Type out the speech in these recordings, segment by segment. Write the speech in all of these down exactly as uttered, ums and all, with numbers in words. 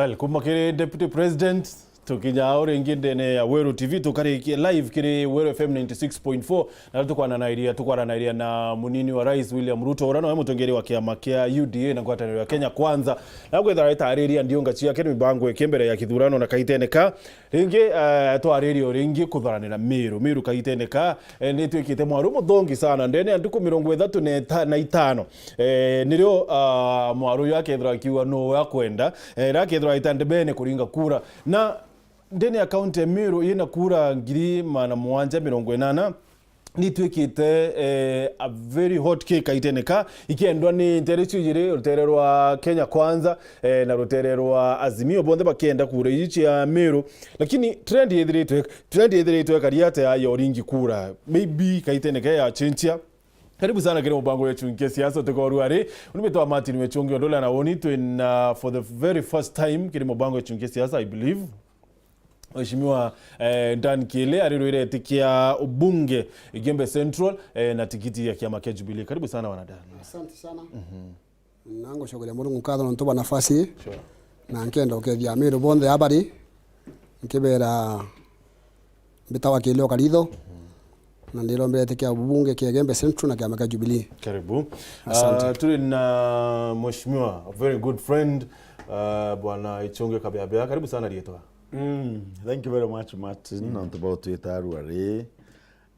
Well, kuma kiri Deputy President, tukinya o ringi ndene ya Weru T V, tukarikia live kiri Weru F M ninety six point four, na tukwananairia, tukwaranairia na munini wa Rais William Ruto, uria nowe mutongeri wa kiama kia U D A na ngwataniro ya Kenya Kwanza, na kwithira itariria ndiunga ciake ni mibango iki mbere ya kithurano na kaitene ka ringi, eh, twariria o ringi kutharanira Miru. Miru kaitene ka, eh, ni twikite mwaru muthongi sana ndene ya ntuku mirongo ithatu na ita-, na itano. Eh, nirio, ah, mwaru uyu akethirwa akiuga no akwenda, eh, na akethirwa aita ndebene kuringa kura. Na ndene ya kaunti ya Meru yina kura ngiri magana mugwanja mirongo inana, ni twikite, eh, a very hot cake kaitene ka, ikiendwa ni ntere icio ijiri, rutere rwa Kenya Kwanza, eh, na rutere rwa Azimio, bonthe bakienda kura iji cia Meru. Lakini trend yethiritwe, trend yethiritwe kari atia ya uringi kura? Maybe kaitene ka ya chenchia. Karibu sana kiri mubango ya Chunkia Siasa, tukorwa ari. Uni mitwa Martin Wechungi Ondola na woni twina for the very first time kiri mubango ya Chunkia Siasa, I believe. Mheshimiwa, eh, Dan Kile arirwire iti kia ubunge Igembe Central, eh, na tikiti ya kiama kia Jubilee. Karibu sana wana Dan. Asante sana. Na ngucokeria Murungu nkatho nontu bwa nafasi ii. Sure. Na nkenda ukethia Amiru bonthe abari, nkibera mbitawa Kile o Karitho, na ndirombere iti kia ubunge kia Igembe Central na kiama kia Jubilee. Karibu. Asante. Ah, turi na mheshimiwa, a very good friend, ah, Bwana Ichunge Kabeabea. Karibu sana rietwa. Mm, thank you very much, Martin. Mm. Nontu bwa utwita arua ri,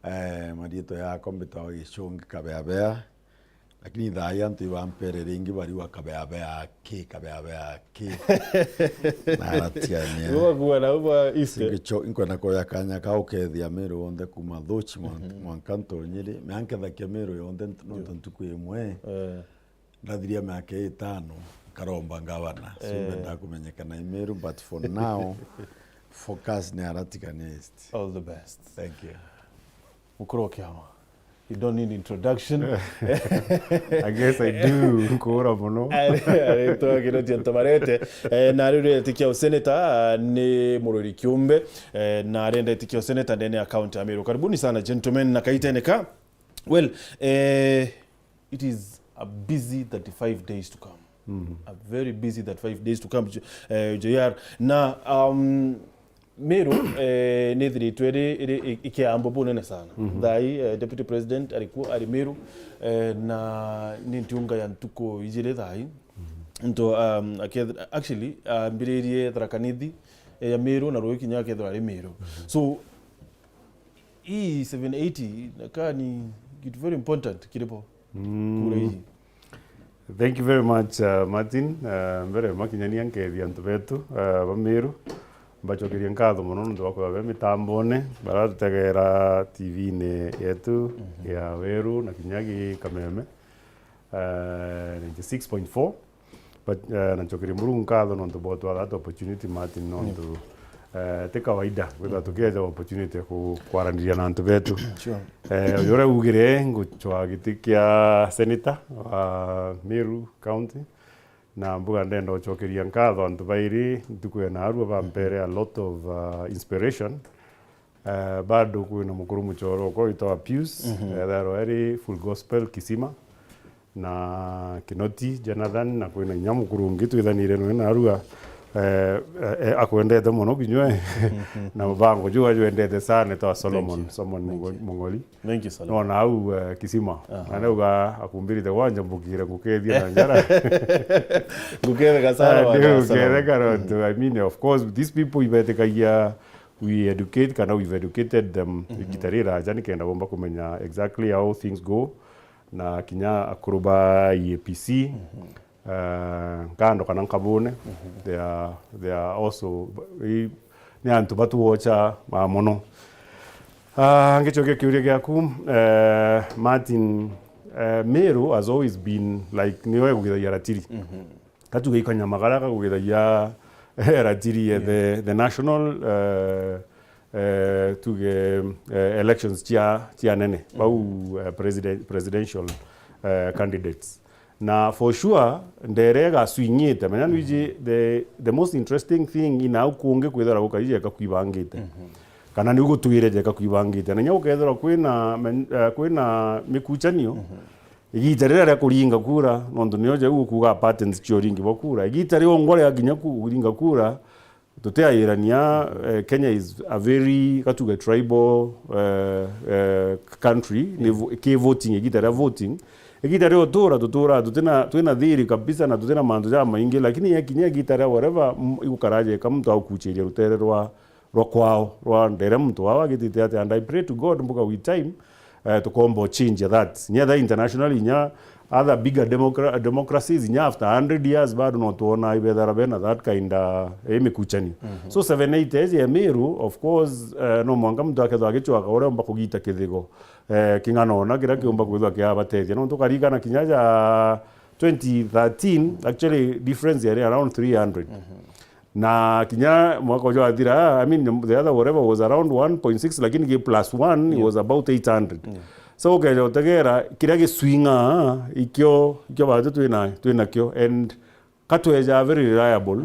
eh, marietwa yakwa mbitawa Ichunge Kabeabea. Lakini thaa ii antu ibampere ringi bariuga, "Kabeabea ki, Kabeabea ki?" Naratigania. Uga kuwa na uba iste. Singicho, inkwenda kuoya kanya ka ukethia Miru yonthe kuma Thuchi mwan-, Mhm. mwanka Ntonyiri. Mea nkethakia Miru yonthe nt-, nontu Ndio. ntuku imwe. Eh. Ndathiria miaka itano, nkaromba ngavana. So Eh. mbendaa kumenyekana i Miru, but for now, focus ni Aratigania East. All the best. Thank you. Mukuru wa kiama. You don't need introduction. I guess I do. Nkura muno. Ari, ari, twagira tia ntomarete. Eh, na ari uretikia useneta, ah, ni mururi kiumbe. Eh, na arenda itikia useneta ndene ya county ya Meru. Karibuni sana, gentlemen, na kaitene ka. Well, eh, it is a busy thirty-five days to come. Mhm. A very busy thirty-five days to come, J-, eh, J R. Na, um, Meru, eh, nithiritwe iri, iri i-, ikiambo bunene sana. Mhm. Thaa ii, eh, Deputy President ari kuo, ari Meru, eh, na ni ntiunga ya ntuku ijiri thaa ii. Mhm. Nto, um, akethira, actually, ambiririe Tharaka Nithi, eh, ya Meru, na rui kinya akethirwa ari Meru. Mhm. So, ii seven eighty, nakaa ni kitu very important kiri bo. Mm. Kura iji. Thank you very much, uh, Martin. Uh, mbere makinyania nkethia antu betu, uh, ba Meru. Mbacokerie nkatho mono nontu bwa kwithirwa be mitambone, baratutegera T V-ini yetu Mhm. ya Weru na kinya gi Kameme, uh, ninety six point four. But, uh, na ncokerie Murungu nkatho nontu bwa gutwaa that opportunity, Martin, nontu, uh, ti kawaida kwithirwa tukieja opportunity ya ku-, kwaraniria na antu betu. Sure. Eh, uria ugire ngucwaa giti kia senator wa Meru County, na mbuga ndenda gucokeria nkatho antu bairi ntuku ya naarua bampere a lot of, uh, inspiration. Eh, bado kwina mukuru muchoro okwa witagwa Pius, Mhm. ethairwa eri Full Gospel Kisima, na Kinoti Jonathan, na kwina inya mukuru ungi twithanire nwe naarua, eh, eh, eh, akwendete mono kinywe, na mubango juu ajwendete sana, etwa Solomon, Thank you. Solomon Thank Mugo-, you. Mung'ori. Thank you, Solomon. Nona au, eh, Kisima. Aha. Na ndauga akumbirite gwanja mbukire ngukethia na njara. Nguketheka sana, Ah, bwana ndio, Solomon. Nguketheka nontu, I mean, of course, these people ibetikagia we educate, kana we've educated them Mhm. igita riraja nikenda bomba kumenya exactly how things go, na kinya akuru ba E A P C, Mhm. eh, nkando kana nkabune, Mhm. they are, they are also, i-, ni antu batuocha ma mono. Ah, ngicokia kiuria giaku, eh, Martin, eh, Meru has always been, like, niyo egugithagia ratiri. Mhm. Katuge ikanyama karia kagugithagia ratiri, eh, Yeah. the, the national, eh, eh, tuge, eh, elections cia, cia nene. Mm. Bau, eh, presiden-, presidential, eh, candidates. Na for sure, ndere igaswing'ite. Menya nwiji, Mm. the, the most interesting thing in au kungi kwithirwa gukaija ikakwibangite. Mhm. Kana ni ugutwire ja ikakwibangite. Na inya gukethirwa kwina men-, eh, kwina mikuchanio, Mhm. Igita riria ria kuringa kura, nontu nio jau ukuga patterns cia uringi bwa kura. Igita riongwa ria kinya kuringa kura, tutiairania, eh, Kenya is a very, gatuge, tribal, eh, eh, country, ni vo-, ki voting, igita ria voting. Igita ria utura, tutura, tutina, twina thiri kabisa na tutina mantu jamaingi, lakini yakinya igita ria whatever, m-, igukara jeka muntu agukuchiria rutere rwa, rwa kwao, rwa ndere muntu wao agitite ati, and I pray to God, mbuga with time, eh, tukomba change that. Nyetha internationally, nya other bigger democra-, democracies, nya after hundred years, bado no tuona ibethara bena that kind of, eh, mikuchanio. So seven eight iji ya Meru, of course, eh, no mwanka muntu akethwa agichwaka uria umba kugita kithigo, eh, king'ana ona kiria kiumba kwithwa kiabatethia. Nontu ukarikana kinya ja twenty thirteen, actually difference yari around three hundred. Na kinya mwaka uju wathira, I mean, the other whatever was around one point six, lakini ki plus one, it was about eight hundred. So ukeja utegera kiria giswinga, ikio, ikio batu twina, twinakio, and katweja very reliable.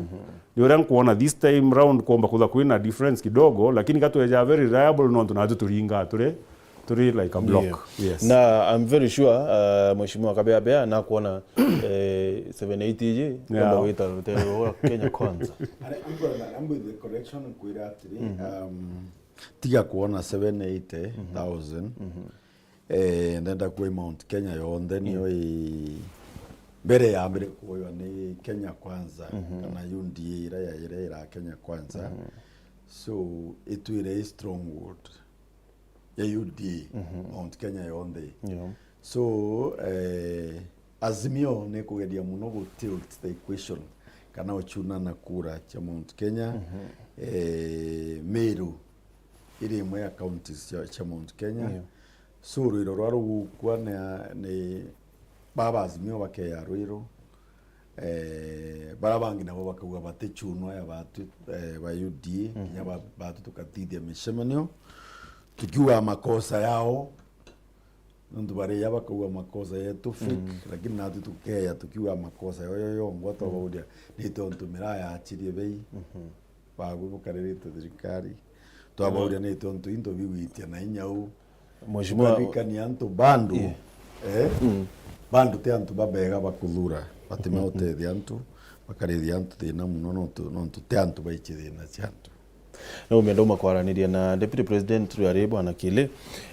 Ni uria nkuona this time round kuomba kutha kwina difference kidogo, lakini katweja very reliable nontu natu turinga turi, turi like a block. Yeah. Yes. Na I'm very sure, uh, Mheshimiwa Kabeabea nakuona, eh, seven eight iji, Yeah. kwamba gwita rutere rwa Kenya Kwanza. Are, ambwira, ambwira the correction kwira atiri, um, tiga kuona seven eighty thousand, eh, ndenda kuwa Mount Kenya yonthe niyo i mbere yambire kuoywa ni Kenya Kwanza, kana U D A ira ya, ira ira Kenya Kwanza. So, itwire i stronghold ya U D A, Mount Kenya yonthe. Yeah. So, eh, Azimio ni kugeria muno gu tilt the equation, kana uchuna na kura cha Mount Kenya, eh, Meru iri imwe ya counties cha, cha Mount Kenya. Yeah. So, rwiro rwa rugukua ni, ni baba Azimio bakeya rwiro, eh, bara bangi nabo bakauga batichunwa ya batu, eh, ba U D A, kinya ba-, batu tukatithia micemanio, tukiuga makosa yao, nontu baria bakauga makosa yetu fake, lakini natu tukeya tukiuga makosa yoyo yongwa, twabauria, ni tontu miraa yachirie bei, babu bukaririte thirikari, twabauria, ni tontu into bigwitia na inya u, Mheshimiwa, tukarikania antu bandu, Yeah. eh? Bandu ti antu babega bakuthura, batima utethia antu, bakarithia antu thina muno, nontu, nontu ti antu baichi thina cia antu. No umenda uma kwaraniria na Deputy President riu ari Bwana Kili,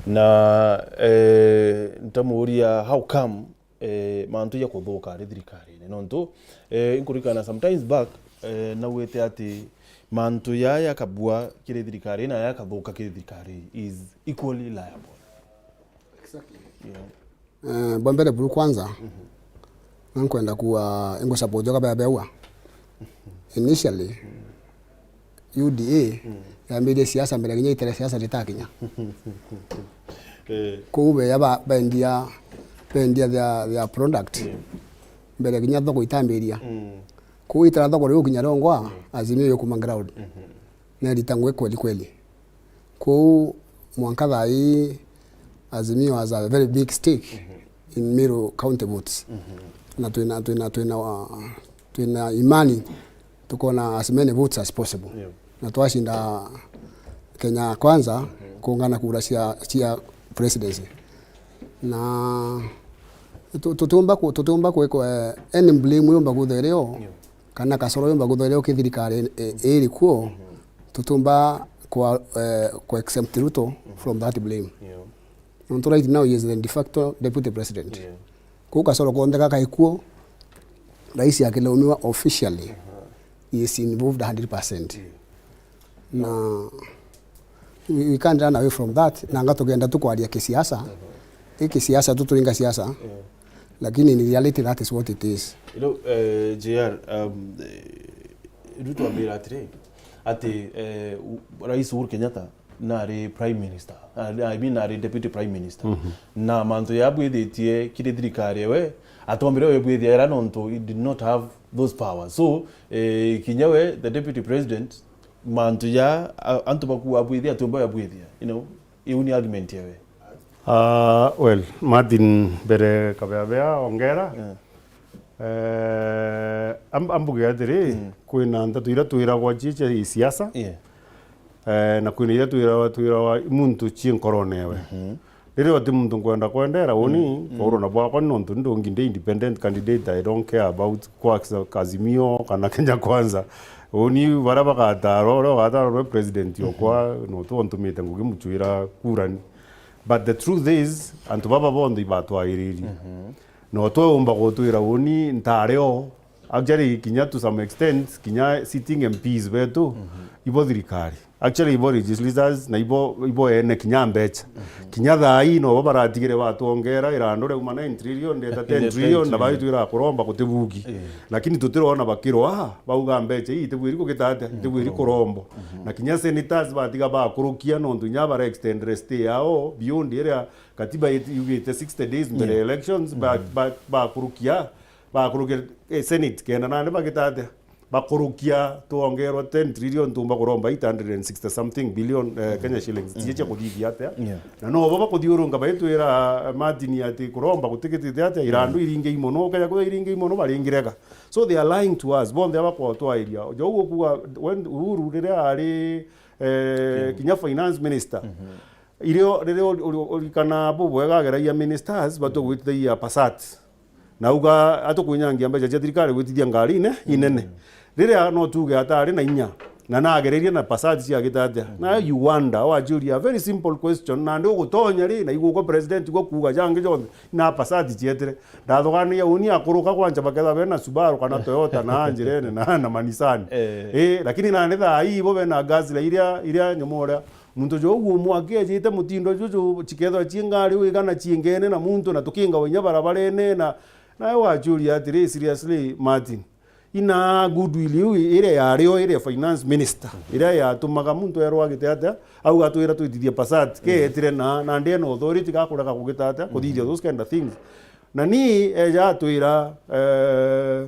na, eh, ntamuuria how come, eh, mantu ja kuthuka ari thirikarine, nontu, eh, inkurikana sometimes back, eh, naugite ati mantu jaa jakabua kiri thirikari na jakathuka kiri thirikari is equally liable. Exactly. Yeah. Eh, bwa mbere buru kwanza, na nkwenda kuwa ingu support joka bea beua. Initially, U D A yambirie siasa mbere kinya itere siasa ritakinya. Eh. Kuu beya ba-, bendia, bendia their, their product mbere kinya thoko itambiria. Kuu itara thoko riu kinya rongwa, Azimio yukuma ground. Na irita ngui kweli kweli. Kuu mwanka thaa ii, Azimio has a very big stake in Meru County votes. Na twina, twina, twina, wa-, twina imani tukona as many votes as possible. Yeah. Na twashinda Kenya Kwanza, kuungana kura cia, cia presidency. Na tu-, tutiumba ku-, tutiumba kwikwa, eh, any blame yumba kutha irio, Yeah. kana kasoro yumba kutha irio ki thirikari, eh, iri kuo, tutiumba kwa, eh, kwa exempt Ruto from that blame. Yeah. Nontu right now he is the de facto deputy president. Yeah. Kuu kasoro konthe gakaikuo, rais akilaumiwa officially, he is involved a hundred percent. Yeah. Na we, we can't run away from that. Na nga tugenda tukwaria kisiasa. I kisiasa tu turinga siasa. Yeah. Lakini in reality that is what it is. You know, eh, J R, um, eh, riu twambira atiri, ati, eh, u-, Rais Uhuru Kenyatta nari Prime Minister, I mean, nari Deputy Prime Minister. Na mantu yabwithitie kiri thirikari ewe, atombire webwithia era nontu he did not have those powers. So, eh, kinya we, the Deputy President, mantu ya, a-, antu baku abwithia, atiumba yabwithia, you know, iu ni argument ewe. Ah, well, Martin, mbere Kabeabea ongera. Yeah. Eh, am-, ambuge atiri, kwina nteto iria twiragwa cia, cia siasa, Yeah. eh, na kwina iria twiragwa, twiragwa muntu ci nkorone ewe. Riria uti muntu nkwenda kwendera uni, mm, mm, kwa urona bwakwa ni nontu ndongi ndi independent candidate, I don't care about kwa Azimio kana Kenya Kwanza. Uni baria bagatara uria ugatara uri president okwa, mm-hmm, no tu ontumite ngugi muchwira kurani. But the truth is, antu baba bonthe ibatwagiririe. Mm-hmm. No twe umba gutwira uni ntari o. Actually, kinya to some extent, kinya sitting M Ps betu, mhm, ibo thirikari. Actually, ibo legislators na ibo, ibo ene kinya mbecha. Mhm. Kinya thaa ii nobo baratigire batwongera irandu riauma nine trillion ndeta ten trillion, na baitwira kuromba gutibugi. Eh. Lakini tutirona bakirwa, ah, bauga mbecha ii itibwiri kugita atia, mm, itibwiri kurombo. Mhm. Na kinya senators batiga bakurukia nontu inya bara extend stay yao beyond iria katiba yugite sixty days mbere ya, yeah, elections, ba-, mhm, ba-, bakurukia. Bakurukia, eh, Senate kenda nandi bagita atia? Bakurukia twongerwa ten trillion tumba kuromba eight hundred and sixty something billion, eh, Kenya shillings. Cie cia kuthithia atia? Yeah. Na no bo bakuthiurunga baitwira, eh, Martin ati kuromba gutigitite atia? Irandu iringi imono, ukeja kwithira iringi imono baringirega. So they are lying to us. Bonthe abakwatwairia. Jou ukuga, when Uhuru riria ari, eh, kinya finance minister, irio, riria uri-, uri-, urikana bubwega ageragia ministers, batugwitithagia Passat. Na auga, atukwinyangia mbeca cia thirikari gwitithia ngari ine-, inene. Riria no tuge atari na inya, na nagererie na Passat ciagita atia? Na you wonder, wajuria a very simple question, nandi ugutonya ri, na igukwa president igwa kuuga jangi jonthe, na Passat cietire. Ndathuganagia uni akuruka kwanja baketha bena Subaru kana Toyota na njirene na, na manisani. Eh. Eh, lakini nandi thaa ii ibo bena Guzzler iria, iria nyomo uria Muntu jou umwe akejite mutindo juju, cikethwa cii ngari wigana ciingene na muntu, na tukingawa inya barabarene, na nawe wachuria atiri, seriously, Martin, ina goodwill iu iria yario iria finance minister, iria yatumaga muntu erwa agite atia, au atwira twitithie Passat, ke etire na, na ndena authority ga kurega kugita atia, kuthithia those kind of things. Na ni eja atwira, eh,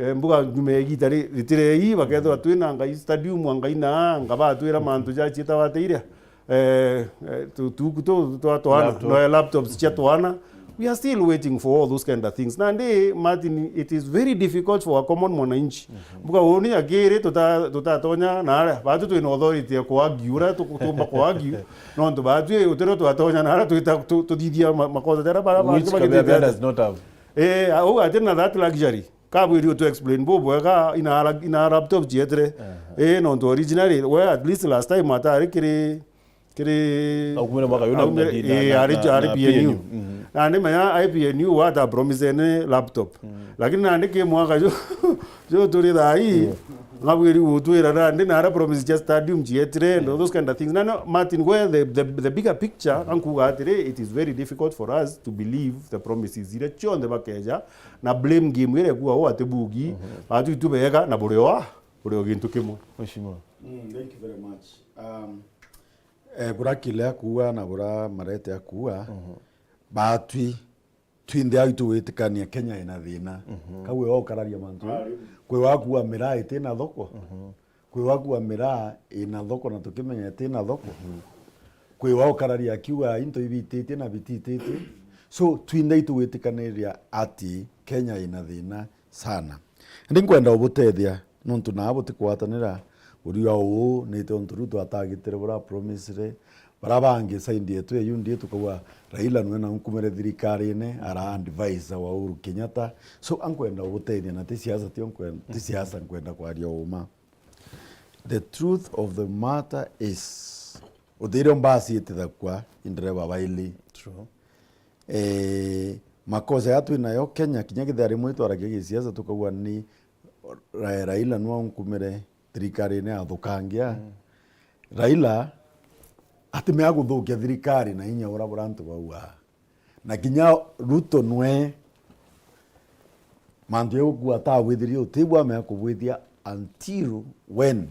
Eh, mbuga nyuma ya igita ri-, ritirei, bakethirwa twina ngai stadium, ngai na, anga batwira mantu ja cietawa atia iria? Eh, eh, tu-, tuku tu twa twana, laptop, no, eh, laptops cia twana. We are still waiting for all those kind of things. Nandi, Martin, it is very difficult for a common mwananchi. Mbuga uni akiri tuta-, tutatonya na aria. Batu twina authority ya kuargue, uria tu-, tumba kuargue. Nontu batu utiro twatonya na aria twita tu-, tuthithia ma-, makosa jaria bara bangi bagithithia. Which Kaberia does not have. Eh, au atina that luxury. Kabwiri utu explain bubwega ina la-, ina laptop cietire. Aha. Eh, nontu originally, we at least last time atari kiri, kiri Aumire mwaka yuna aumire, na, eh, na, ari, na, ari na P N U. P N U. Mhm. Nandi menya ai P N U wata promise ni laptop. Mhm. Lakini nandi ki mwaka ju, ju turi thaa ii, mhm, ngabwiri gutwira nandi na ara promise cia stadium cietire, and all those kind of things. Na no, Martin, we the, the, the bigger picture, ankuga atiri, it is very difficult for us to believe the promises iria cionthe bakeja na blame game iria ikuga uu ati bugi, mhm, batu itu bega na buri o, buri o gintu kimwe. Mheshimiwa. Mm, thank you very much. Um, eh, bura Kile akuuga na bura Marete akuuga, mhm, batwi twinthe au tugwitikania Kenya ina thina. Mhm. Kau we ukararia mantu. Ari. Kwi wakuuga miraa itina thoko. Mhm. Kwi wakuuga miraa ina thoko na tukimenya itina thoko. Mhm. Kwi wa ukararia akiuga into ibititie na bitititie. So, twinthe itugwitikaniria ati Kenya ina thina sana. Indi nkwenda ubutethia, nontu naa butikwatanira, uria uu, ni tontu riu twatagitire bura promisire, bara bangi side yetu ya U D A tukauga, Raila nwe na unkumire thirikarine, ara advisor wa Uhuru Kenyatta. So, ankwenda ubutethia, na ti siasa, tio nkwen-, ti siasa, nkwenda kwaria uma. The truth of the matter is, uthirio mbasi itithakua i ndereba baili. True. Eh, makosa ya twinayo Kenya, kinya kethira rimwe itwaragia gisiasa tukauga ni Ra-, Raila nwa unkumire thirikarine athukangia. Mm. Raila atimea guthukia thirikari na inya ura bura antu bauga. Na kinya Ruto nwe mantu ya gukua atawithirie utibwa amea kubwithia until when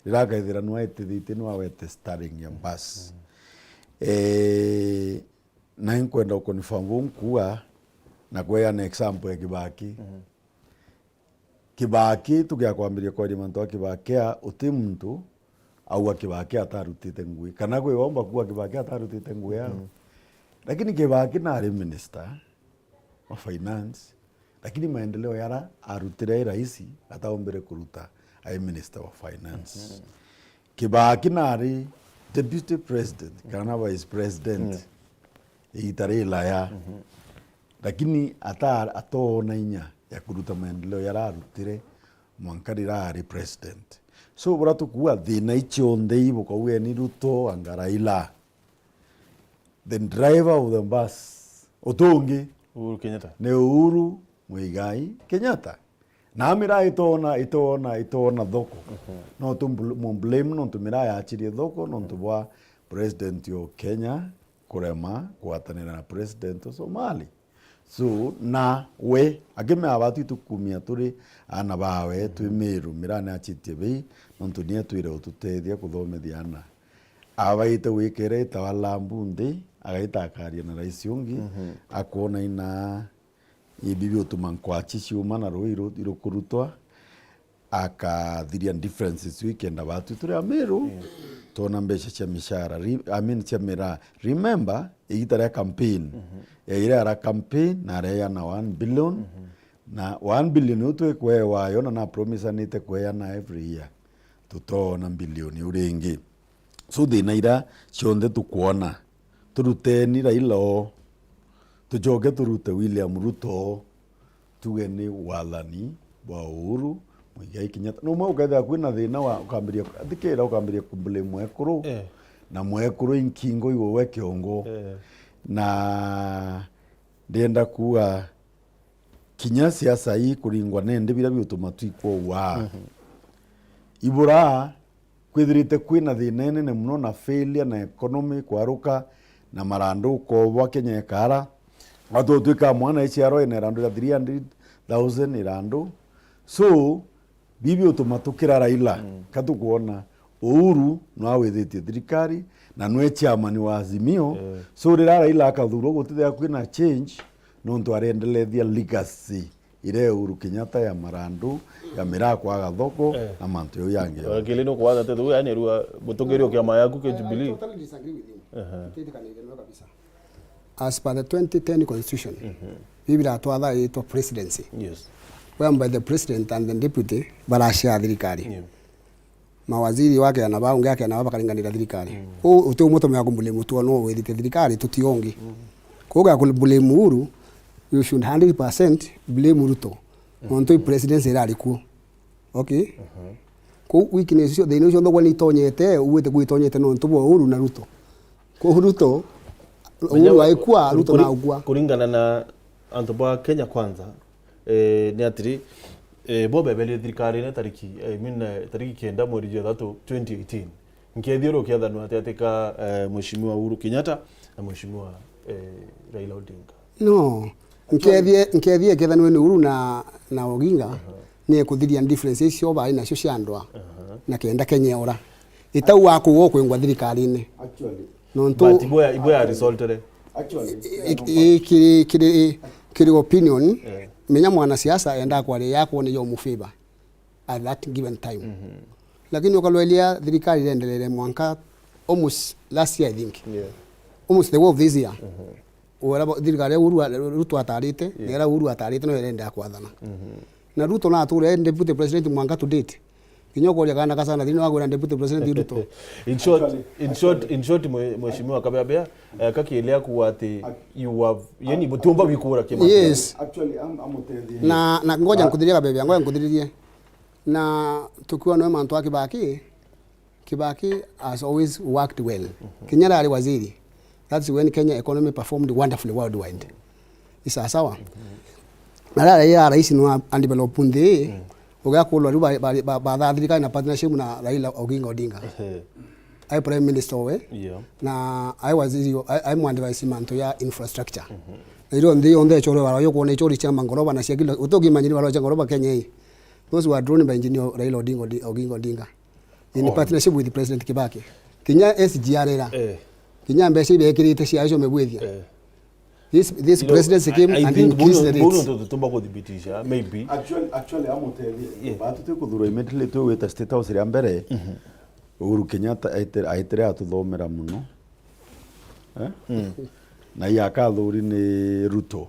riria akaithira nwa etithitie nwa wete steering ya bus. Mm. Eh, na inkwenda uconfirm buu nkuuga na kweana example ya Kibaki. Mhm. Kibaki, tugia kwambiria kwaria mantu a Kibaki a, uti muntu auga Kibaki atarutite ngui. Kana kwi womba kuuga Kibaki atarutite ngui yao. Mhm. Lakini Kibaki nari minister wa finance, lakini maendeleo yara arutire ai raisi, ataombire kuruta ai minister wa finance. Mhm. Kibaki nari deputy president, kana vice president. Mm. igita riraya. Mhm. Lakini ata-, atoona inya ya kuruta maendeleo yararutire mwanka rira ari president. So, bura tukuuga thina icionthe ii bukaugeni Ruto anga Raila. The driver of the bus, utungi, Uhuru Kenyatta. Ni Uhuru Muigai Kenyatta. Na miraa itoona, itoona, itoona thoko. Mhm. No tu mbl-, mu blame nontu miraa yaachirie thoko nontu bwa president o Kenya kurema kugwatanira na president o Somali. So, na we, akimea batwi tukumia turi aana bawe, twi Miru, miraa niachitie bei, nontu nietwire ututethia kuthomithia aana. Abaite gwikira itawa Lambu nthi, agaita akaria na rais ungi, mhm, akwona ina ibi biutuma nkwachi ciuma na ruu iru-, irukurutwa, akathiria differences iu ikenda batwi turi Amiru, yeah, twona mbeca cia mishara, re-, I mean, cia miraa. Remember, igita ria campaign, mhm, yaire ara campaign, na areana one billion, mhm, na one billion iu twikwewa yo, na napromisanite kweana every year, tutoona billion iu ringi. So, thina ira cionthe tukwona, turuteni Raila oo, tucoke turute William Ruto oo, tuge ni wathani bwa Uhuru Muigai Kenyatta. Numwe ukethira kwina thina wa ukambiria, thikira ukambiria kublame mwekuru, eh, na mwekuru inkingo iwe we kiongo. Eh. Na ndienda kuuga kinya siasa ii kuringwa nende bira biutuma twikwa ua. Mhm. Ibura kwithirite kwina thina inene mono na failure na economy kwaruka na marandu ukobwa Kenya ikaara. Watu utwika mwana iciarwa ina irandu ria three hundred thousand irandu. So, bibi utuma tukira Raila, mm, ka tukwona Uhuru nwa withitie thirikari na nwe chairman wa Azimio. Eh. So, rira Raila akathurwa gutithia kwina change, nontu arendelethia legacy ire Uhuru Kenyatta ya marandu, ya miraa kwaga thoko, eh, na mantu jau yangi. Lakini no kwaga tetu, yani, rua mutungiri o kiama yaku kia Jubilee. I totally disagree with him. Aha. Tutitikaniire nawe kabisa. As per the twenty ten constitution, mhm, bibi biratwatha itwa presidency. Yes. Whereby the president and the deputy baracea thirikari. Yeah. Mawaziri wakeana bau, ungi akeana bau, bakaringanira thirikari. Mm. Uu uti umwe tumeaga kumbulame mutu no withite thirikari, tuti ungi. Mm. Koguo ga kumbulame Uhuru, you should hundred percent blame Ruto. Mm. Nontu i presidency irari kuo. Okay? Mhm. Kou weakness icio, thina icio nthogwa ni itonyete, ugwite kwi itonyete nontu bwa Uhuru na Ruto. Kou Ruto, Uhuru aikua, Ruto kuri-, naukua. Kuringana na antu ba Kenya Kwanza, eh, ni atiri, eh, bo bebelire thirikarine tariki, I mean, eh, tariki kenda mweri jwa ithatu twenty eighteen. Nkethia uri ukiathanwa ati ati ka, eh, Mheshimiwa Uhuru Kenyatta na Mheshimiwa, eh, Raila Odinga? No. Nkethie, nkethie ikethanwe ni Uhuru na, na Oginga, aha, ni kuthiria difference icio bai nacio cia ndwa, aha, na kenda Kenya ura. Itau wa kuwa kwingwa thirikarine. Actually. Nontu but ibo ya, ibo ya resultere. Actually, i-, i-, i-, kiri, kiri, kiri opinion, eh, menya mwanasiasa enda kwaria yakwone yo mu favor at that given time. Mhm. Lakini ukalwelia thirikari irendelele mwanka almost last year, I think. Yeah. Almost the whole of this year. Mhm. Wala bo-, thirikari ya Uhuru a-, Ruto atarite, yeah, na ira Uhuru atarite no irenda kwathana. Mhm. Na Ruto nature e deputy president mwanka to date. Kinya ukoria kana kasana thini wagwira deputy president Ruto. In short, actually, in short, actually, in short, mwe-, mheshimiwa Kabeabea, eh, kakielea kuwa ati ac-, you have, yani, mutiumba wikura kima. Yes. Actually, am-, amutethie. Na, na ngoja, ah, nkuthirie Kabeabea, ngoja nkuthirie. Na tukiwa na mantu a Kibaki, Kibaki has always worked well. Mhm. Kinya arari waziri, that's when Kenya economy performed wonderfully worldwide. Ni sawa sawa? Mhm. Na arari ya rais no a-, undevelop nthi, mm, ugakulwa riu ba, ba, ba, bathaa thirikari na partnership na Raila Oginga Odinga. Ehe. Ai prime minister we, yeah, na ai waziri, ai, ai mwandivaisi mantu ya infrastructure. Mhm. Na iro nthi yonthe ichore wara yo kuona ichori cia mangoroba na cia kila, utukimanyiri wara cia ngoroba Kenya hii. Those were drawn by engineer Raila Odinga Odi-, Oginga Odinga. In, oh, partnership with President Kibaki. Kinya S G R era. Eh. Kinya mbeca iria ekirite cia icio mebwithia. Eh. This, this, you know, presidency came, I, I and think increased the rates. Bono, bono tutumba kuthibitisha, maybe. Actually, actually, amutethie. Yeah. Batu twi kuthurwa immediately twi gwita State House ria mbere. Mhm. Uhuru Kenyatta aite-, aitire atuthomera muno. Eh? Mm. Na iya akathuri ni Ruto.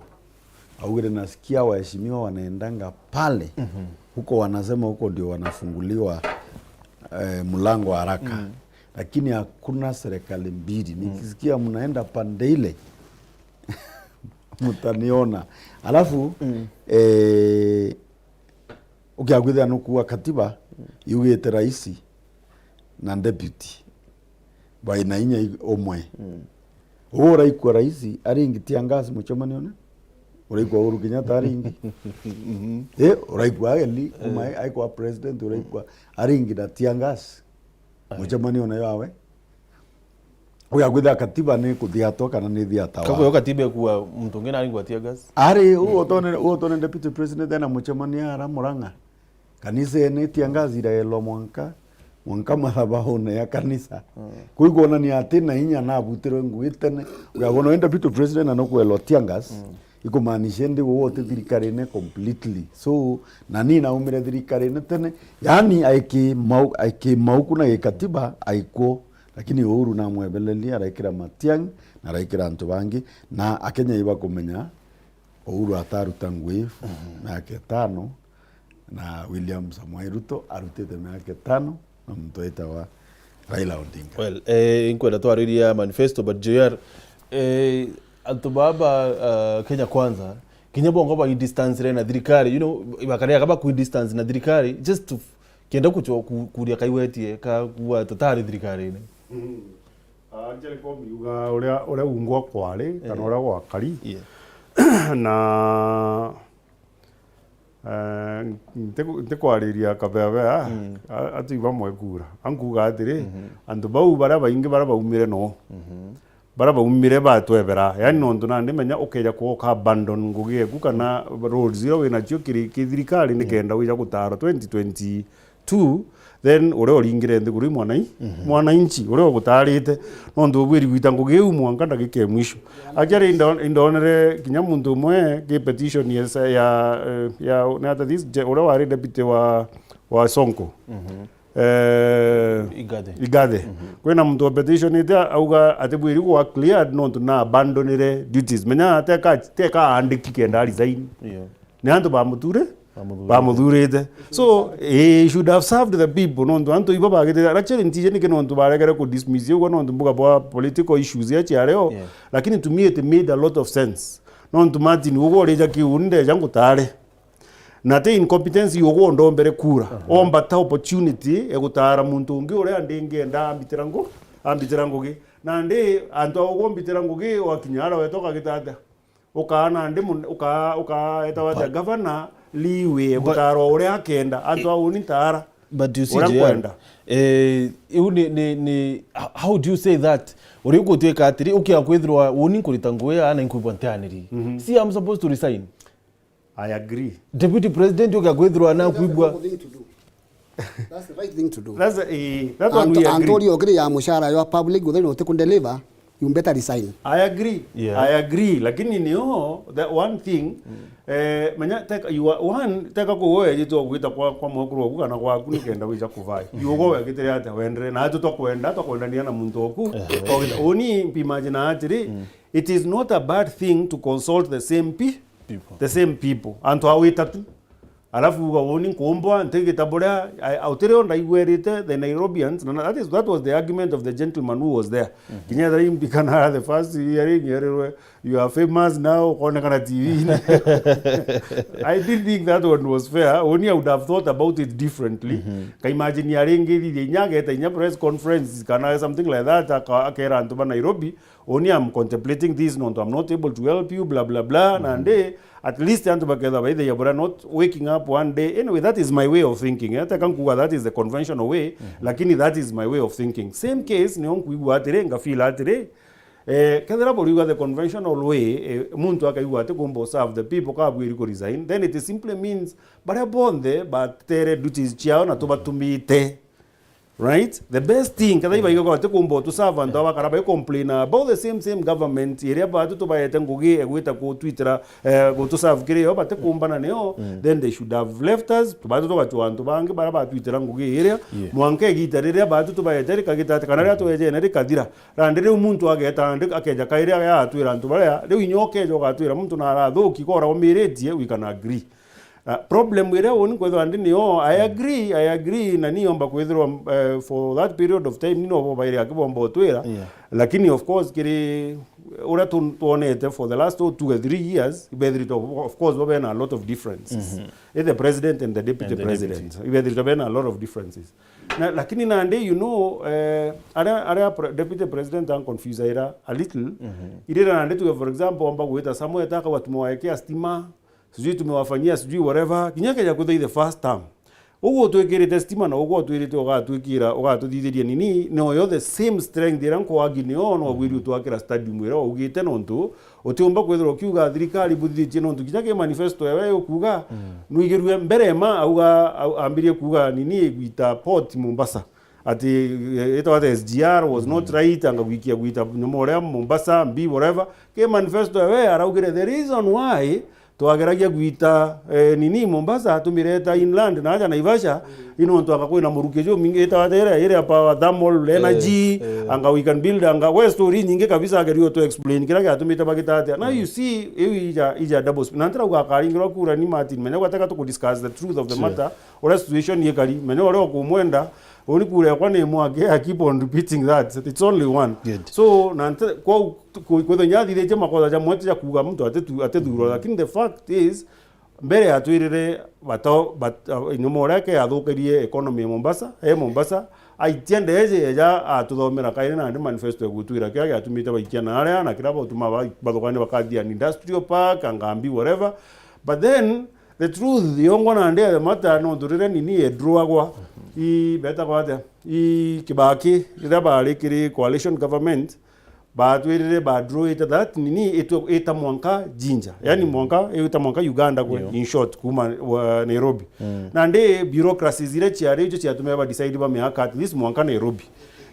Augire, "Nasikia waheshimiwa wanaendanga pale. Mhm. Huko wanasema huko ndio wanafunguliwa, eh, mlango haraka. Mm. Lakini hakuna serikali mbili. Mm. Nikisikia mnaenda pande ile, Mutaniona. Alafu, mm, eh, ukiakwithira nukuwa katiba, mm, yugite raisi na deputy baina inya i-, umwe. Mm. Uwe uraikua raisi aringi tear gas mucemanione? Uraikua Uhuru Kenyatta aringi? Mhm. Eh, uraikua Ageli, eh, uma aikwa president, uraikua aringi na tear gas? Aye. Mucemanione yawe? Ugakwithira katiba ni kuthiatwa kana ni thiatawa? Kakwio katiba ikuwa muntu ungi naringwa tear gas? Ari, mm, uotone, uotone deputy president ena mucemanio ara Murang'a. Kanisa ene tear gas iraelwa mwanka, mwanka mathabaune ya kanisa. Mm. Kuu ikwonania ati na inya nabutirwe ngugi tene. Ugakona wenda deputy president na nukwelwa tear gas, mm, ikumaanisha ndi wote thirikarine completely. So, na ni naumire thirikarine tene. Yani, aiki mau-, aiki mauku na gikatiba aikwo. Lakini Uhuru namwebelerie, araikira Matiang'i, na araikira antu bangi. Na Akenya ibakumenya, Uhuru ataruta ngugi, mhm, miaka itano, na William Samoei Ruto arutite miaka itano, na muntu witawa Raila Odinga. Well, eh, inkwenda twariria manifesto, but J R, eh, antu baba, uh, Kenya Kwanza, kinya bongo ba distancere na thirikari, you know, ibakariaga ba distance na thirikari, just to, kienda kucho-, ku-, kuria kaigwetie ka kuwa tutari thirikarine. Mm. Ah, Jericom yuga uria, uria ungwa kwari, kana, eh, uria gwakari. Yeah. Na, eh, ntiku-, ntikwariria kabebea, mm, a-, atu ibamwe kura. Ankuga atiri, mhm, antu bau baria baingi baria baumire no. Mhm. Baria baumire batwebera. Yani, nontu nandi menya ukeja kwoka abandon ngugi eku kana roles iria winacio kiri kithirikari, mm, nikenda wija gutara twenty twenty two, then uria uringire nthiguru i mwanai-, mhm, mwananchi, uria ugutarite, nontu ubwiri gwita ngugi iu mwanka ndagika ya mwisho. Actually, indo-, indonere kinya muntu umwe ki petition ya, ya, eh, ya, ni ata this, je-, uria wari deputy wa, wa Sonko. Mhm. Eh, Igathe. Igathe. Mhm. Kwina muntu wa petition ite auga ati bwiri gwa cleared nontu na abandonire duties. Menya teka, teka aandiki kenda resign. Yeah. Ni antu bamuture, bamuthurite. Bamuthurite. So, he should have served the people. Nontu antu ibo bagitire, actually, ntije niki nontu baregere ku dismiss uguo nontu mbuga bwa political issues ya ciario. Yeah. Lakini to me it made a lot of sense. Nontu Martin uguo urija kiu ndeja ngutare. Na ti incompetence uguo ndombere kura. Aha. Omba ta opportunity ya gutara muntu ungi uria ndingienda ambitira ngu-, ambitira ngugi. Na ndi antu a uguo mbitira ngugi wakinya ara weta ukagita atia? Ukaa nandi mun-, ukaa, ukaa etawa atia? But gavana leeway, but gutara o uria akenda. Antu a uni ntara. But you see, uria J R, nkwenda. Eh, iu ni, ni, ni, h-, how do you say that? Uri gutwika atiri, ukia kwithirwa uni nkurita ngugi ya na inkwibwa ntianiri. Mhm. See, I'm supposed to resign. I agree. Deputy President ukia kwithirwa na kwibwa. That's the right thing to do. That's the, eh, that's what we agree. Antu uri okiri ya mushara ya public, guthiri no utikundeliver. You better resign. I agree. Yeah. I agree. Lakini nio, the one thing, mm, eh, menya, teka, you are, one, teka kuwe yejitwa gwita kwa, kwa mwekuru waku kana gwaku nikenda wija kuvai. You go wegitire ata wendere, na atu twakwenda, twakwendania na muntu oku. Ehe. Uni imagine atiri, mm, it is not a bad thing to consult the same pe-, people. The same people. Antu a witatu. Alafu uga, "Uni nkumbwa, ntigita buria, I, I, utirio ndaigwerite the Nairobians," na, na that is, that was the argument of the gentleman who was there. Mhm. Kinya ethira imbikana the first hearing, erirwe, "You are famous now," ukonekana T V-ini. I didn't think that one was fair. Uni I would have thought about it differently. Mhm. Ka imagine aringiririe inya ageta inya press conference kana something like that, aka-, akera antu ba Nairobi, Uni, I'm contemplating this, nontu I'm not able to help you, blah, blah, blah. Mhm. Nandi, at least antu baketha baithagia buria not waking up one day. Anyway, that is my way of thinking, eh? Teka nkuga that is the conventional way, mhm, lakini that is my way of thinking. Same case, nio nkwigua atiri, ngafeel atiri, eh, kethira buriuga the conventional way, eh, muntu akaigua ati kumba serve the people, kabwiri ku resign, then it simply means baria bonthe batere duties ciao na tubatumite. Right? The best thing, kethira ibaiga kwati kumba tu serve antu aba kana bai complain about the same, same government, iria batu tubaete ngugi egwita kutwitira, eh, gutu serve kiri yo, bati kumbana nio, mm, then they should have left us, tubatu tugachwa antu bangi bara batwitira ngugi iria, yeah, mwanka igita riria batu tubaete rikagita ati, kana riria twejene rikathira. Randi riu muntu ageta, ndi-, akeja kairi agatwira antu baria, riu inya ukeja ugatwira muntu na arathuki, kora umiritie, we can agree. Na problem iria uni kwithirwa ndi niyo, I agree, I agree, na ni omba kwithirwa, eh, for that period of time, ni nobo baire akibomba utwira. Yeah. Lakini of course, kiri uria tu-, twonete for the last two, two or three years, ibethirite, of course, bo bena a lot of differences. Mhm. Eh, the president and the deputy And the president. Deputy. Ibethirite bena a lot of differences. Na, lakini nandi, you know, eh, aria, aria pre-, deputy president an confuse ira a little, Mhm. irira nandi tuge, for example, omba gwita somewhere, taka watume waekea stima, sijui tumewafanyia sijui whatever, kinya keja kwithwa i the first term. Uguo utwikirite stima na uguo utwirite ugatwikira, ugatuthithiria nini, noyo the same strength ira nkwagi niyo no gwiri utwakira stadium ira ugite nontu utiumba kwithirwa ukiuga thirikari buthithitie nontu kinya ki manifesto yawe ukuga, Mm. nwigirue mbere ma auga, au-, ambirie kuga nini igwita port Mombasa. Ati, eh, itawa the S G R was not right, anga gwikia gwita nyuma uria Mombasa, mbi, whatever. Ki manifesto yawe araugire the reason why twageragia gwita, eh, nini Mombasa, tumireta inland na aja Naivasha, ino ntu anga kwina muruki jumingi, itawa the area, area power, thermal energy, Eh, eh. anga we can build, anga we story nyingi kabisa, agerio to explain kira giatumite bagita atia. Now you see, iu ija, ija double speak. Na ntirauga akaringirwa kura ni Martin, menya gwataka tuku discuss the truth of the Sure. matter, uria situation ikari, menya uria ukumwenda, uni kura yakwa ni mwake, I keep on repeating that. It's only one. Good. So, na nte-, kwa u-, ku-, kwithwa nya athithitie makosa ja mwete ja kuuga muntu atitu-, atithurwa, lakini the fact is, mbere atwirire bata-, bat-, uh, nyuma uria ke yathukirie economy ya Mombasa, e Mombasa, aitia ndeje eja atuthomera kairi nandi manifesto ya gutwira kiria giatumite baikia na aria na kiria bautuma ba-, bathukania bakathia an industrial park, angambi, whatever. But then, the truth yongwa nandi ya the matter, nontu riria nini edrawagwa, i betagwa atia? I Kibaki, riria bari kiri coalition government, batwirire badrawite that nini itwe ita mwanka Jinja. Yani mwanka, ita mwanka Uganda kwe, Ndio. in short, kuma wa Nairobi. Mm. Nandi bureaucracies iria ciari icio ciatumire ba decide ba miaka at least mwanka Nairobi.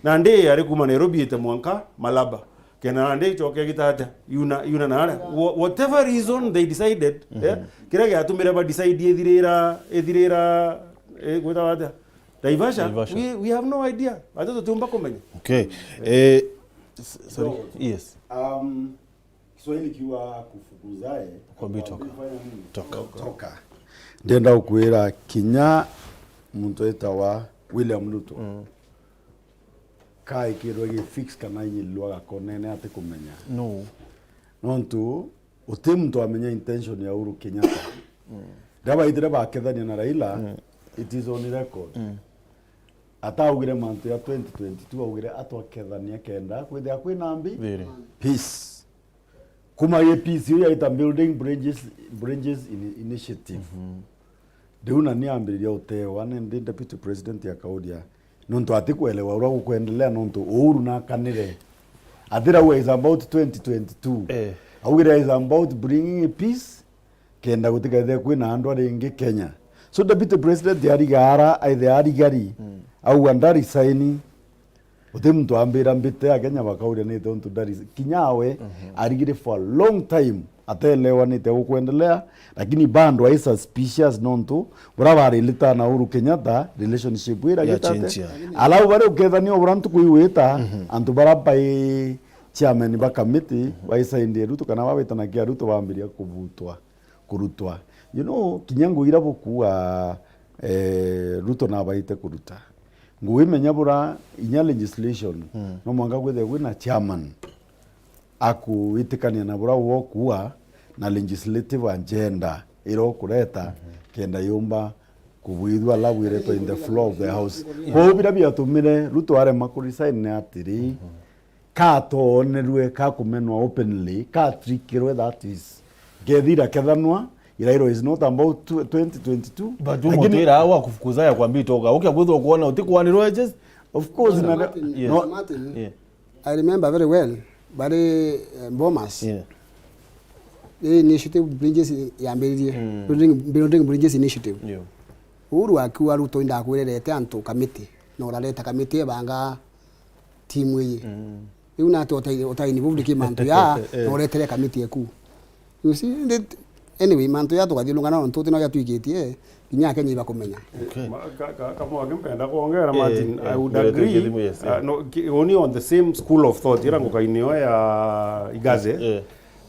Nandi yari kuma Nairobi ite mwanka Malaba. Kenda nandi icoke gita atia? Yuna, yuna na aria. Wha-, whatever reason they decided, eh, kiria giatumire ba decide ithirira, ithirira, eh, gwitawa atia? Naivasha? Naivasha. We, we have no idea. Hata tutiumba kumenya. Okay. Eh, s-, sorry. Yes. Um, Kiswahili kiwa kufukuzae, Kwambia toka. Fanya nini? Toka. Toka. Ndenda gukwira kinya muntu etawa William Ruto. Mm. Kaikirwe gi fix kana inyilwa gakonene atikumenya. No. Nontu uti muntu amenya intention ya Uhuru Kenyatta. Mm. Riria baitire bakethania na Raila, Mm. it is on record. Mm. Ataugire mantu ya twenty twenty-two, augire atwakethania kenda kwithia kwina mbi. Thiri. Peace. Kuma ye peace iyo yaita building bridges, bridges ini-, initiative. Mhm. Riu na ni ambiriria utewa, ni ndi deputy president akauria, nontu atikwelewa uria gukwendelea, nontu Uhuru nakanire. Atirauga is about twenty twenty-two. Eh. Augire is about bringing peace, kenda gutikethire kwina andu aringi Kenya. So deputy president ariga ara, aithe arigari, Mm. auga ndari saini. Uti muntu ambira mbite ya Kenya bakauria nite untu ndari. Kinya awe Mhm. arigire for a long time, atelewanite gukwendelea, lakini bado ai suspicious nontu bura barilita na Uhuru Kenyatta, relationship ira Ya gita ate. Change, yeah. Alau bari ukethania bura ntuku iwita, Mhm. antu bara bai chairman ba committee, Mhm. bai side ya Ruto kana babitana kia Ruto bambiria kubutwa, kurutwa. You know, kinya ngugi ira bukua, eh, Ruto nabaite kuruta. Ngugi menya bura inya legislation, Mm. no mwanka kwithirwa kwina chairman akuitikania na bura wokua na legislative agenda ira ukureta, Mhm. kenda yumba kubwithua alafu iretwa in the floor of the house. Yeah. Kwou bira biatumire Ruto arema kuresign ni atiri, Mhm. katonerwe, kakumenwa openly, katrikirwe, that is, kethira kethanwa, Irairo is not about tw-, twenty twenty-two. But lakini umutwira wa kufukuza ya kwambia itoka. Ukia kwithwa kuona utikwanirwa just of course, Mister na Martin, Yes. Mister Martin, Yeah. I remember very well, bari, eh, Bomas. Yeah. The initiative bridges yambiririe. Mm. Building, building bridges initiative. Yeah. Uhuru akiuga Ruto indakwirerete antu committee. Na urareta committee ebanga timu iyi. Mm. Riu nati utai-, utai involved ki mantu ya, Eh, eh. na uretere committee eku. You see, that, anyway, mantu ya tukathiurungana nontu uti no yatwikitie, kinya Akenya ibakumenya. Okay. Ma-, ka-, ka-, kamwe akimpenda kuongera, Eh, Martin, eh, I would ngwirete agree. Githimu, yes, Uh, eh. no, ki-, only on the same school of thought, ira ngukainio ya Igaze. Eh.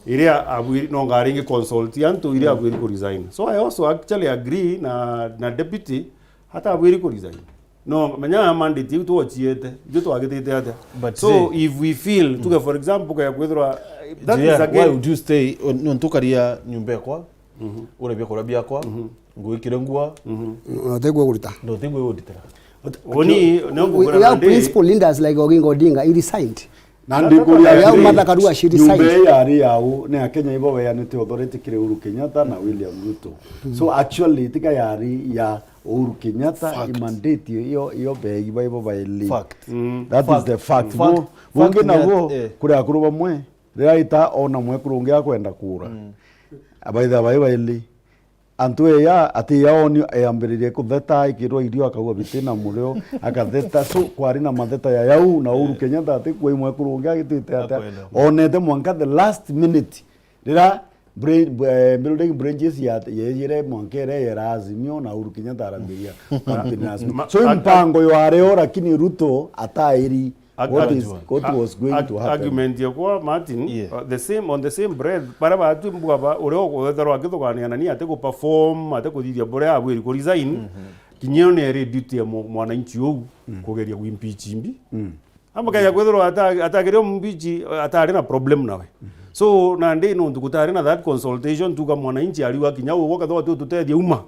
iria abwiri, no ngari ingi consult antu iria abwiri ku resign. So I also actually agree na, na deputy, hata abwiri ku resign. No, menya ya mandate iu twochiete, ithu twagitite atia? But so, say, if we feel, tuge for example, kaya kwithirwa, that is, why again, would you stay, nontu ukaria nyumba yakwa, uria biakura biakwa, ngwikire ngua, na utigwe gurita. Na utigwe gurita. Oni, no, we, we have principal leaders like Oginga Odinga, he resigned. Na ndikuria, yau atiri, Martha Karua, she nyumba resigned. Ii yari yau, ni Akenya ibo beanite authority kiri Uhuru Kenyatta na William Ruto. So actually, tika yari ya Uhuru Kenyatta, fact, imandate iyo, iyo begi baibo baili. Fact. That is the fact. Fact. Bo, bungi nabuo, eh, kuri akuru bamwe, riria ita ona mwekuru ungi akwenda kura. Abaitha bai baili. Antu eya, ati ya oni eambiririe kutheta, ikirwa irio akauga biti na murio, akatheta. So, kwari na matheta ya yau, na Uhuru Kenyatta ati kwa imwe kurungi agitite atia. Akwenda. Onete mwanka the last minute. Rira bra-, eh, building bridges ya, yejire mwanka ere yera Azimio na Uhuru Kenyatta arambiria campaign na Azimio. Ma-, so, a-, mpango yo areo, lakini Ruto atairi. Ag-, what ag-, is, what ag-, was going ag-, to happen? Argument yakwa, Martin, yeah, uh, the same, on the same breath, baria batu mbuga ba, uria ukwethirwa akithuganira na ni ati ku perform, ati kuthithia buria abwiri ku resign, kinya ni eri duty ya mu-, mwananchi uu kugeria ku impeach mbi. Ama kaya kwethirwa ata-, atageria impeach, atari na problem nawe. So, nandi nontu gutari na that consultation, tuga mwananchi ariuga kinya uu, ukethirwa tu tutethia uma.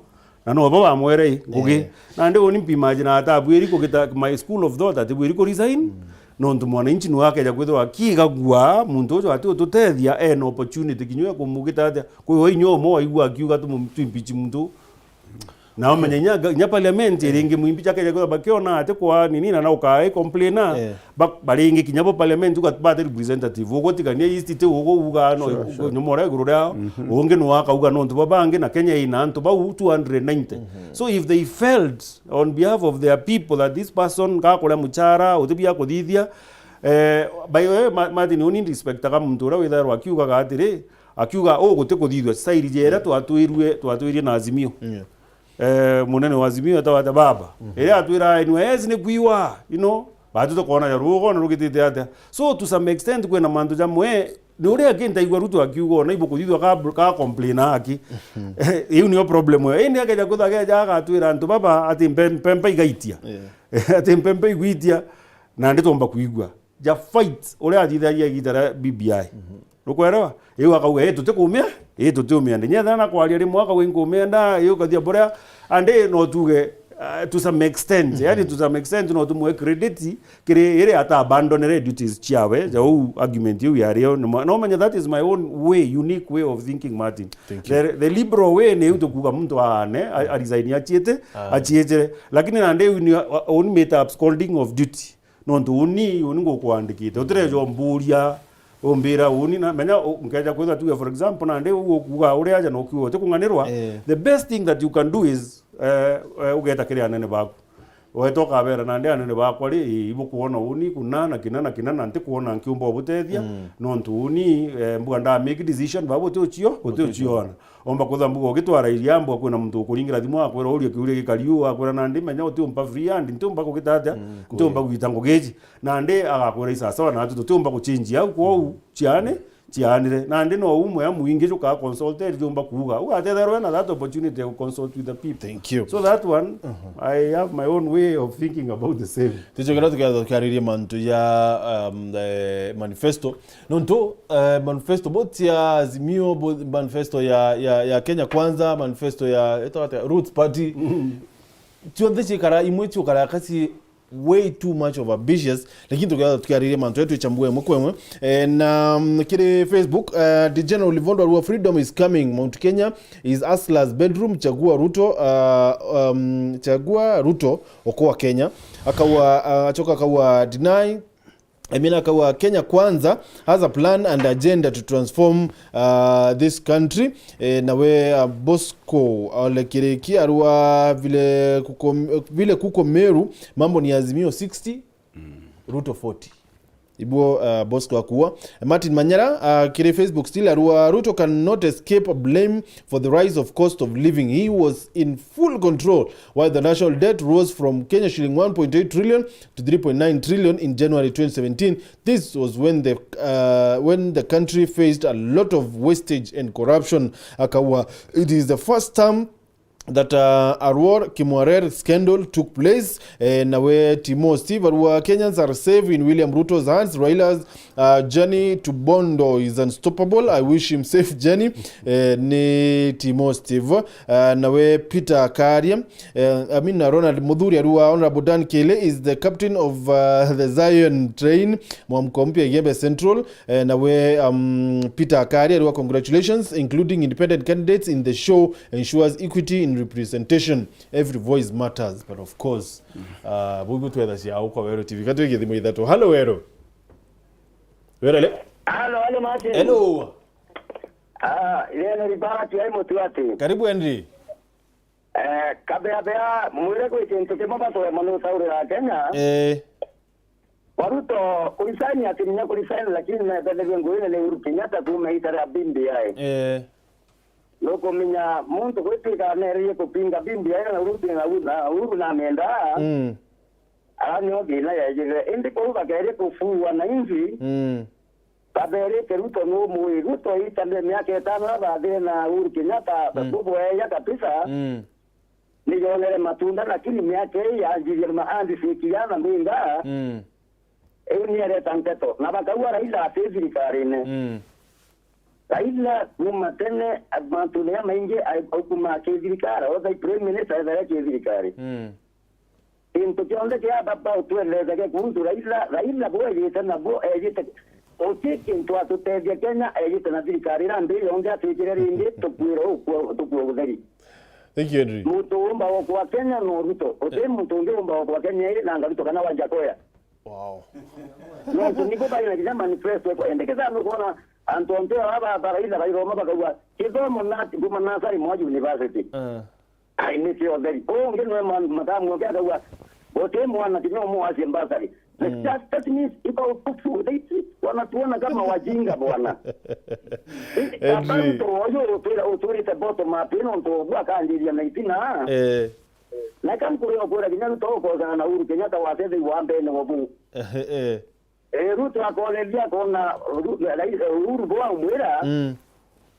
Na no bo bamwere ngugi. Eh. Nandi uni mpimagine atabwiri kugita, my school of thought, atibwiri ku resign. Nontu mwananchi nwe akeja kwithirwa akigagua muntu ucio ati ututethia, ena opportunity kinya ya kumugita atia. Kwi o inya umwe waigua akiuga tumu-, tu impeach muntu. Na umenya inya, inya parliament iringi mwimbi akeja kwithirwa bakiona ati kwa nini na na ukai complain. Eh. Ba-, baringi kinya bo parliament uga bate representative. Uguo tigania East ti uguo uga no, sure, sure, nyomora iguru riao. Ungi no akauga nontu ba bangi na Kenya ina antu bau two hundred ninety. So if they felt on behalf of their people that this person gakuria muchara, utibia kuthithia, eh, by the way, Ma-, Martin, uni respectaga muntu uria withairwa akiugaga atiri, akiuga, "Oh, guti kuthithua, sairi jera twatwirue, twatwirie na Azimio." Yeah. Eh, munene wa Azimio etagwa atia? Baba. Iria atwira, "N Y S ni kwiwa, you know, batu tukona ja rugo na rugitite atia." So, to some extent, kwina mantu jamwe, ni uria kintaigua Ruto akiuga, ona ibo kuthithua ka, ka complain aki. Eh, iu niyo problem yo. Indi akeja kwithirwa akeja agatwira antu baba ati mpe-, mpempa igaitia. Yeah. Ati mpempa igwitia, na ndi tumba kuigua. Ja fight, uria athithagia igita ria B B I. Nukwerewa? Iu akauga, "Ii tutikumia, ii tutiumia." Ndi nyethana kwaria rimwe akauga, "Inkumienda," iu ukathia buria, and no tuge, uh, to some extent, yani to some extent no tumwe credit kiri iri ata abandonere duties ciawe, ja uu argument iu yario, no menya that is my own way, unique way of thinking, Martin. Thank you. The, the liberal way ni iu tukuga muntu aane, a, a resign achiete, achietire. Lakini nandi iu ni, uh, unmit absconding of duty. Nontu uni, uni ngukwandikite. Utireja umburia, umbira uni, na menya, u-, nkeja kwithirwa tuge, for example, nandi u-, ukuga uria aja na ukiuga utikung'anirwa, eh, the best thing that you can do is, eh, eh, ugeta kiri anene baku. Weta ukabera, "Nandi anene bakwa ri, ibukwona uni kuna na kina na kina, na ntikwona nkiumba ubutethia, nontu uni, eh, mbuga nda make decision, baba uti ucio, uti uciona." Omba kwithirwa mbuga ugitwara iria mbuga kwina muntu ukuringira thimu akwira uria kiuria gikari uu, akwira, "Nandi menya utiumba free hand, ntiumba kugita atia, ntiumba kugita ngugi iji." Nandi agakwira, "I sawasawa, natu tutiumba guchange au, kwou ciani, cianire." Nandi no umwe ya mwingi jukaa consulted, jumba kuuga. Ugatetherwe na that opportunity ya consult with the people. Thank you. So that one, I have my own way of thinking about the same. Tichokera tuketha tukiariria mantu ya, um, the manifesto. Nontu, eh, manifesto both ya Azimio, both manifesto ya, ya, ya Kenya Kwanza, manifesto ya, ito atia, Roots Party. Cionthe ciikara, imwe ciukara kasi way too much of ambitious, lakini tukiaga tukiariria mantu yetu ichambue imwe kwa imwe. Eh, na, mm, kiri Facebook, eh, the General Livondo arua, "Freedom is coming, Mount Kenya is hustlers bedroom, chagua Ruto, uh, um, chagua Ruto, okoa Kenya." Akaua, uh, achoka akaua deny. Amina akaua, "Kenya Kwanza has a plan and agenda to transform, uh, this country." Eh, nawe, uh, Bosco Ole Kiriki arua, "Vile kuko, vile kuko Meru, mambo ni Azimio sixty, Ruto forty." Ibuo, uh, Bosco akua. Martin Manyara, uh, kiri Facebook still arua, "Ruto cannot escape blame for the rise of cost of living. He was in full control while the national debt rose from Kenya shilling one point eight trillion to three point nine trillion in January twenty seventeen. This was when the, uh, when the country faced a lot of wastage and corruption." Akaua, "It is the first time that, uh, a Arwor Kimwarer scandal took place." Eh, nawe Timo Steve arua, "Kenyans are safe in William Ruto's hands. Raila's, uh, journey to Bondo is unstoppable. I wish him safe journey." Eh, ni Timo Steve. Uh, nawe Peter Karia, eh, I mean, uh, Ronald Muthuri arua, "Honorable Dan Kele is the captain of, uh, the Zion train. Mwamko mpya Igembe Central." Eh, nawe, um, Peter Akari arua, "Congratulations, including independent candidates in the show ensures equity in representation. Every voice matters." But of course, uh, bubu twetha cia uko Weru T V. Katwike thimu ithatu. Hello, Weru. Weru, hello. Halo, halo, Martin. Hello. Ah, Henry Bahati, ai Mutuati. Karibu, Henry. Eh, Kabeabea, mwire kwi kintu kimwe batwema nusaurira Kenya. Eh. Wa Ruto kuresign, ati ninya kuresign, lakini neethanirue nguine ni Uhuru Kenyatta kuuma ita ria B B I. Eh. Nukumenya muntu gwitwika neererie kupinga B B I na Uhuru, na Uhuru, na Uhuru na menda. Mm. Ara nio thina yeejire. Indi kuu bakeerie kufuu wananchi. Mm. Babeerite Ruto numui. Ruto ita ria miaka itano abathire na Uhuru Kenyatta, mm, bubueja kabisa. Mm. Nijonere matunda, lakini miaka ii yanjirie maandisiki yana mbinga. Mm. Iu niereta nteto. Na bakauga Raila ati thirikarine. Mm. Raila kuma tene, mantune jamaingi, a-, aukuma kithirikari, othe prime minister, ethaga kithirikari. Mm. Kintu kionthe kia baba utwelethage kuhusu Raila, Raila bwejite nabo, ejite, uti kintu atutethia Kenya, ejite na thirikari ira nthi yonthe atwikire ringi, tukwira ukua, tukua utheri. Thank you, Henry. Muntu umba okwa Kenya no Ruto. Uti muntu ungi umba okwa Kenya iri na anga Ruto kana Wanjakoya. Wow. Nontu nibo bari na kinya manifesto eko. Indi kethira nukwona antu onthe aba ba, ba Raila bairoma bakauga, "Kithomo na kuma nasari mwa university." Eh. Ai, ni cio theri. Ungi nwe ma-, mathamu oke akauga, "Guti mwana kinya umwe wacie mbasari." Mm. That, that means iba utufu, they, wanatuona kama wajinga bwana. Henry. Baba Ruto uyu utwira, utwirite bottom up, ino ntu ubu akanjiria na itina. Eh. Na ika nkuri ukwira kinya Ruto ukosana na Uhuru Kenyatta watethi wa mbene wa bu. Eh, eh. Eh, Ruto akoreria akona Ru-, Rais Uhuru bwa umwira, mm,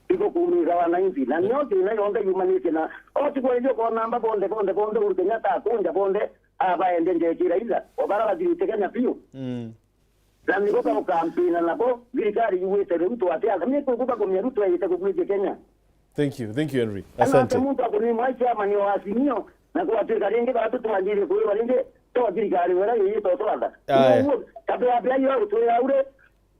iko kuumiza wananchi. Na nio thina yonthe yumanitie na, o ti kweja ukona amba bonde, bonde, bonde, Uhuru Kenyatta akunja bonde, abaende njeki Raila. O bara bathirite Kenya biu. Mm. Na nibo baukampina nabo, thirikari yuwite Ruto ati athamie kuku bakumia Ruto ejite kugwithia Kenya. Thank you, thank you, Henry. Asante. Muntu akunimwa chairman wa Azimio, na kwatuika ringi batu twanjirie kwirwa ringi, to thirikari wera yiyito twatha. Aya. Uguo, Kabeabea yo gutwira ure,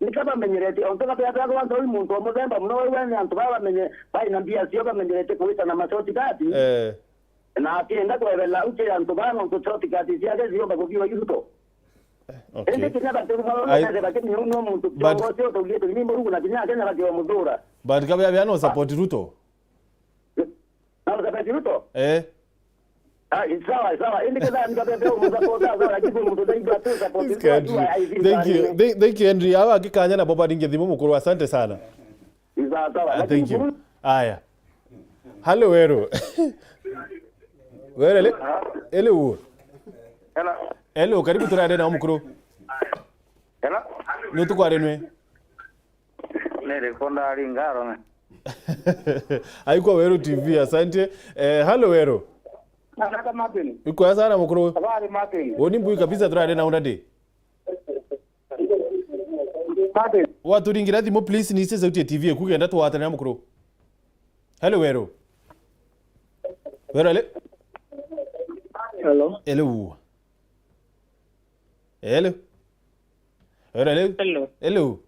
ni kabamenyerete, onto Kabeabea kwanza uri muntu wa muthemba muno, we ni antu baba bamenye, bai na mbia cio bamenyerete kuita na mashortcut. Eh. Na akienda kwebela uche antu bana ntu shortcut ciake ziomba kubiwa Ruto. Okay. Indi kinya batiri baba ai- batete bakimenya no muntu but kiongozi utugiite ni Murungu na kinya Kenya bakiwa muthura. But Kabeabea no support Ruto. Na support Ruto? Eh. Ah, sawa, sawa. Indi kethira ni Kabeabea umusupport, sawa, lakini muntu ndaigua tu support Ruto. Thank you. Thank, thank you, Henry. Awa akikanya na boba ninge thimu mukuru, asante sana. Ni sawa, sawa. Ah, thank you. Aya. Halo, Weru. Weru, ele-, ele u. Hello. Hello, karibu turare na mukuru. Hello. Ni utukware nwe. Nere konda ari ngaro ne. Aiko Weru T V, asante. Eh, halo, Weru. Asante, Martin. Iko sana mukuru. Habari, Martin. Oni mbui kabisa, turare na undadi. Martin. Waturingira thimu, please, ni sauti ya T V, kugenda twatanira mukuru. Hello, Weru. Weru, ale-, Hello. Hello. Hello. Weru, ale-, Hello. Hello.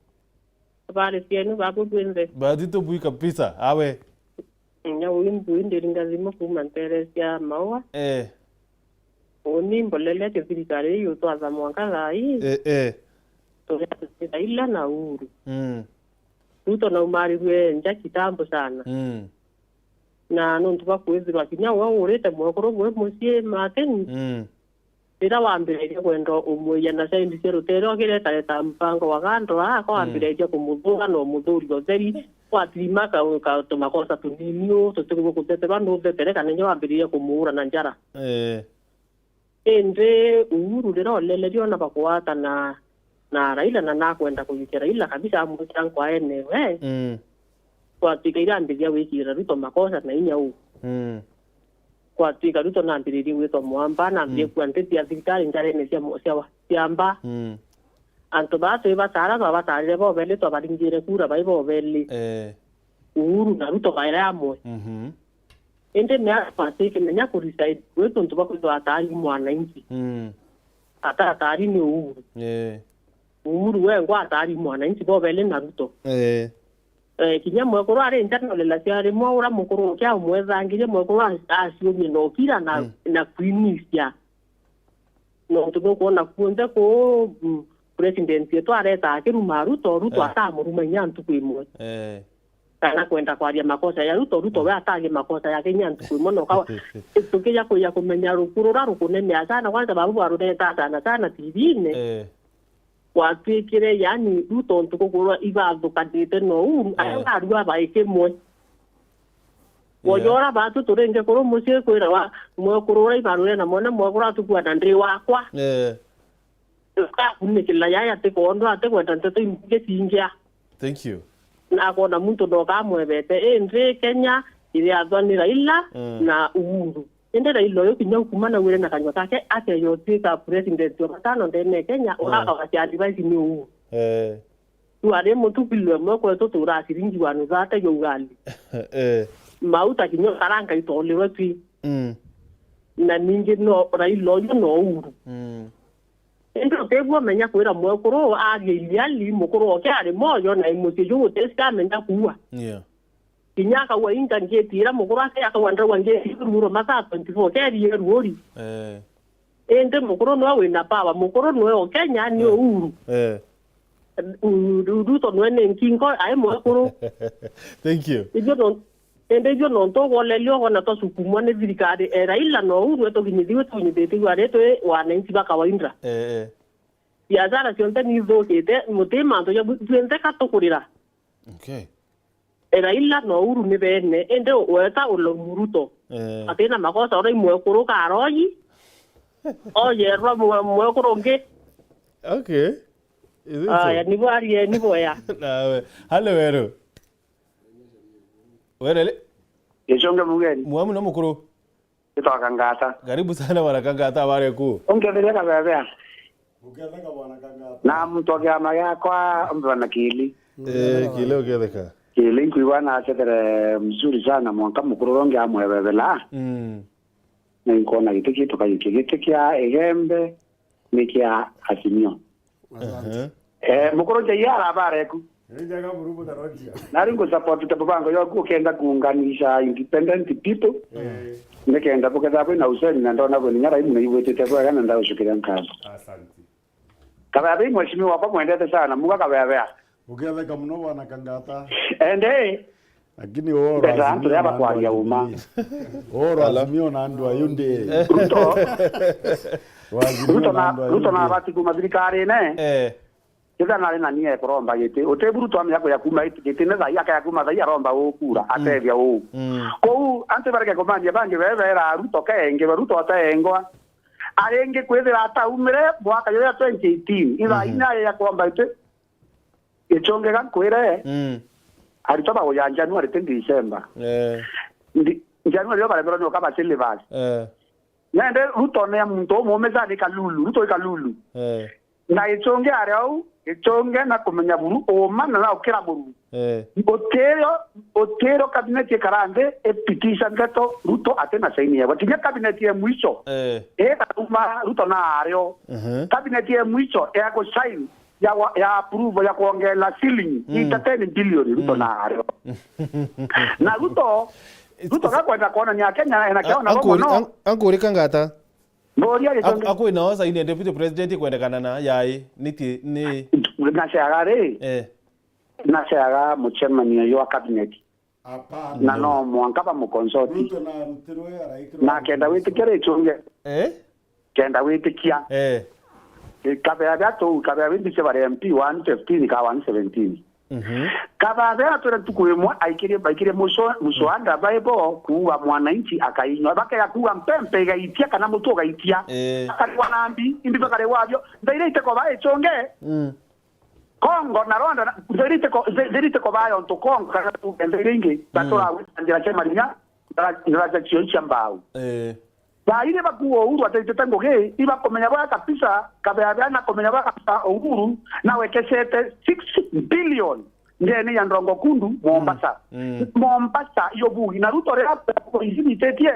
Habari cienu, babu bwinthe? Bathi tubui kabisa, awe. Nya ui mbui, ndiringa thimu kuma ntere cia Maua. Eh. Uni mbolelete thirikari ii utwatha mwanka thaa ii. Eh, eh. Turi Raila na Uhuru. Mm. Ruto naumarirue nja kitambo sana. Mm. Na nontu bwa kwithirwa kinya we urite mwekuru bwi mucii Martin, mm, Riria wambiriria kwenda umwiya na sendi cia rutere, ukiretareta mpango wa kando, aa, ko wambiriria kumuthuura na umuthuuria utheri, kwatirima ka-, ka-, tumakosa tunini uu, tutiguo kutheterwa, nuthetere kana inya wambiriria kumuura na njara. Eh. Indi Uhuru riria olelerie ona bakwatana na Raila na nakwenda kujukia Raila kabisa amwikia nkwaene we, mm, kwatuika iria ambiriria gwikira Ruto makosa na inya uu. Mm. Kwatuika Ruto nambiririe gwitwa mwamba, nambirie, mm, kua nti cia thirikari njarene cia mo-, cia wa-, cia mba. Mm. Antu baa twi batara, twabatarire bobeli, twabaringire kura bai bobeli. Eh. Uhuru na Ruto baere amwe. Mhm. Indi meara kwati kimenya ku resign kwi tuntu bwa kwithwa atari mwananchi. Mm. Atatari ni Uhuru. Eh. Uhuru wengwa atari mwananchi bobeli na Ruto. Eh. Eh, kinya mwekuru ari nja nolela cia rimwe ura mukuru ukia umwethangirie mwekuru a-, aciumie na ukira na, mm, na kwinisia. Nontu nukwona kuonthe kuu, mm, president wetu areta akiruma Ruto, Ruto, eh, atamuruma inya ntuku imwe. Eh. Kana kwenda kwaria makosa ya Ruto, Ruto, mm, we atarie makosa yake inya ntuku imwe. Noka tukija kuja kumenya ruku rura rukunenea sana, kwanza babu barureta sana sana T V-ini. Eh. Gwatuikire, yani, Ruto ntuku kurwa ibathukanite na Uhuru, eh, aria arua bai kimwe. Yeah. Wojora batu turinge kuru mucii kwirawa mwekuru uria ibarure na mwana mwekuru atukua na ndi wakwa. Eh. Ukakunikirira yaya ati kondo ati kwenda nteto imbingi cingia. Thank you. Na akona muntu ndokamwebete. Indi Kenya iriathwa ni Raila, mm, na Uhuru. Indi Raila uyu kinya ukuma na wire na kanywa kake akeya utuika president wa gatano ndene ya Kenya, mm, urakawa cia advice ni Uhuru. Eh. Riu ari mutu kilo imwe kwetu turaa ciringi wa nuthu ate ya ugali. Eh. Mauta kinya ukaranga itolirwe twi. Mm. Na ningi no Raila uyu no Uhuru. Mm. Indi utigua menya kwira mwekuru aria iliali mukuru oke ari moyo na imucii juu guti cikamenya kuua. Yeah. Kinya akaua inga ngiti ira mukuru ake akaua ndraua ngiti ruro masaa twenty-four keri eruori. Eh. Indi mukuru nwe wina power, mukuru nwe o Kenya ni, eh, Uhuru. Eh. U-, Ruto nwe ni nkingo ai mwekuru. Thank you. Ithio no, indi ithio nontu ugolelio ugona twasukumwa ni thirikari, e Raila no Uhuru etuginyithiwe tuginyithithiwe ari twi wananchi ba kawaida. Eh, eh. Biashara cionthe ni ithukite, muti mantu ja bu-, twinthe ka tukurira. Okay. E Raila na Uhuru ni bene, indi weta ulaumu Ruto. Eh. Atina makosa, uria imwekuru karoyi, oyerwa mwe-, mwekuru ungi. Okay. Is it so? Aya, nibo arie, nibo ya. Nawe. Hale weru. Werele? Gicungi mugeni. Mwamu na mukuru. Gitwa Kangata. Karibu sana bwana Kangata, habari kuu? Ungetheria kabebea. Uketheka bwana Kangata. Na muntu wa kiama giakwa, bwana Kili. Eh, Kili uketheka. Kili nkuigua na acethere mzuri sana, mwanka mukuru ronge amwebebela. Mm. Na inkona giti kitu kaingi. Giti kia Igembe, ni kia Azimio. Asante. Ehe. Eh, mukuru Njai araba areku. Ni njega buru mutaronjia. Nari ngu support ta mubango yoku ukenda kuunganisha independent people. Eh. Nikenda buketha bwina usemi na ndona bwina nyara imu na igwitite bwega na ndaucukire nkazo. Asante. Kabebe mheshimiwa wakwa mwendete sana, muga kabebe. Uketheka muno bwana Kangata. Ende. Lakini uhoro wa Mbeta antu Azimio ria na andu a bakwaria uma. Jubilee. Uhoro wa Hello? Azimio na andu a U D A. Ruto. Wa Azimio Ruto na na, andu a Ruto na U D A. Abati kuma thirikarine. Eh. Kethira nari na nia ya kuromba giti, uti buru twamenya kuya kuma giti, giti ni thai akaya kuma thai aromba ukura, mm, atethia uu. Mm. Kou antu bareke kumania bangi bebera Ruto kenge, Ruto ataengwa. Aringi kwithira ataumire mwaka juria twenty eighteen, ithaa, mhm, inya ya kuromba giti. Gichungi ga nkwire, mm, arito baguya January ti December. Eh. Ndi-, January yo baremerwa ni uka ba syllabus. Eh. Nende Ruto ni muntu umuume sana ni Kalulu, Ruto i Kalulu. Eh. Na Gichungi ari au, Gichungi na kumenya buru, uuma na na ukira buru. Eh. Utirio, utirio cabinet ikara nthi, ipitisha ndeto, Ruto ati na saini yegwa. Kinya cabinet ya mwisho, eh, irauma Ruto na ario. Mhm. Cabinet ya mwisho ya ku sign, ya wa-, ya approve, ya kuongela ceiling, mm, ita ten billion, Ruto, mm, na ario. Na Ruto, Ruto gakwenda kuonania Akenya ena kiona mono. Ankuri Kangata. Mboria Gichungi. Akwina osa ine deputy president kwendekana na yai, niti, ni. Naceaga ri? Eh. Naceaga mucemanio jwa cabinet. Hapana. Na no mwanka bamukonsoti. Ruto narutirwe, araikirwe. Na akenda gwitikia Gichungi. Eh? kenda witikia. Eh. Kabea bia tu, kabea bindi cia bare M P one fifteen ka one seventeen. Mhm. Kabea bia twere ntuku imwe aikirie, aikirie muco, muco anda Bible kuuga mwananchi akainywa. Bakega kuuga mpempe igaitia kana mutu ugaitia. Eh. Akarigwa na mbi, imbi bakarigwa abio. Nthaira iteko ba ichonge. Mm. Congo na Rwanda, na, nthaira iteko, nthaira iteko ba yontu Congo kana tuge nthaira ingi, mm, batura gwita njira cia marinya, njira, njira cia cioi cia mbau. Eh. Thaa iri bakuuga Uhuru ataitite ngugi, ibakumenya bwa kabisa, kabea bea na kumenya bwa kabisa Uhuru nawekesete six billion ndene ya ndongo kundu Mombasa. Mm. Mombasa iyo bugi. Na Ruto riria izimitetie,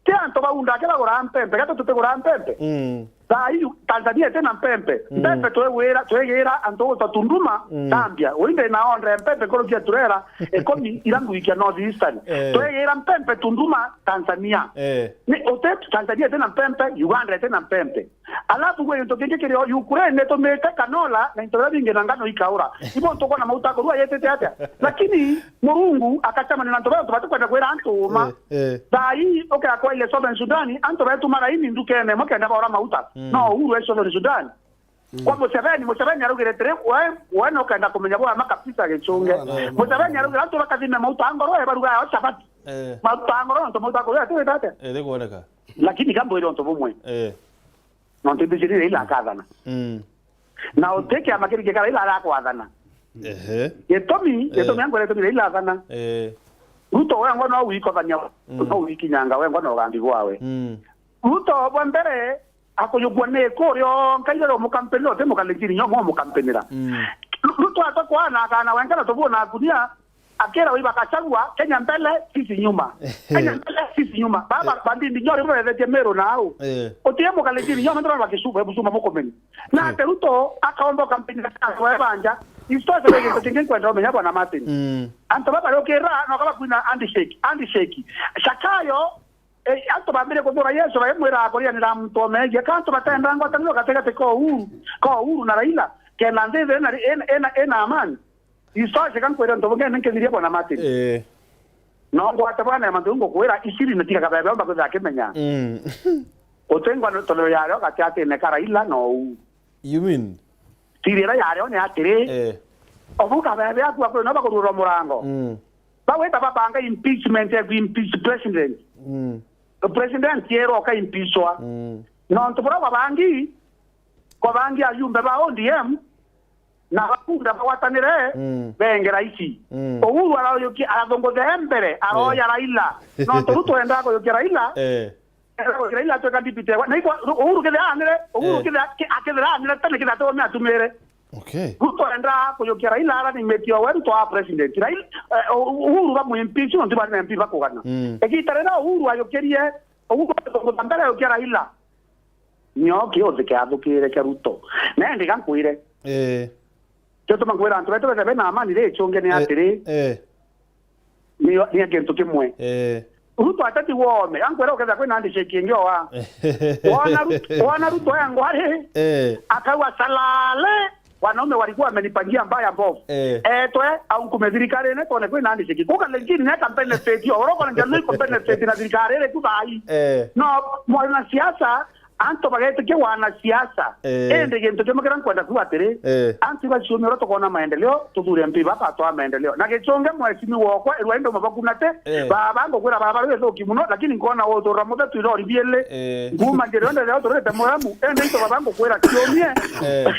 ti antu bau ndake bagura mpempe, gato tutigura mpempe. Mm. Thaa ii Tanzania itina mpempe. Mm. Mpempe twegwira, twegira antu gutwa Tunduma, mm, Zambia. Winde na onde mpempe kurukia turera ikumi ira nguikia North Eastern. Eh. Twegira mpempe Tunduma, Tanzania. Eh. Ni uti Tanzania itina mpempe, Uganda itina mpempe. Alafu gwe into kingi kirio Ukraine nitumite kanola na into biria bingi na ngano ikaura. Ibo ntukona mauta kurua yetete atia? Lakini Murungu akacamania na antu baria antu batikwenda kwira antu uma. Eh, eh. Thaa ii ukea kwa ile Southern Sudan, antu betu maraini ndukene imwe kenda baura mauta. Mm. No Uhuru e Southern Sudan. Mm. Kwa Museveni, Museveni araugire atiri, we, we no kenda kumenya bwa makabisa gichunge. No, no, no. Museveni araugire antu bakathime mauta ngoro, e baruga yao chapati. Eh. Mauta ngoro, antu mauta ngoro, ati wita atia? Eh, rikwoneka. Lakini kambwire untu bumwe. Eh. Nontu mbijirire ila akathana. Mm. Na uti kiama kiri gikara ila arakwathana. Ehe. Gitumi, eh, gitumi angwire gitumi ila athana. Eh. Ruto wengwa no wikothania, mm, no wikinyanga wengwa no ugambi bwawe. Mm. Ruto bwa mbere akuyugua ni kurio nkaire ro mukampenira, uti mukalenjini nyo mo mukampenira. Mm. Ru-, Ruto atakwana akana wengana tubona akunia, akira wi bakachagua, Kenya mbele, sisi nyuma. Kenya mbele, sisi nyuma. Baba, eh, bandindi nyori burethetie Meru na au. Eh. Utie mukalenjini nyo, mandora bakisuba, ebusuma mukomeni. Na, eh, ate Ruto akaomba kampeni ya kazi wa ebanja. Isitoshe, begi kutingi kwenda umenya Bwana Martin. Mm. Antu baba rokera, no kaba kwina handshake, handshake. Shakayo, eh, antu bambire kuthura Yesu, bayamwira akurianira muntu omegia. Ka antu batenda ngwataniro gatigati ka Uhuru, ka Uhuru na Raila. Kenda nthi ithire na ri-, ina, ina, ina amani. Isitoshe, ka nkwire untu bungi ni nkithirie Bwana Martin. Eh. No ngwate bwana ya mantu ngukwira, isiri na tiga kabebe omba kwithira akimenya. Mm. Uti ngwataniro yario gati atine ka Raila no Uhuru. You mean? Siri iria yario ni atiri, eh, obu kabebe aku akuri no bakurura murango. Mm. Bawita babanga impeachment ya ku impeach president. Mm. President yero ka impeachwa. Mm. Nontu buria babangi, kwabangi ajumbe ba O D M, na bakunda bagwatanire, mm, benge raisi. Mm. Uhuru araoyukia, arathunguthia e mbere, aroya, eh, Raila. Nontu Ruto endaga kuyukia Raila, eh, endaga kuyukia Raila atwika deputy wa, na ikwa, Ru-, Uhuru kethira anire, Uhuru, eh, kethira, ke-, akethira anire, tene kethira atome atumire. Okay. Ruto endaga kuyukia Raila, ara ni meti owe Ruto a president. Raila, eh, U-, Uhuru bamwimpeach, nontu bari na M P bakugana. Mm. Igita riria Uhuru ayukirie, Uhuru athunguthia mbere ayukia Raila. Nio kiuthi kiathukire kia Ruto. Na indi ga nkwire. Eh. Kio tuma nkwira antu betu bethe bena amani ri, chunge ni, eh, atiri. Eh. Ni, ni kintu kimwe. Eh. Ruto ateti wome, ankwira uketha kwina handshake ingi owa. Wona Ruto, wona Ruto ya ngwari, eh, akaua salale, wanaume walikuwa wamenipangia mbaya mbovu. Eh. Etwe, au nkume thirikarine, twone kwina handshake. Kuka lengine, neka benefit, oroko na njano iko benefit na thirikari iri kuthai. Eh. No, mwanasiasa, antu bagetikia wanasiasa. Eh. Indi gintu kimwe kiria nkwenda kuuga atiri, eh, antu baciumia uria tukoona maendeleo, tuthure M P baba atwaa maendeleo. Na gichunge mheshimiwa wakwa, irwa indo mabakunate, eh, baba ngukwira baba riu ithuki muno, lakini nkona uthura muthetu irori biili. Eh. Nguma njira yonthe iria uturite muramu, indi into baba ngukwira ciumie. Eh.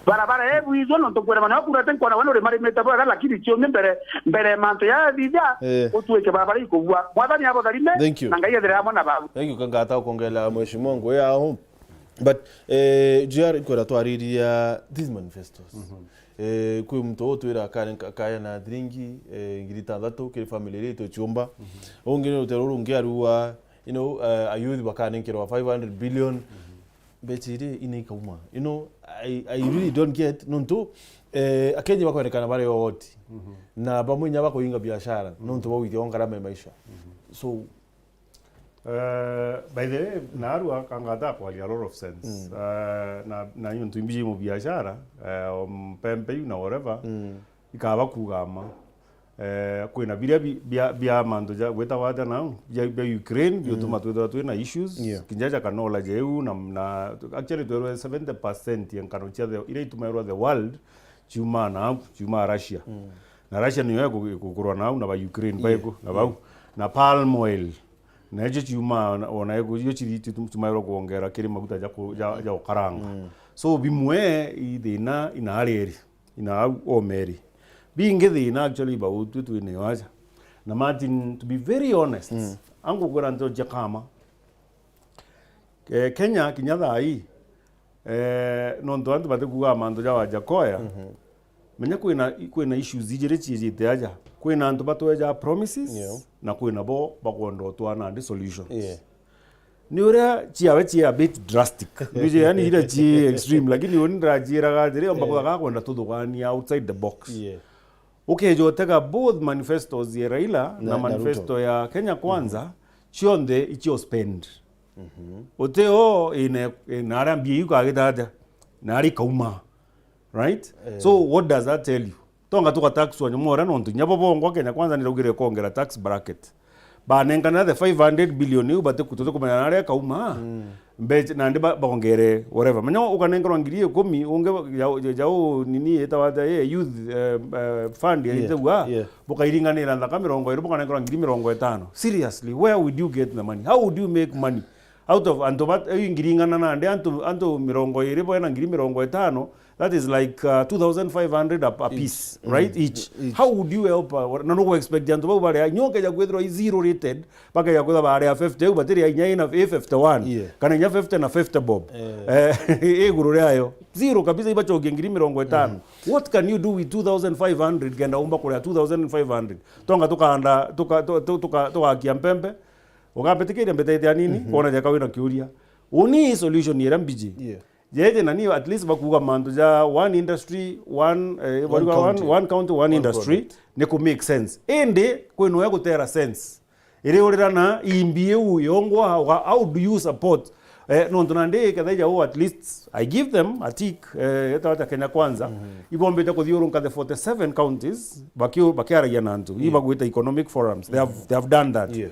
Barabara ebu ithua nontu kwirema nio kurete nkona we nurimarimite bwega, lakini ciumie mbere, mbere mantu yathithia, eh, utuike barabara ikubua. Mwathani abutharime, thank you, na Ngai ethire amwe na bau. Thank you, kangata ukongelela mheshimiwa ngugi aho. But, eh, J R, ikwenda twariria these manifestos. Mhm. Eh, kwi muntu utwira akane-, akayana thiringi, eh, ngiri itantatu kiri family iria ituchiumba. Mhm. Ungi ni rutero rungi arua, you know, eh, ayouth bakanenkerwa five hundred billion. Mhm. Mbecha iria ina ikauma. You know, I, I really don't get, nontu, eh, Akenya bakwendekana bari oti. Mhm. Na bamwe inya bakuinga biashara, mhm, nontu bauithia o ngarama ya maisha. Mhm. So, Eh, by the way, narua kangata kwaria a lot of sense. Mm. Eh, na, na nontu imbiji mu biashara, eh, o mpempe iu na whatever, mm, ikaba kuuga ma. Eh, kwina biria bi-, bia, bia mantu ja gwitagwa atia nau, bia, bia Ukraine, biutuma twithirwa twina issues, Yeah. kinya ja canola jeu, na, na, actually, twerwe seventy percent ya nkano cia the, iria itumairwa the world, ciumaa nau, ciumaa Russia. Mm. Na Russia niyo iku-, ikukurwa nau, na ba Ukraine, Yeah. baiku, na bau. Yeah. Na palm oil, na icio ciumaa, ona, ona iku-, icio ciri-, citu-, citumairwa kwongera kiri maguta ja ku-, ja, ja gukaranga. Mm. So, bimwe i thina inaari iri. Ina au omeri. Bingi thina actually iba utwi twinayo aja. Na Martin, to be very honest, Mm. angukwira nto cia kama. Eh, Kenya kinya thaa ii, eh, nontu antu batikuuga mantu ja Wajakoya, Mhm. menya kwina, kwina issues ijiri ciijite aja. Kwina antu batweja promises, Yeah. na kwina bo bakwenda utwana ndi solutions. Yeah. Ni uria ciawe ci a bit drastic. Mbiji, yani, iria ci extreme, lakini uni ndiraciiraga atiri, omba Yeah. kwenda tuthugaania outside the box. Yeah. Ukeja utega both manifestos ya Raila na Na, na manifesto Ruto. ya Kenya Kwanza, Mhm. cionthe icio spend. Mhm. Uti o ine, ina aria mbia iu kagita atia, na ari kauma. Right? Eh. So what does that tell you? Tonga tukataxwa nyuma uria nontu inya bo bongwa Kenya Kwanza niraugire kongera tax bracket. Banenkanira the five hundred billion iu bati-, tutikumenya na aria kauma. Mm. Mbeca, nandi ba-, bongere whatever. Menya ukanenkerwa ngiri ikumi, ungi ya, ya, ya u nini itawa atia, eh, youth, eh, eh, fund ya Yeah, itagua, yeah. bukairinganira nthaka mirongo iri, bukanenkerwa ngiri mirongo itano. Seriously, where would you get the money? How would you make money? Out of antu ba, eh, ngiri ing'ana nandi antu, antu mirongo iri boe na ngiri mirongo itano, that is like, uh, two thousand five hundred a, a Each. piece, Mm. right? Each. Each. How would you help, uh, na nugu expect antu bau baria, nyo keja kwithirwa i zero rated, bakeja kwithirwa baria fifty, au batiria inya ina fifty-one, Yeah. kana inya fifty na fifty bob. Eh. Eh, iguru riayo. Zero kabisa, ibachokie ngiri mirongo itano. Mm. What can you do with two thousand five hundred kenda umba kuria two thousand five hundred? Tonga tukanda, tuka, tu-, tu-, tuka, tugakia mpempe, Ugambitikiria mbitete anini, Mhm. kwona jaka wina kiuria. Uni solution iria mbiji. Yeah. Jeje na niyo at least bakuga mantu ja one industry, one, eh, One bariuga one, county. one county, one One industry, product. ni ku make sense. Indi, kwina uya gutera sense. Iri urira na imbi iu yongwa, how, how do you support? Eh, nontu nandi kethaija u at least I give them a tick, eh, etawa ta Kenya Kwanza. Mhm. Ibombite kuthiurunka the forty-seven counties, baki-, bakiaragia na antu. Yeah. Ibagwita economic forums. They have, Mhm. they have done that. Yeah.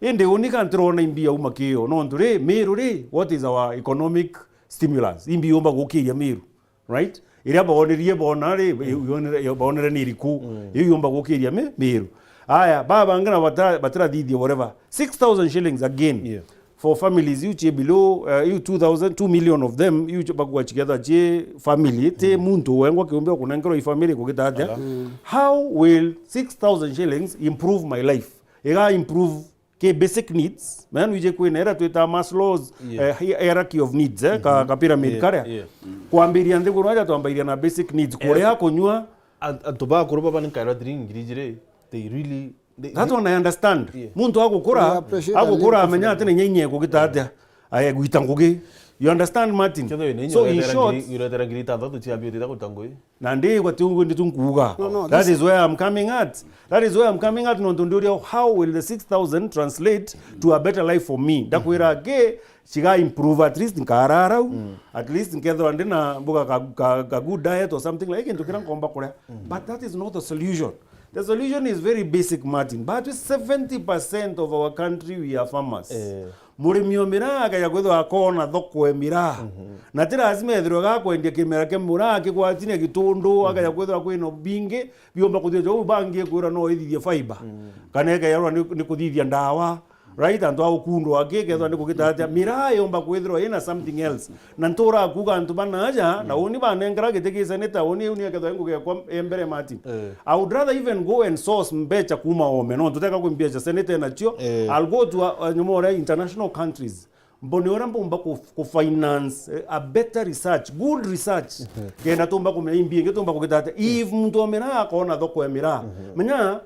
Indi uni ka ntirona imbi yauma kio, nontu ri, Miru ri, what is our economic stimulus? Imbi yumba gukiria Miru, right? Iria bonerie bona ri, Mm. yonere, yo bonere ni iriku? Mm. Iu yumba gukiria Mi-, Miru. Aya, baba bangi na bata-, batirathithia whatever. Six thousand shillings again. Yeah. For families, iu ci below, uh, iu two thousand, two million of them, iu ci-, bagwa together ci family, ti Mm. muntu wengwa kiumbe kunenkerwa i family kugita atia. Ala. Mm. How will six thousand shillings improve my life? Iga improve ki basic needs, menya nwije kwina ira twita Maslow's, Yeah. eh, hi-, hierarchy of needs, eh, ka, Mhm. ka pyramid Yeah, karia. yeah. Kwambiria nthiguru aja twambairia na basic needs, Eh, kuria, kunyua. An-, antu bakuru baba ni nkairwa thiringi ngiri ijiri, they really, they, That they one I understand. Yeah. Muntu agukura, We appreciate a agukura little amenya ati bit. Ni nyenye kugita atia. Aye gwita ngugi. You understand, Martin? Ketho ina inya So, in uretera short, ngiri, uretera ngiri itantatu ciambi utita kuruta ngugi. Na ndi gwa tiu ndi tu nkuuga. No, no, That this is where I'm coming at. That is where I'm coming at, nontu ndiuria, how will the six thousand translate to a better life for me? Ndakwira, ke, ciga improve, at least nkarara u, Mm. at least nkethirwa ndi na mbuga ka, ka, ka good diet or something like, kintu kiria nkomba kuria. Mm. But that is not the solution. The solution is very basic, Martin. But seventy percent of our country, we are farmers. Eh. Murimi o miraa akeja kwithirwa akona thoko e miraa. Mhm. Na ti lazima ethirwe gakwendia kimera kia muraa kigwatine gitundu, Mhm. akeja kwithirwa kwina bingi biumba kuthia jau bangi kwira no ithithie fiber. Mhm. Kana ikejarwa ni, ni kuthithia ndawa. Right? Antu a ukundwa aki kethwa ni kugita atia. Miraa yumba kwithirwa ina something else. Na ntura kuuga antu bana aja, na uni banengera giti gi senator, uni, uni akethwa ngugi yakwa e mbere, Martin. Eh. I would rather even go and source mbecha kuma ome, no, tuteka kwi mbecha senator nacio. Eh. I'll go to a, a, nyuma uria international countries. Mbone uria mbumba ku, ku finance, eh, a better research, good research. Mhm. Kenda tumba kumenya imbi ingi tumba kugita atia. If muntu omera akona thoko ya miraa. Mhm. Menya,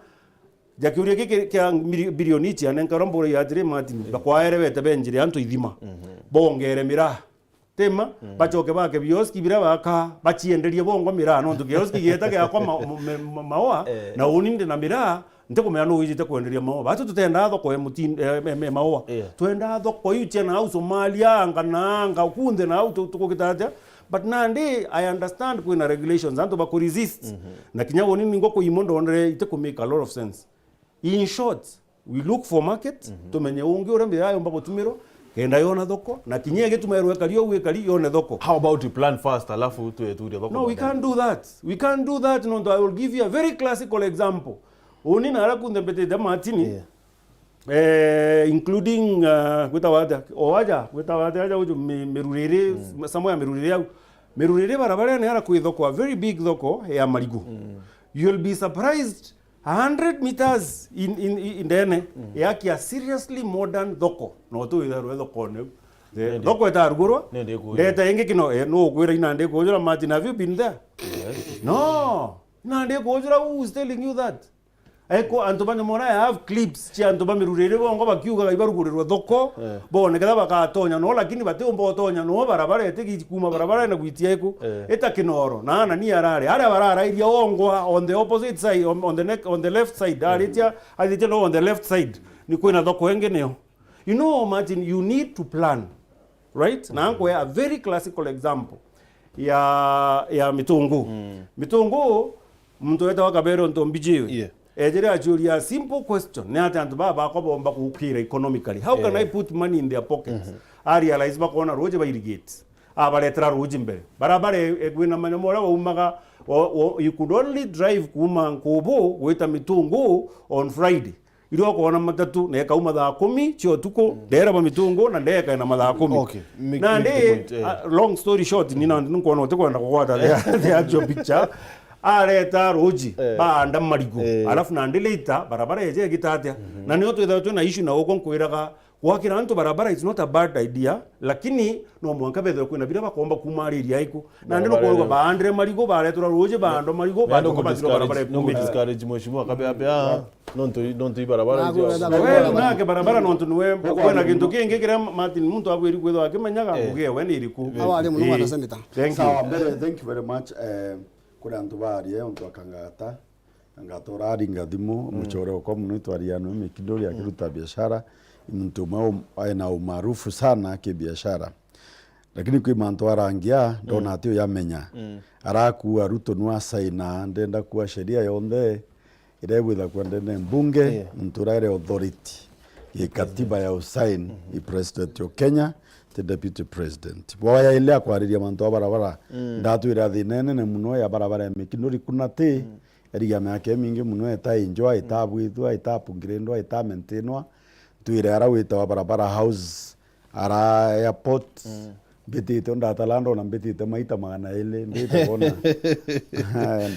ja kiuria giki kia miri-, bilioni ici anenkarwa mbura ya atiri, Martin, bakwaerewete benjire antu ithima. Mhm. Bongere miraa. Tima, Mm. bacoke bake bioski biria baka, bacienderie bongo miraa, nontu kioski gieta giakwa ma-, ma-, ma-, ma-, maoa, Eh. na uni ndi na miraa, ntikumenya nu wijite kwenderia maoa. Batu tutendaa thoko ya mutin-, eh, eh, eh, maoa. Yeah. Twendaa thoko iu cia na au Somalia, anga na anga, kunthe na au tu-, tukugita atia? But nandi, I understand kwina regulations, antu bakuresist. Na kinya uni ningo kuimo ndonere ite ku make a lot of sense. In short, we look for market, tumenye ungi uria mbiya yomba gutumirwa, kenda yona thoko, na kinya igitumirwa ikari ou ikari yone thoko. How about we plan first, alafu twe turie thoko? No, we can't do that. We can't do that, nontu I will give you a very classical example. Uni nara kunthe mbetete Martin, eh, including, uh, gwitawa atia? O aja, gwitawa atia aja uju mi-, miruriri, somewhere miruriri au. Miruriri barabara ni ara kwi thoko, a very big thoko ya marigu. You'll be surprised, a hundred meters in, in, in ndene, yaki a seriously modern thoko. No tu witharwe thoko neu. Thoko itarugurwa, ndeta ingi kino, eh, no ukwira inandi kujura Martin, have you been there? No. Inandi kujura, who is telling you that? Eko, antu ba nyomora, I have clips cia antu ba miruriri bongo bakiugaga ibarugurirwe thoko, bone ketha bagatonya no, lakini batiumba utonya no, barabara iti gi-, kuma barabara na gwitia iku, ita Kinoro, na Anani arari, aria bararairia ongwa on the opposite side, on, on the neck, on the left side, aritia, athitie no on the left side, ni kwina thoko ingi nio. You know, Martin, you need to plan, right? Na nkwe a very classical example ya, ya mitungu. Mitungu, muntu wetawa Kabere Ntombijiwe. Ejere aciuria a simple question, ni ati antu baba bakwa bomba gukira economically? How can I put money in their pockets? A realize bakona ruji ba irrigate. Abaretera ruji mbere. Barabara e-, e-, kwina manyama uria waumaga, o-, o-, you could only drive kuma Nkubu gwita Mitungu on Friday. Iria ukoona matatu na ikauma thaa kumi cia utuku, ndereba Mitungu na ndeka na mathaa kumi. Okay, make, nandi, make the point, eh. Ah, long story short, ni nandi nkwona utikwenda kugwata the, the actual picture. Areta ruji, baanda marigu. Alafu nandi later, barabara eje igitatia. Na nio twithaga twina issue na uko nkwiraga, gwakira antu barabara is not a bad idea, lakini no mwanka bethwe kwina biria bakomba kumariria iku. Nandi nukwauga baandire marigu, baretura ruji, baandwa marigu, bacoka bathirwa barabara ikumite. Discourage mheshimiwa kabe abe, ah, nontu, nontu i barabara. We unake barabara nontu niwe kwina gintu kingi kiria Martin muntu abwiri kwithwa akimenyaga ngugi ewe ni iriku. Awa ari muno mwana senator. Thank you. Sawa, mbere, thank you very much. Eh, kuri antu baria, untu akangata. Anga turaringa thimu, mucore okwa muno itwarianwe Mikinduri akiruta biashara, i muntu umwe um-, aina umaarufu sana kibiashara. Lakini kwi mantu arangia, ndona ati uyamenya. Arakua Ruto nwa saina, ndenda kuwa sheria yonthe iria igwitha kwa ndene mbunge, muntu uria ari authority gikatiba ya usain, i president o Kenya, ti deputy president. Bwaya ile akwariria mantu a barabara, ndatwira thina inene muno ya barabara ya Mikinduri Kunati, erigia miaka imingi muno etainjwa, itabwithwa, itapungirindwa, itamentinwa. Twire ara witawa barabara house, ara airport, mbitite, ndatala ndona mbitite maita magana iri, mbite bona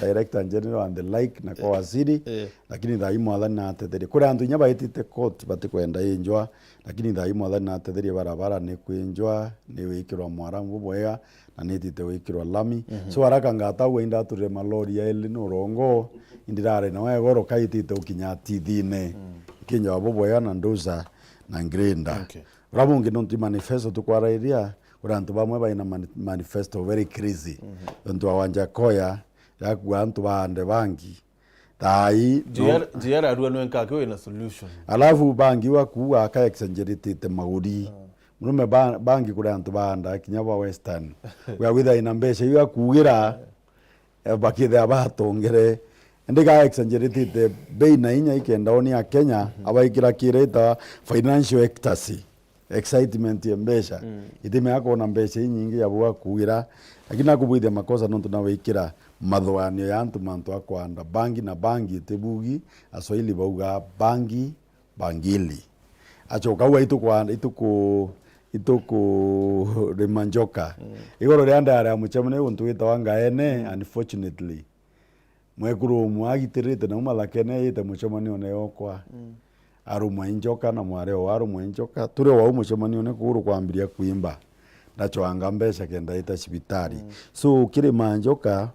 director general and the like na kwa waziri, lakini thaa ii mwathani natetherie. Kuri antu inya baitite court batikwenda injwa, lakini thaa ii mwathani natetherie, barabara ni kwinjwa, ni wikirwa mwaramu bubwega, na nitite gwikirwa lami. So haraka ngata ugwe indaturire malori yaili nurongo, indirare na wegoro kaitite ukinya tithine. Ikinja wabo bwega na nduza na ngrinda. Okay. Ura bungi nontu i manifesto tukwarairia, kuri antu bamwe baina mani-, manifesto very crazy. Nontu wa Wanjakoya, yakua antu baande bangi. Thaa ii, no. J R, J R arua nwe nkake wina solution. Alafu bangi wakuuga aka exaggeratete maguri. Murume ba-, bangi kuri antu baanda kinya ba Western. Wia withaina mbeca iu akuugira, eh, bakithia batongere. Indi ga exaggeratete bei na inya ikenda oni a Kenya, abaikira kireta financial ecstasy. Excitement ya mbeca. Itimea kwona mbeca inyingi ya bwa kugira, lakini akubwithia makosa nontu na wikira mathuganio ya antu mantu a kwanda. Bangi na bangi itibugi, Aswahili bauga bangi, bangili. Acoka au itukwanda, ituku-, itukurima njoka. Igoro ria ndaya ria mucemanio guntu witawa Ngaene, unfortunately. Mwekuru umwe agitirite nau mathakene, aite mucemanione yokwa. Arumwa i njoka na mwari o arumwa i njoka. Turi o au mucemanione kuu rukwambiria kwimba. Ndacwanga mbeca kenda ita cibitari. So, ukirima njoka,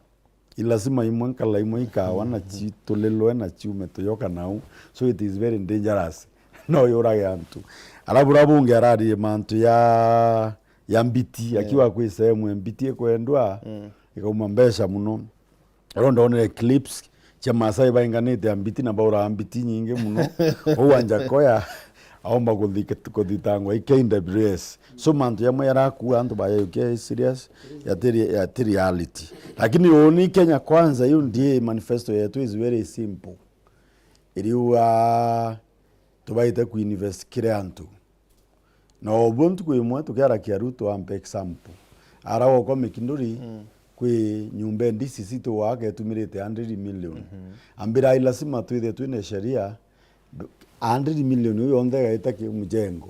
i lazima imwe nkala imwe ikawa na ci-, tulilwe na ciume tuyoka nau. So, it is very dangerous. No yurage antu. Alafu ura bungi araririe mantu ya, ya mbiti, akiuga kwi sehemu mbiti ikwendwa, ikauma mbeca muno. Ro ndonere clips cia Maasai bainganite a mbiti na bauraga mbiti nyingi muno. Kou Wanjakoya, Aomba kuthi-, kuthitangwa i K W S. So mantu jamwe jarakua antu bayayukia i serious, yati re-, yati reality. Lakini uni Kenya Kwanza, U D A manifesto yetu is very simple. Iriuga tubaite kuinvest kiri antu. Na obuo ntuku imwe tukiarakia Ruto ampe example. Ara gokwa Mikinduri, mm, kwi nyumba ya D C C tugwaka etumirite hundred million. Mhm. Ambira ai lazima twithie twina sheria, hundred million iu yonthe igaita ki mujengo.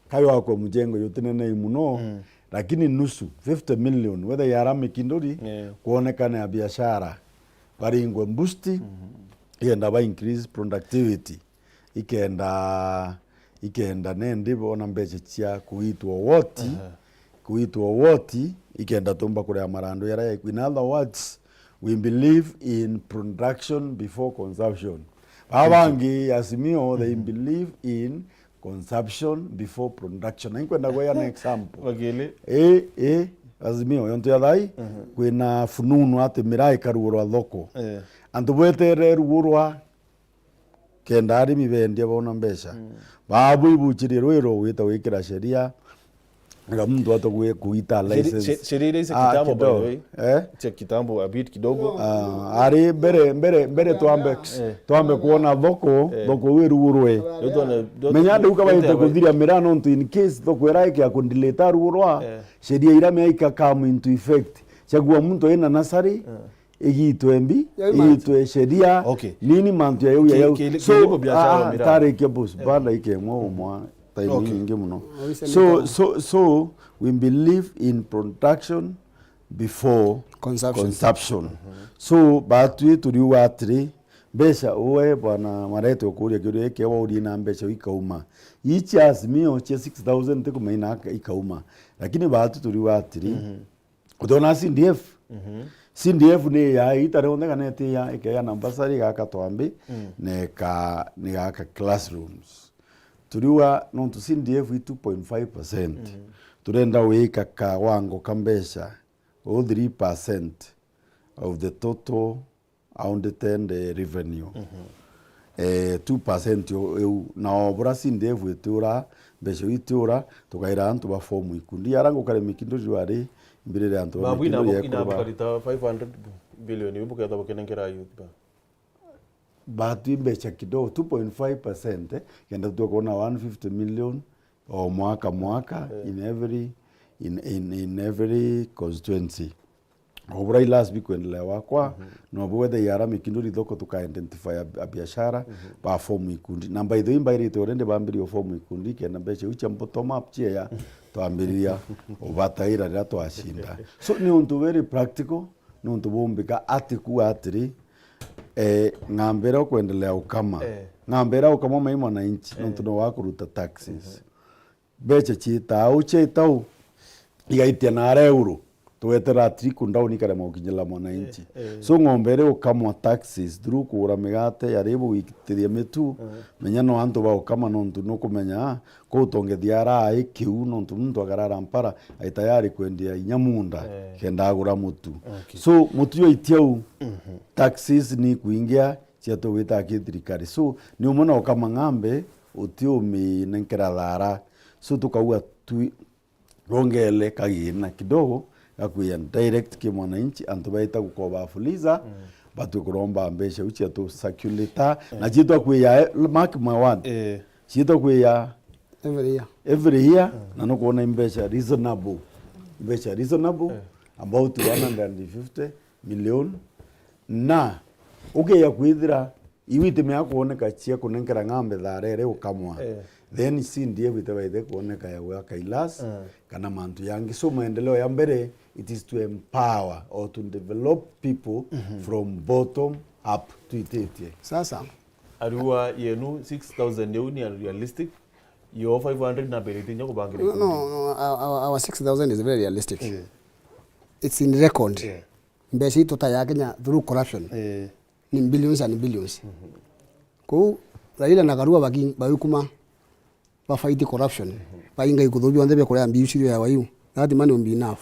Ka yokwa mujengo jutinenei muno, mm, lakini nusu, fifty million, whether yara Mikinduri, yeah, kwonekana ya biashara, baringwe boost, mhm, ikenda ba increase productivity, ikenda, ikenda nendi bona mbeca cia kuitwa woti, aha, kuitwa woti, ikenda tumba kuria marandu yara yaiku. In other words, we believe in production before consumption. Baba bangi Azimio, they, mhm, believe in consumption before production. Na inkwenda kueana example. Bakili. Eh, eh, Azimio, yontu ya thai, mhm, kwina fununu ati miraa ikarugurwa thoko. Eh. Antu bwetere rugurwa, kenda arimi bendia bona mbeca. Mm. Babu ibuchirie rwiro gwita gwikira sheria, ega muntu atogue kuita license. Sheria, sheria iria cia kitambo, by the way. Eh? Cia kitambo, a bit kidogo. Ah, ari mbere, mbere, mbere twambe, eh, twambe kuona thoko, eh, thoko iu irugurwe. Ndio tuone, ndio menya andu uka baite kuthiria miraa nontu in case thoko ira ikia kundileta rugurwa, eh, sheria ira mea ika come into effect. Chagua muntu ina nasari, eh, igitwe mbi, igitwe sheria, okay, nini mantu ya yau ya yau. So, biashara ah, mira. Tarikia boss, eh, banda ikemwa umwa time, okay, nyingi muno. So, so, so we believe in production before consumption. Consumption. Mhm. So, batwi turiuga atiri, mbeca uwe bwana Marete ukuria kiuria giki, waurie na mbeca ikauma. Ichi Azimio chia six thousand tikumaina ikauma. Lakini batwi turiuga atiri, mhm. Utiona C D F? Mhm. C D F ni ya ita rionthe kana iti ya, ikeya na bursary igaka twambi, mm, na ika-, na igaka classrooms. Turiuga nontu C D F i two point five percent. Mhm. Turenda wika kawango ka mbeca o three percent of the total audited, eh, revenue. Mhm. Eh, two percent yo-, eu, na obura C D F itiura, mbeca iu itiura, tukaira antu ba form ikundi. Ara ngukare Mikinduri ari, mbirire antu ba Mikinduri ina, ina ekuru ba- bukarita five hundred billion, iu bukethwa bukinenkera youth ba? Batwi mbeca kidogo, two point five percent, eh, kenda tutwe kuona one fifty million o mwaka, mwaka, eh, in every, in, in, in every constituency. Obura i last week kuendelea wakwa, mhm, no bwethe yara Mikinduri thoko tuka identify a, a biashara, mhm, ba form ikundi. Na by the way, mbairite already bambiri o form ikundi, kenda mbeca iu cia bottom up ciea, twambiriria ubataira riria twacinda. So, ni untu very practical, ni untu bumbika ati kuga atiri, eh, ng'ambira kuendelea ukama. Eh. Ng'ambira ukama mai mwananchi, eh, nontu no wakuruta taxes. Mhm. Mbeca ciitaa u, ciitaa u, igaitia naara iguru, twetera trickle down ikarema gukinyira mwananchi. Eh, eh. So ng'ombe iri ukamwa taxes through kugura migate, yari bugwitithia mitu, eh, menya no antu ba ukama nontu nukumenya kuu tongethia ara ai kiu nontu muntu akarara mpara, ai tayari kwendia inya munda, eh, kenda agura mutu. Okay. So mutu jwaitia u, mhm, taxes ni kuingia cia tugwita ki thirikari. So, ni umwe na ukama ng'ambe, utiuminenkera thara. So, tukauga twi-, rongele kagina kidogo, gakwia direct ki mwananchi, antu baita gukoba fuliza, mm, batwi kuromba mbeca iu cia tu circulator, mm, na ciitwa kwia, eh, mark my word. Eh. Ciitwa kwia every year. Every year, mm, na nukwona i mbeca reasonable. Mbeca reasonable, eh, about one hundred and fifty million. Na ukeya kwithira iu itimea kwoneka cia kunenkera ng'ambe thara iri ukamwa, eh, then C D F itabaite kwoneka ya gwaka ilas, eh, kana mantu yangi. So maendeleo ya mbere, it is to empower or to develop people, mhm, from bottom up, twititie. Sasa, ariwa yenu six thousand yeu ni unrealistic? Yo five hundred na mbere itinya kubangira no, ikundi. No, no, our, our, our six thousand is very realistic. Yeah. It's in record. Yeah. Mbeca itu ta ya Kenya through corruption, eh, ni billions and billions. Mhm. Kou Raila na Karua baki-, bagikuma ba fight corruption, mhm, bainga ikuthu bionthe bia kuria mbiu cirio ya waiu. That money will be enough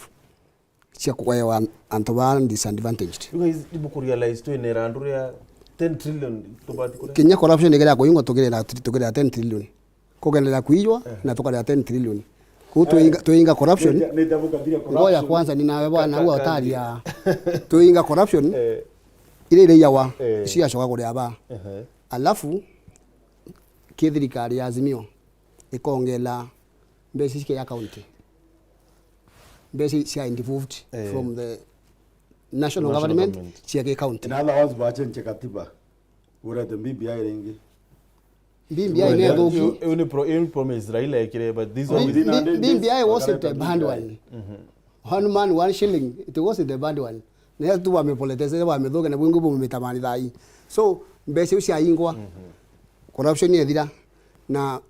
cia kugaewa antu ba disadvantaged. You guys, ibu kurealize twina irandu ria ten trillion tubati kuria? Kenya corruption ikira kuingwa tukirira, tukirira ten trillion. kugenderera kuiywa, na tukaria ten trillion. Kuu twinga, twinga corruption. Nita-, nitabuka thire corruption. Ngoja kwanza, ninawe bwana, ka-, huwa ka-, utaria. Twinga corruption, eh, iria iria iyawa, eh, ciacoka kuria ba. Ehe. Alafu, ki thirikari ya Azimio ikongela mbeca ici ya county. Mbeca cia involved, eh, from the national government, government, cia ki county. In other words, bachenche katiba. Urete B B I ringi. B B I ni ithuki. Iu ni pro-, iu ni promise Raila ekire, but this one is B B I wasn't a bad one. Mhm. One man, one shilling, it wasn't a bad one. Na tu bamepoletesere, bamethuke, na bwingi bumitamani thai. So, mbeca iu ciaingwa, mhm, corruption ethira, na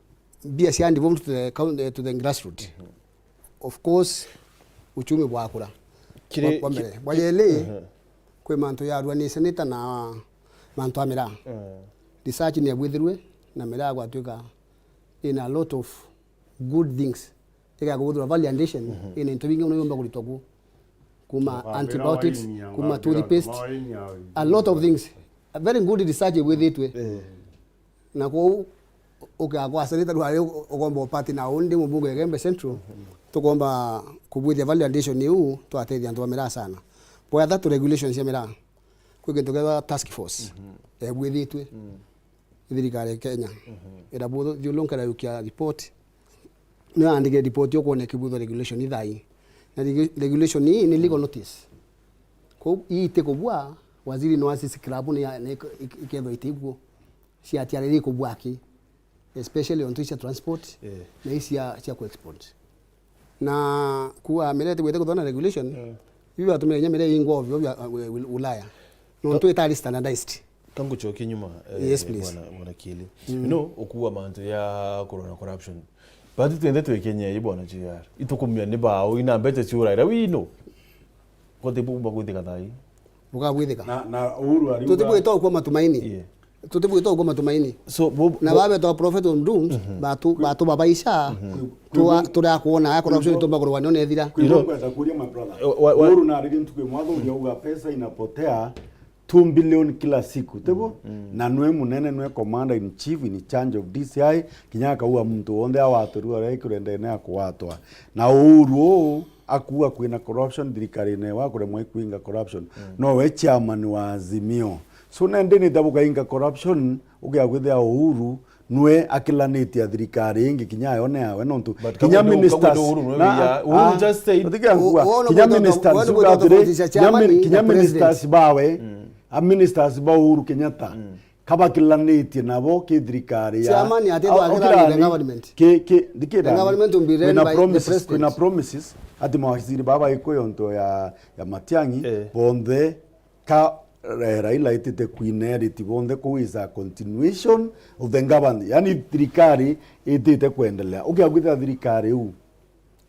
mbia cia devolved to the coun-, to the grassroots. Mhm. Of course, uchumi bwakura. Kiri-, bwa, bwa mbere. Ki-, bwa yeli, mhm, kwi mantu yarua ni seneta na mantu a miraa. Mm. Research ni yabwithirwe, na miraa gwatuika in a lot of good things. Igakubuthirwa value addition, mhm, ina into bingi muno yumba kuritwa ku. Kuma antibiotics, kuma toothpaste, a lot of things. A very good research ibwithitwe. Eh. Na kou, ukea kwa seneta rwari u-, ugomba upati na undi mubunge Igembe Central, mhm, tugomba kubwithia value addition iu, twatethia antu ba miraa sana. Bwa ithatu, regulations cia miraa. Kwi kintu kietwa task force, mhm, yabwithitwe, mm, ni thirikari ya Kenya. Mhm. Irathiuruka irajukia report. Niyo yaandikire report yo kwona kibwithwa regulation ithai. Na regu-, regulation ii ni legal notice. Kou ii itikubua, waziri no asiscrap ni ya-, ni ik-, ik-, ikethwa itikuo. Ciatiarire ikubua ki, especially on cia transport, eh, na ii cia, cia ku export. Na kuuga miraa itibwite kuthona regulation, eh, biu biatumire kinya miraa iingwa ovyo ovyo, uh, Ulaya. Nontu itari standardized. Ka ngucokie nyuma, eh, yes, please, bwana, bwana Kiili. Mm. You know, ukuuga mantu ya kurwa na corruption. But twinthe twi Kenya ii, bwana J R. Itukumia ni bau, ina mbeca ciuraira, we know. Kote bumba gwithika thai. Bukabwithika. Na, na Uhuru ariuga tutibwita ukwa matumaini. Yeah. Tutibwita ukwa matumaini. So, bu-, na bu-, babetwa prophet of doom, mhm, batu, batu babaisha, mhm, twa-, turakuona aya corruption itumba kurwa none ethira. Kwigua kwenda kuria, my brother. Eh, wa-, wa-, Uhuru na arigi ntuku imwe athuria uga pesa inapotea two billion kila siku, tibo? Mm. Na nwe munene, nwe commander in chief in charge of D C I, kinya akaua muntu wonthe awaturua aria ikurendene akugwatwa. Na Uhuru uu akuuga kwina corruption, thirikarine wa kuremwa ikwinga corruption. Mm. Nowe chairman wa Azimio. So nende nita bukainga corruption, ukia kwithia Uhuru nwe akilanitie a thirikari ingi kinya ayone yawe nontu kinya ministers, Uhuru nwe na, wiya. Uhuru just said, utikia ngua, kinya ministers, uga atiri, kinya ministers bawe, mm, a ministers ba Uhuru Kenyatta, mm, kabakilanitie nabo ki thirikari ya, chairman ati au-, twakirani, the government. Ki, ki, thikira, the government will be run by the president. Kwina promises, kwina promises ati mawaziri baba ikuyo nto ya, ya Matiang'i, eh, bonthe ka, eh, Raila itite kuinherit bonthe kuu is a continuation of the government. Yani thirikari itite kuendelea. Ukiagwithira thirikari uu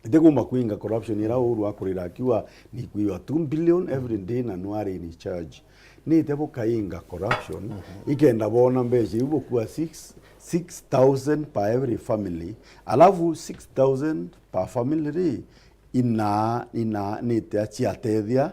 itigumba kuinga corruption ira Uhuru akurira akiuga ni kuiwa two billion every day na nwari in charge. Ni ite bukainga corruption, mhm, ikenda bona mbeca iu bukua six, six thousand per every family. Alafu six thousand per family ri, ina, ina, ni ite aciatethia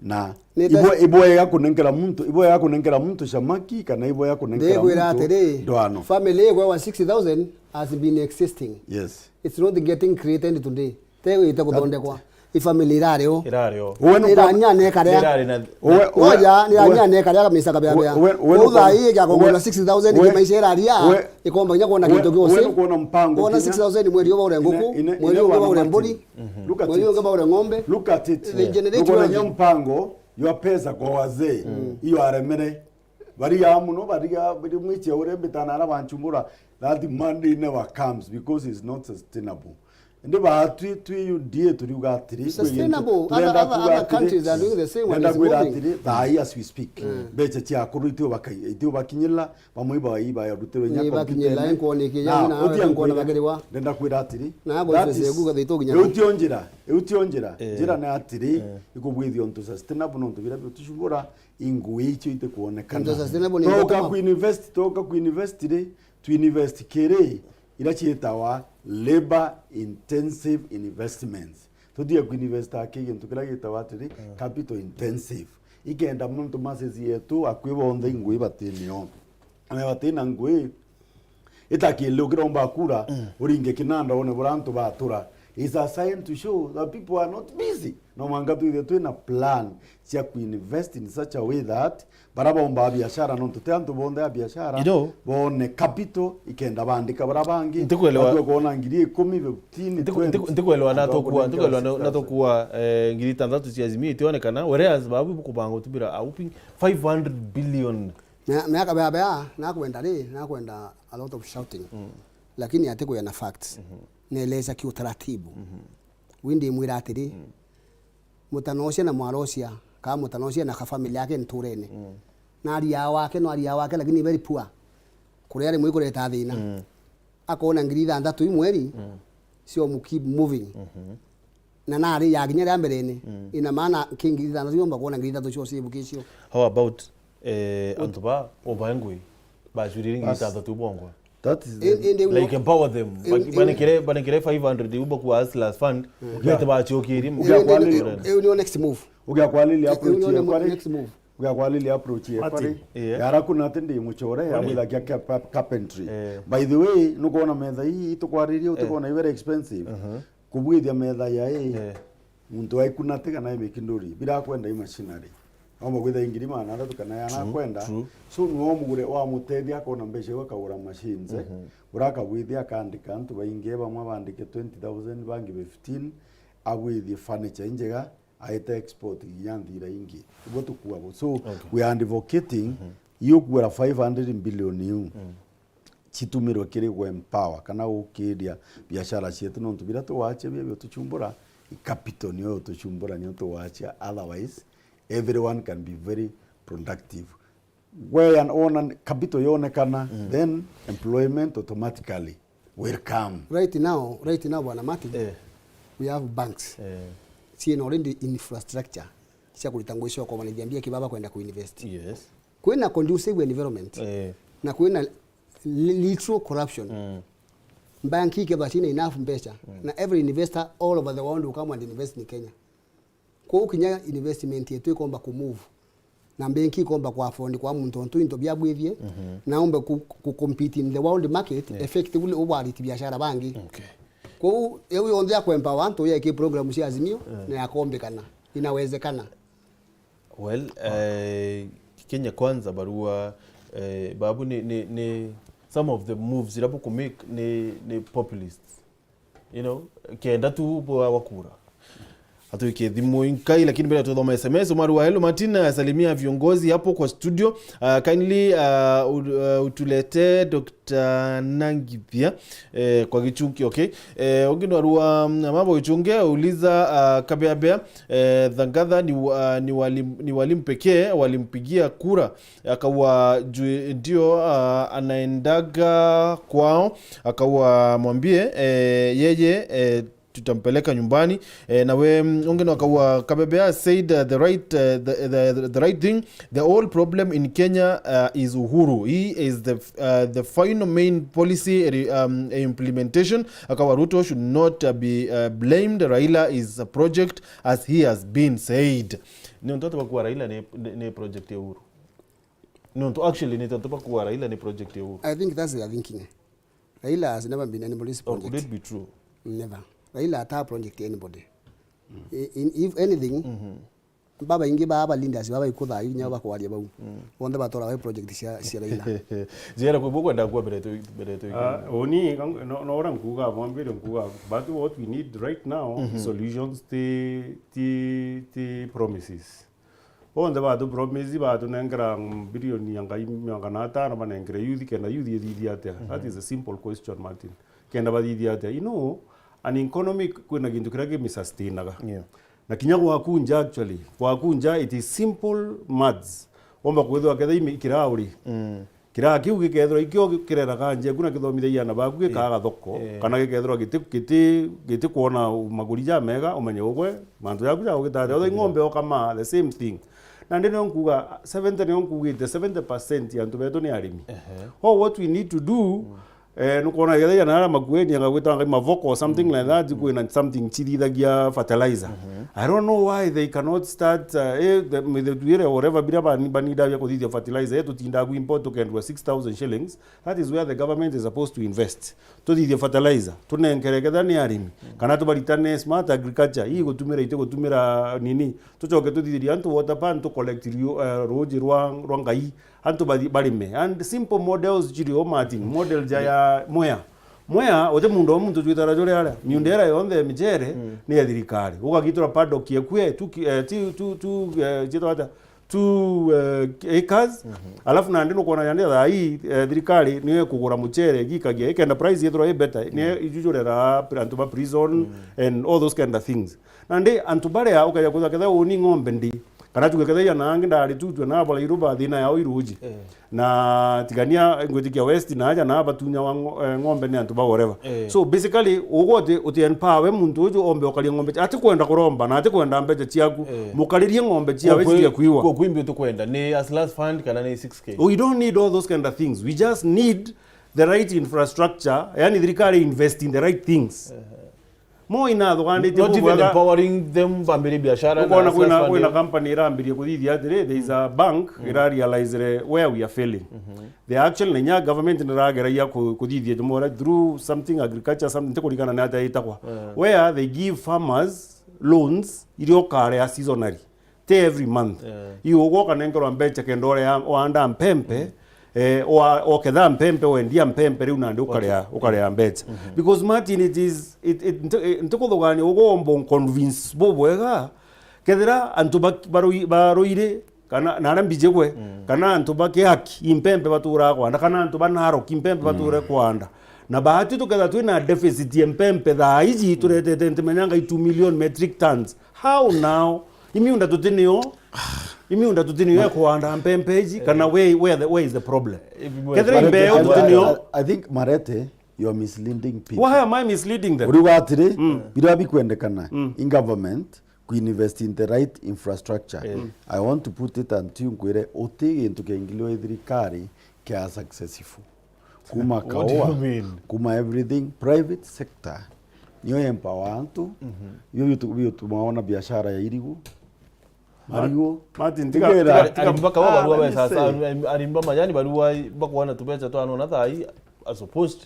na ibwe-, ibwega kunenkera muntu, ibwega kunenkera muntu shamaki, kana ibwega kunenkera muntu ndwano. Family igwewa six thousand has been existing. Yes. It's not getting created today. Te ite kuthondekwa. I family irari o. Irari o. Uwe nukwona, iranyane karia. Irari na, uwe, uwe, ngoja, ni iranyane karia kamisa kabea bea. Uwe, uwe, uwe nukwona, uthai ya kongona six thousand uwe, kimaisha iraria, uwe, ikomba kinya kuona uwe, kintu kiu uwe usi. Nukwona mpango kuona kinya six thousand mweri uba ure nguku, ine, ine, mweri uba ure mburi. Mhm. Look at it. Mweri ungi baure ng'ombe. Look at it. They generate wealth. Ukonya mpango ya pesa kwa wazee. Mm. Iyo aremere. Bariga muno, bariga bari mwichia ure mbitana ara banchumbura. That money never comes because it's not sustainable. Ndi ba twi, twi U D A turiuga atiri, sustainable. Other, other, other countries are doing the same and it's moving. Ndenda kwira atiri, thaa hii as we speak. Mm. Mbecha cia akuru itio baka-, itio bakinyira, bamwe iba, iba yarutirwe nya computer-ini. Ibakinyira, nkwona iki, na, utia nkwona bagiriwa. Ndenda kwira atiri, na that is, iu tio njira, iu tio njira. Eh. Njira ni atiri, eh, ikubwithia untu sustainable, nontu bira bitucugura, ingui icio itikuonekana. Into sustainable ni toka ku invest, toka ku invest ri, tu invest kiri ira ciitawa labor intensive investments. Tutige ku invest aki gintu kiria gitawa atiri, mm, capital intensive. Ikenda muntu masses yetu akui bonthe ingui batinio. Na batina ngui, Itakili ukiromba kura, uringe kinanda one bura antu batura. It's a sign to show that people are not busy. No mwanka twithie twina plan cia kuinvest in such a way that bara baumba biashara, nontu ti antu bonthe a biashara, You know, bone capital ikenda bandika bara bangi. Ntikwelewa. Batu kwona ngiri ikumi, fifteen, Ntiku-, twenty. ntiku-, ntikwelewa na Antu tokua, bakugura ntikwelewa na, na tokua, eh, ngiri itantatu cia Azimio itionekana, whereas babu bukubanga gutumira a whopping five hundred billion. Me-, meaka bea bea, nakwenda ri, nakwenda a lot of shouting. Lakini ati kuya na facts. Neleza ki utaratibu. Wi ndimwira atiri, mutanocia na mwarocia, ka mutanocia na ka family yake nturene. Na aria wake, no aria wake, lakini very poor. Kuria rimwe ikureta thina. Akona ngiri ithanthatu i mweri, so mu keep moving. Na nari yakinya ria mberene, ina maana ki ngiri ithanthatu yomba kuona ngiri ithatu cio save kicio. How about, eh, antu ba, obae ngui, bacurire ngiri ithanthatu bongwa? That is the Indi, indi Like, empower them. Baki-, banekere, banekere five hundred iu bakua Hustlers Fund, bete bacokirie. Iu ni, iu ni next move. Ugiakwariria approach ya kwari, next move. Ugiakwariria approach ya kwari. Yeah. Yara kuna ati ndi muchore, ya mwithagia carpentry. Eh. By the way, nukwona metha ii itukwariria, utikona i very expensive. Kubwithia metha ya ii, muntu aikuna ati kana imikinduri, birakwenda i machinery. Omba kwitha ingiri magana athatu kana yana akwenda. True. So, niwe omugure, wamutethia akona mbeca iu akagura machines, eh. Urakabwithia akaandika antu baingi, bamwe bandike twenty thousand, bangi fifteen, abwithie furniture injega, aite export kinya nthira ingi. Ibo tukuago. So, we are advocating, iu kuera five hundred billion iu. Citumirwe kiri gwe empower kana gukiria biashara cietu, nontu biria tuwaachia bia biotuchumbura, i capital niyo yotuchumbura, niyo tuwaachia, otherwise everyone can be very productive. Wea wona capital yonekana, then employment automatically will come. Right now, right now, Bwana Martin, we have banks. Ciina already infrastructure cia kurita ngugi cia ukomanithia mbia kibaba kwenda kuinvest. Yes. Kwina conducive environment. Na kwina li-, literal corruption. Bank ikethwa ciina enough mbeca, na every investor all over the world will come and invest in Kenya. Kwou kinya investment yetu ikomba ku move. Na benki ikomba ku afford kwa muntu ontu into biabwithie, na ombe ku, ku compete in the world market effectively over ariti biashara bangi. Okay. Kwou, eu yonthe ya kwempower antu yeke program cia Azimio, na yakombekana. Inawezekana. Well, eh, Kenya Kwanza barua, eh, babu ni, ni, ni some of the moves irabu ku make ni, ni populist. You know, kenda tu bwagwa kura. Atwike thimu inkai, lakini mbele tuthoma S M S, Umaru wa Hello Martin, uh, salimia viongozi hapo kwa studio. Uh, kindly, uh, u-, uh, utuletee Doctor Nangithia, eh, kwa Gichunki, okay. Eh, ungi ni warua, mm, mambo Gichunge, uliza, uh, Kabeabea, eh, Thangatha ni, uh, ni walimu, ni walimu pekee walimpigia kura. Akaua juu ndio, ah, anaendaga kwao, akaua mwambie, eh, yeye, eh, tutampeleka nyumbani. Eh, na we, mm, ungi no akaua Kabebea said, uh, the right, uh, the, the, the right thing. The whole problem in Kenya, uh, is Uhuru. He is the, uh, the final main policy re-, um, implementation. Akaua Ruto should not, uh, be, uh, blamed. Raila is a project as he has been said. Ni untu ati bakua Raila ni, ni, ni project ya Uhuru. Nontu actually ni tontu bakua Raila ni project ya Uhuru. I think that's their thinking. Raila has never been anybody's project. Or could it be true? Never. Raila ata project ya anybody. I-, in, if anything, babaingi ba aba leaders baba ikuthaa inya bakwaria bau. Bonthe batora bai project cia, cia Raila. Jera kwi bukwenda kuwa mbere tu, mbere tu. Ah, oni, no, no, ora nkuga, mwambire nkuga, but what we need right now, solutions ti, ti, ti promises. Bonthe batu promise, batunengera bilioni ya ngai magana atano banengere youth, kenda youth ithithia atia? That is a simple question, Martin. Kenda bathithia atia? You know, an economy kwina gintu kiria gimisustainaga. Yeah. Na kinya gwakunja, actually, gwakunja, it is simple maths. Womba kwithwa ketha imi-, kirauri. Kiraa kiu gikethirwa ikio kireraga nja eku na kithomithagia aana baku gikaga thoko, kana gikethirwa giti, giti, giti kwona maguri jamega, umenye ugwe mantu jaku jagugitatia. Othe ng'ombe okama, the same thing. Na ndi nio nkuga, seventy nio nkugite, seventy percent ya antu betu ni arimi. Oh, what we need to do, Eh, nukwona kethira na ara makueni anga gwitanga mavoko or something like that, kwina something chithithagia fertilizer. I don't know why they cannot start, uh, eh, the, the, the, whatever biria bani, banida bia kuthithia fertilizer, eh, tutinda ku import tukendwa six thousand shillings. That is where the government is supposed to invest. Tuthithie fertilizer, tunenkere kethira ni arimi, kana tubaritane smart agriculture, ii gutumira iti gutumira nini, tucoke tuthithirie antu water pan, tu collect rio-, eh, ruuji rwa, rwa ngai, antu bathi-, barime. And simple models chirio, Martin, model ja ya Mwea. Mwea, uti muunda wa muntu jwitara juri aria. Miunda iria yonthe ya michere ni ya thirikari. Ugagitura paddock ekue, tu ki-, eh, ti, tu, tu, eh, ciitwa atia? Two, eh, acres. Alafu nandi nukwona yandi thaa ii, eh, thirikari niyo ikugura muchere, igikagia, ikenda price yethirwa i better, niyo ijujurera pri-, antu ba prison and all those kind of things. Nandi antu baria ukeja kwithirwa kethira uni ng'ombe ndi, kana tuge kethira na angi ndari tutwe na Abarairu ba thina yao iruji. Na tigania ngwitikia West na aja na batunya wa ngo-, eh, ng'ombe ni antu ba whatever. So basically, ugwe uti, uti empower we muntu uju ombe ukaria ng'ombe cia-, atikwenda kuromba na atikwenda mbeca ciaku, mukaririe ng'ombe ciawe citige kwiwa. Kwa kwimbi utukwenda, ni Hustlers Fund kana ni six K? We don't need all those kind of things. We just need the right infrastructure, yani thirikari invest in the right things. Mo inathugandite bubwega. Not even empowering them bambire biashara. Ukona kwina, kwina company irambirie kuthithia atiri, there is a bank ira realizire where we are failing. They actually, na inya government nirageragia ku-, kuthithia jumwe through something agriculture, something, ntikurikana ni atia itagwa. Where they give farmers loans iria ukarea seasonally. Ti every month. Iu ugwe ukanenkerwa mbeca kenda urea, waanda mpempe, eh, wa-, oketha mpempe, wendia mpempe, riu nandi ukarea, ukarea mbeca. Because Martin, it is, it, it, nti-, eh, ntikuthugania ugwe omba convince bubwega, kethira antu ba-, barui-, baruire, kana, na aria mbijigwe, kana antu ba Kiaki, impempe baturaa kwanda, kana antu ba Narok, impempe bature kwanda. Na bahati tuketha twina deficit ya mpempe thaa iji, turetete ntimenyanga i two million metric tons. How now? Imiunda tutinio, imiunda tutinio ya kuanda mpempe iji, kana where, where the, where is the problem? Kethira imbeu tutinio. I, I think, Marete, you are misleading people. Why am I misleading them? Uriuga atiri, biria bikwendekana in government, kuinvest in the right infrastructure. I want to put it unto you, nkwire, uti gintu kiaingiliwa i thirikari kia successful. Kuma kaua, kuma everything, private sector niyo empower antu. Bio bitu-, bitu mwaona biashara ya irigu, marigu. Martin, tiga, tiga, tiga, mpaka wa barua we sasa, arimba majani barua bakwana tubeca twanona thai as opposed,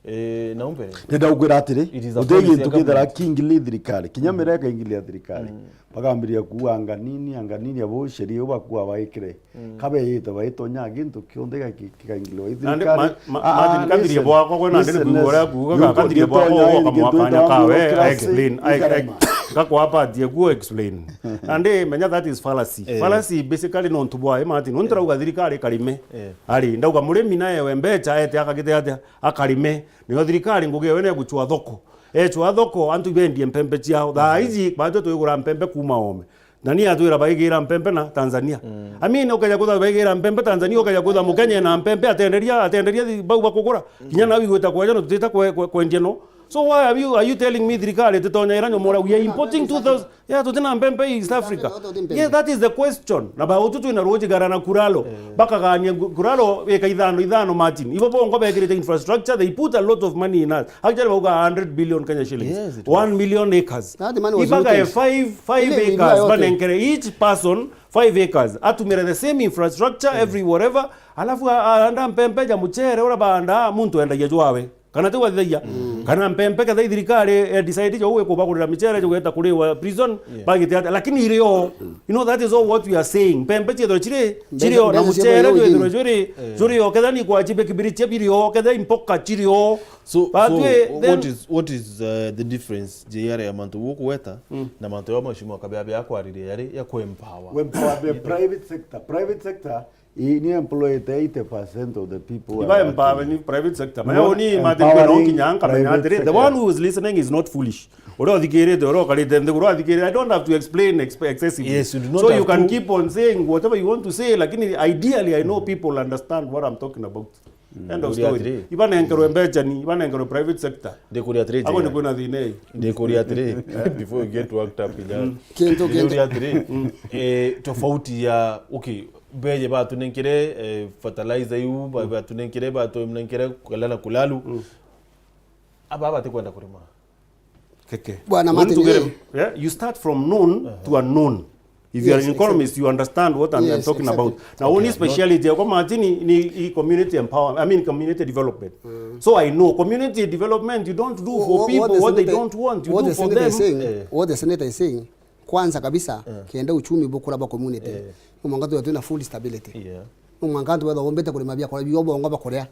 eh, na umbere. Ndenda gukwira atiri, uti gintu kithera kingili thirikari, kinya mireka ingili ya thirikari. Bakambiria kuuga anga nini, anga nini, abo sheria iu bakua baikire. Kabeyite baitonya gintu kionthe gaki-, kikaingilwa i thirikari. Nandi ma-, ma-, ah, Martin, ah, kathirie bwakwa, gwe nandi ni kuigua uria akuuga, kathirie bwakwa, ugoka mwakanya kawe, I explain. I, I, gakwapati ekuo explain. Nandi menya that is fallacy. Fallacy basically nontu bwae, Martin, nontu rauga thirikari karime. Ari, ndauga murimi naewe mbeca, ete akagite atia, akarime. Niyo thirikari ngugi ewe neguchwa thoko. Echwa thoko, antu ibendie mpempe ciao. Thaa iji, batwe twigura mpempe kuma ome. Na ni atwira baigira mpempe na Tanzania. I mean, ukeja kwitha baigira mpempe Tanzania, ukeja kwitha Mukenya na mpempe atenderia, atenderia thi-, bau bakugura. Kinya na wigwita kweja no tutita kwe-, kwe-, kwendia no. So why are you, are you telling me thirikari titonya ira nyomora? We are importing two thousand. Yeah, tutina mpempe East Africa. Yeah, that is the question. Na ba utu twina ruji gara na Kuralo. Bakagania ngu-, Kuralo eka ithano, ithano, Martin. Ibo bongo bekirite infrastructure, they put a lot of money in us. Actually, bauga hundred billion Kenya shillings. Yes, it was. One million acres. That money was in place. Ibaga five, five acres, banenkere each person five acres. Atumire the same infrastructure every wherever. Alafu a-, aanda mpempe ja muchere ura baanda, muntu endagia jwawe. Kana ti wathithagia? Kana mpempe ketha i thirikari e decide jo gwikubagurira michere jo gweta kuriwa prison, bagite atia? Lakini irio, you know, that is all what we are saying. Mpempe ciethwe ciri, cirio na muchere jo ethwe juri, juri o ketha ni kwa chibe kibiri chia birio, ketha impoka chirio. So, so what is, what is, uh, the difference, J R, ya mantu gukuweta na mantu ya mheshimiwa Kabeabea akwaririe yari ya ku empower? We empower the private sector. Private sector, i, ni employed eighty percent of the people. Iba empower ni private sector. Maya oni mate kwena okinya nkamenya atiri, the one who is listening is not foolish. Uria uthikirite, uria ukarite nthi, uria uthikirite, I don't have to explain exp-, excessively. Yes, you do not have to. So you can keep on saying whatever you want to say, lakini ideally I know people understand what I'm talking about. End of story. Ibanenkerwe mbeca ni, ibanenkerwe private sector. Ndikuria atiri, ako ni kwina thina ii. Ndikuria atiri, before you get worked up, kinya. Kintu, kintu. Ndikuria atiri, eh, tofauti ya, okay, beje batunenkere, eh, fertilizer iu, ba-, batunenkere, batunenkere kala na kulalu. Mm. Aba batikwenda kurima. Keke. Bwana Martin, yeah, you start from known to unknown. If you are an economist, you understand what I'm, I'm talking about. Na uni speciality yakwa Martin ni, ni community empowerment, I mean community development. So I know community development you don't do for people what they don't want, you do for them. What the senator is saying, kwanza kabisa, kenda uchumi bukura bwa community, no mwanka tuwe twina food stability. No mwanka antu betha bombite kurima biakura bio bongo bakuria.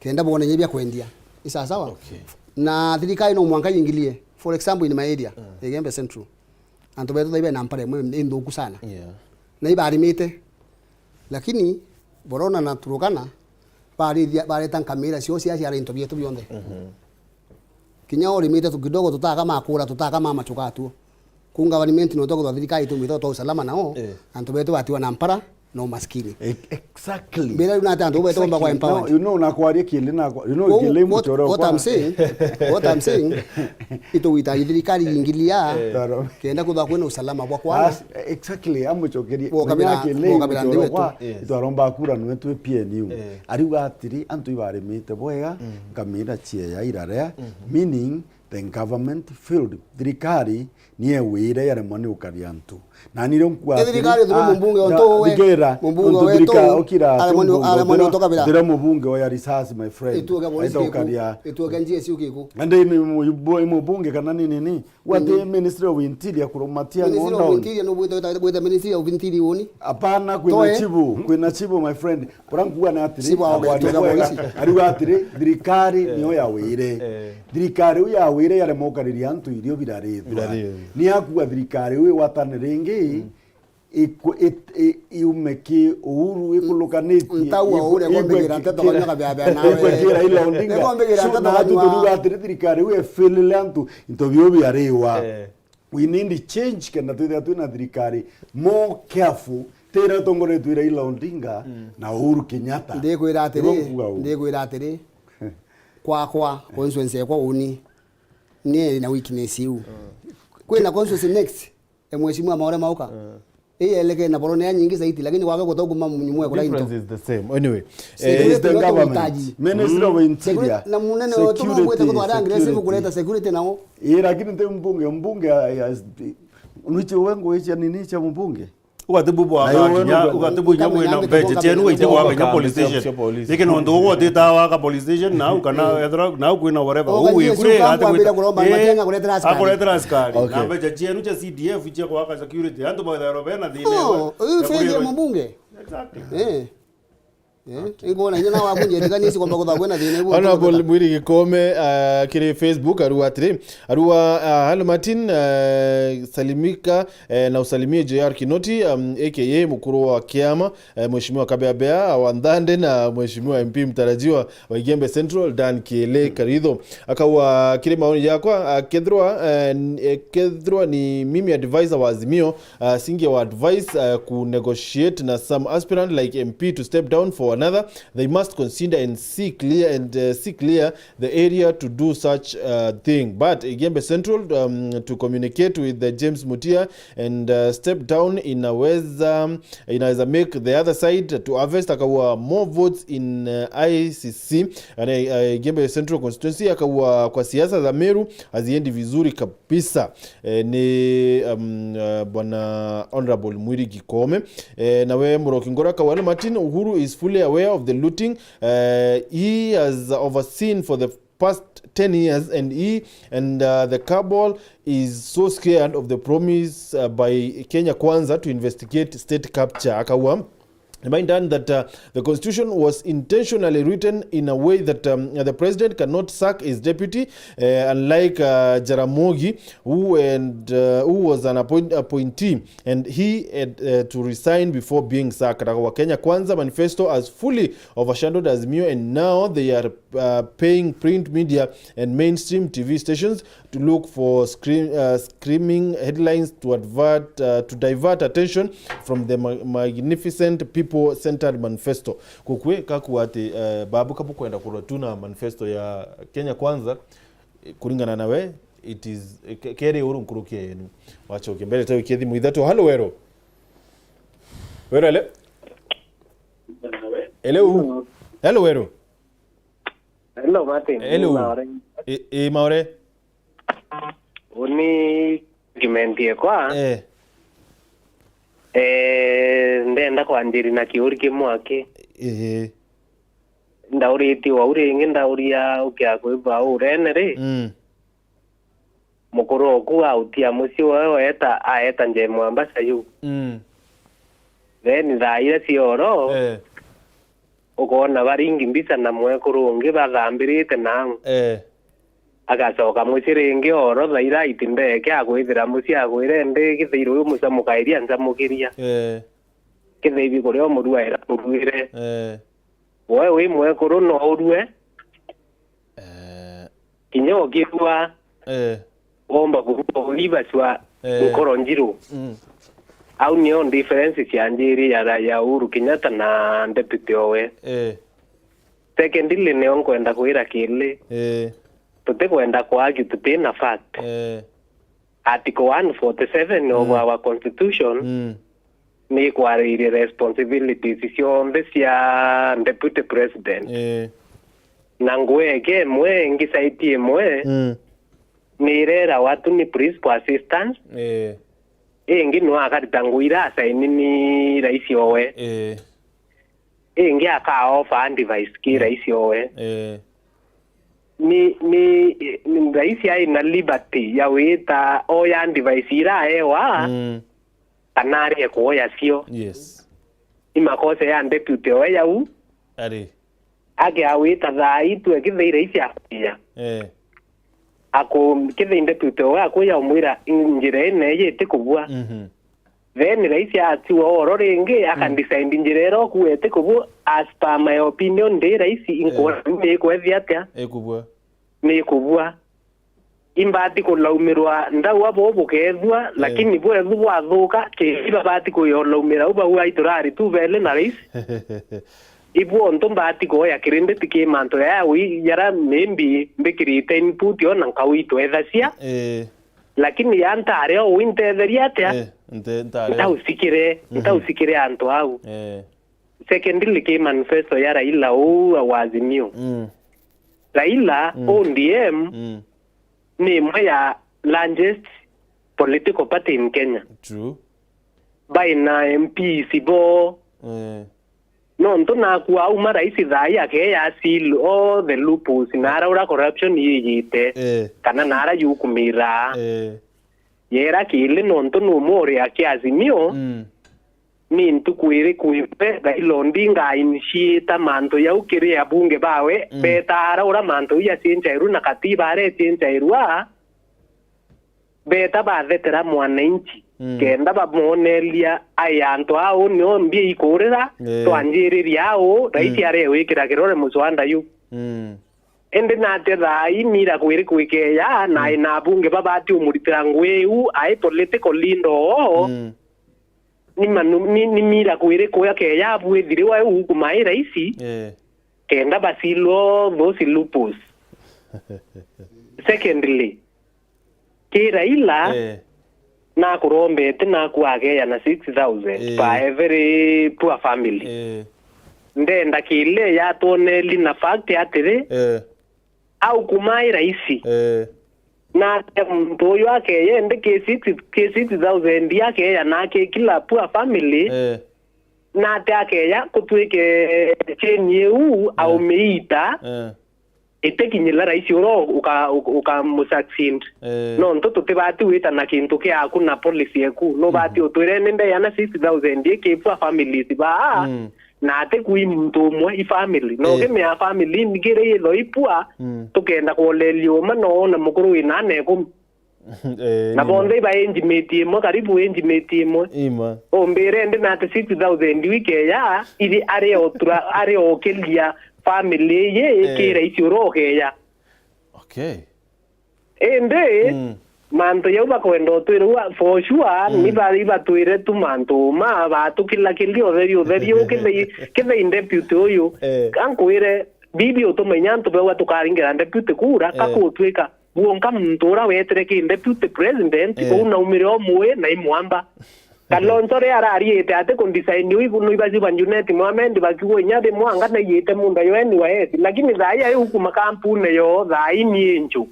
Kenda bone inya bia kwendia. Ni sawa sawa? Na thirikari no mwanka yingilie. For example, in my area, Igembe Central, antu betu thaibe na mpara imwe inthuku sana. Na ibarimite. Lakini Borona na Turukana barithia, bareta nkamira cio cia ciara into bietu bionthe. Kinya urimite tu kidogo, tutaka makura, tutaka mamachuka atuo. Ku government no twakwithwa thirikari itumite twa usalama nao, antu betu batiwa na mpara na umaskini. Exactly. Mbira riu nati antu betu bomba kwa empowered. You know, nakwaria kindi nakwa, you know, kindi muchoro what I'm saying, what I'm saying, itugwitaji thirikari yingilia kenda kwithwa kwina usalama bwa kwana. Exactly, amuchokerie. Bokabira, bokabira ndiwe tu. Itwaromba kura nwe twi P N U. Ariuga atiri, antu ibarimite bwega, nkamira chieya irarea, meaning the government failed. Thirikari ni ewire yaremwa ni ukaria antu. Na ni rio nkua atiri, thirikari thuru mumbunge onto we, thigera, mumbunge wetu, okira aremwa ni utukabira. Thira mubunge oya risasi, my friend. Ituke polisi kiku. Ituke G S U kiku. Ande ni mubunge kana ni nini? What the Ministry of Interior kurumatia ng'onda. Ministry of Interior no bwita, bwita Ministry of Interior uni? Hapana, kwina chibu, kwina chibu, my friend. Kura nkuga ni atiri, chibu awe, ariuga atiri, thirikari niyo yawire. Thirikari iu yawire yaremwa ukariria antu irio birarithwa. Ni akuga thirikari iu igwatane ringi, iku-, it-, i-, iume ki Uhuru, ikulukanitie, ntau wa Uhuru, iku-, ikombigira nteto kanyua kabea bea nawe. Ikwekira Raila Odinga. Ikombigira nteto kanyua. So, na atu turiuga atiri thirikari iu efilile antu into biu biariwa. We need change kenda twithira twina thirikari more careful, tira itongoretue Raila Odinga na Uhuru Kenyatta. Ndikwira atiri, ndikwira atiri, kwakwa, constituency yakwa uni, ni na weakness iu. Kwina constituency next, e mheshimiwa Maore Mauka. Ii eleke na Borone ya nyingi zaidi, lakini kwake gutau kuma nyumwe kura into. Difference is the same. Anyway, eh, is the government. Security, Ministry of Interior. Na munene wetu no mwite kutwara aggressive kureta security nao. Ii, lakini nti mbunge, mbunge ya, ya, nwichi we nguichia nini cha mbunge? Ugatibu bwa kinya, ugatibu kinya mwina mbeche chenu waite gwaka kinya police station. Niki nontu ugotita waka police station nau kana ethira nau kwina whatever. Uguye kure ati kwambira kuromba matenga kuretera askari. Akuretera askari. Na mbeche chenu cha C D F cha gwaka security. Antu bathero bena thina. Oh, uyu fail ya mbunge. Exactly. Eh. Eh, ingona inya na wakunje thigani isi kwamba kutha kwena thina ibu. Honorable Mwiri Gikome, ah, kiri Facebook, arua atiri, arua, ah, Hello Martin, ah, salimika, eh, na usalimie J R Kinoti, um, A K A mukuru wa kiama, eh, Mheshimiwa Kabeabea wa Nthande na Mheshimiwa M P mtarajiwa wa Igembe Central, Dan Kiele Karitho. Akaua kiri maoni jakwa, ah, kethirwa, eh, n-, eh, kethirwa ni mimi advisor wa Azimio, uh, singia wa advice, uh, ku negotiate na some aspirant like M P to step down for another. They must consider and see clear and, uh, see clear the area to do such, uh, thing. But Igembe Central, um, to communicate with the James Mutia and, uh, step down inaweza, inaweza make the other side to harvest akaua more votes in, uh, I C C. And, uh, Igembe Central constituency akaua kwa siasa za Meru haziendi vizuri kabisa. Pisa, eh, ni, um, uh, Bwana Honorable Mwiri Gikome. Eh, nawe Muroki Ngora Kawale Martin, Uhuru is fully aware of the looting, uh, he has overseen for the past ten years, and he and, uh, the cabal is so scared of the promise, uh, by Kenya Kwanza to investigate state capture. Akaua Remind Dan that, uh, the constitution was intentionally written in a way that, um, the president cannot sack his deputy, uh, unlike, uh, Jaramogi, who and, uh, who was an appoint-, appointee, and he had, uh, to resign before being sacked. Our Kenya Kwanza manifesto has fully overshadowed Azimio, and now they are, uh, paying print media and mainstream T V stations to look for scream-, uh, screaming headlines to advert, uh, to divert attention from the ma-, magnificent people-centered manifesto. Kukwe kakuwa ati, uh, babu kabukwenda kurwa tu na manifesto ya Kenya Kwanza, eh, kuringana nawe, it is, eh, ke-, keri uru nkuruki yenu. Wachoke mbere, tawikie thimu ithatu. Halo, Wero. Wero, ele? Hello. Hello, Weru. Hello, Martin. Hello. Ni Maore. I, i Maore. Uni argument yekwa. Eh. Eh, ndenda kwanjiri na kiuri kimwe aki. Ehe. Ndauritie wau ringi, ndauria ukia kwithwa urene ri? Mm. Mukuru oku autia mucii woe, weta, aeta njemwa mbaca yu. Mm. Then thaa iria cioro, Eh. ukoona baringi mbica na mwekuru ungi bathambirite nau. Eh. Agacoka mucii ringi oro thaa iria aiti mbeke, akwithira mucii akwire, "Ndi kithira uyu mucamukairia ncamukiria." Eh. Kithira ibi kuria umuruaira muruire. Eh. Woe wi mwekuru no urue. Eh. Kinya ukirua, Eh. womba kurua uribacua Eh. nkoro njiru. Mm. Au nio difference cianjiri ya, ya Uhuru Kenyatta na deputy owe. Eh. Secondly, nio nkwenda kwira kili. Eh. Tutikwenda kwa argue, tuti na fact. Eh. Article one forty-seven of Mm. our constitution Mm. ni ikwaririe responsibilities cionthe cia deputy president. Eh. Na ngugi eke imwe, ingi side imwe, Mm. ni irera watu ni principal assistance. Eh. Ingi no akarita ngugi ira asaini ni rais owe. Eh. Ingi aka offer advice ki Eh. rais owe. Eh. Ni, ni, ni rais ai na liberty ya wita oya advice ira aewa, Mm. kana arie kuoya cio. Yes. Ni makosa ya deputy owe yau. Ari. Ake awita thaa itu ekithaira ici akuya. Eh. Aku, kithai deputy owe akuya umwira njira ine yiti kubua. Mhm. Then rais atiwa oro ringi, Mm. akandecide njira ira okuete kubu as per my opinion, ndi rais, inkuona Eh. mimi ikwethia atia? Ikubua. Ni kubua. Imbati kulaumirwa ndaua bo bukethua, Eh. lakini bwethu bwathuka, kiri babati kuyolaumira u bau aitu rari tu bele na rais. Ibu ontu mbati kuoya credit ki mantu ya wi yara maybe mbikirite input yo na nkau itwethacia. Eh. Lakini ya ntare o wintetheria atia? Eh, nte-, ntare. Ntausikire, Mhm. ntausikire antu au. Eh. Secondly, ki manifesto ya Raila uu wa Azimio. Mm. Raila, Mm. O D M, Mm. ni imwe ya largest political party in Kenya. True. Baina M Ps bo. Eh. Nontu naku auma rais thaa ii akeya seal all the loopholes na araura corruption yiyite, Eh. kana nara yukumira. Eh. Yera kili nontu numwe uria kia Azimio, Mm. ni ntuku iriku imwe Raila Odinga ainitiate mantu yau kiri abunge bawe, Mm. beta araura mantu ya ciencairwa na katiba aretie ncairwa, beta bathetera mwananchi, Mm. kenda bamoneria ai antu au nio mbia ikurira, Eh. twanjiriria au, rais Mm. arewikira kirore muswanda yu. Mm. Indi nate thaa ii mira kwiri kwikeya, na Mm. ina abunge babati umuritira ngui iu, ai political leader oo, Mm. ni manu-, ni, ni mira kwiri kuya keya abwithiri wa ukuma i raisi, Eh. kenda basilwo those loopholes. Secondly, ki Raila, Eh. nakurombete naku akeya na six thousand Eh. per every poor family. Eh. Ndenda kile yatwoneli na fact atiri, Eh. au kuma i raisi. Eh. Nate muntu uyu akeya indi ki six, ki six thousand akeya nake kila poor family. Eh. Nate akeya kutwike chain iu, Eh. aumiita. Eh. Itikinyira raisi uria uka-, uka-, ukamusucceed. Eh. Nontu tutibati wita na kintu kiaku na policy eku. Nubati Mhm. utwire ni ndeya na six thousand iki poor families baa, Mm. na ati kui muntu umwe i family. No Eh. kimea family ingire yitho ipua, Mm. tukenda kuoleria uma no na mukuru wina ana ikumi. Eh, Na ni bonthe ma- iba age mate imwe, karibu age mate imwe. Ima. Umbire ndi na ati six thousand wikeya, iri ari o tura-, ari o kiria family iyi, Eh. ki raisi uria ukeya. Okay. Indi, Mm. mantu jau bakwenda utwirua, for sure, Mm. ni ba-, ibatwire tu mantu ma, batu kila kili utheri, utheri, u kithei, kithei deputy uyu. Eh. Ka nkwire, bibi utumenya antu bewa tukaringira deputy kura, Eh. kakutwika. Gwonka muntu uria wetire ki deputy president, Eh. uu naumire o mui na i mwamba. Kalonzo ria arariite ati ku design uu ibu no ibaciba Junet Mohamed bakiuga inya rimwe anga naiyite munda yo N Y S, lakini thaa ii ai ukuma kampuni yo thaa ii ni inju.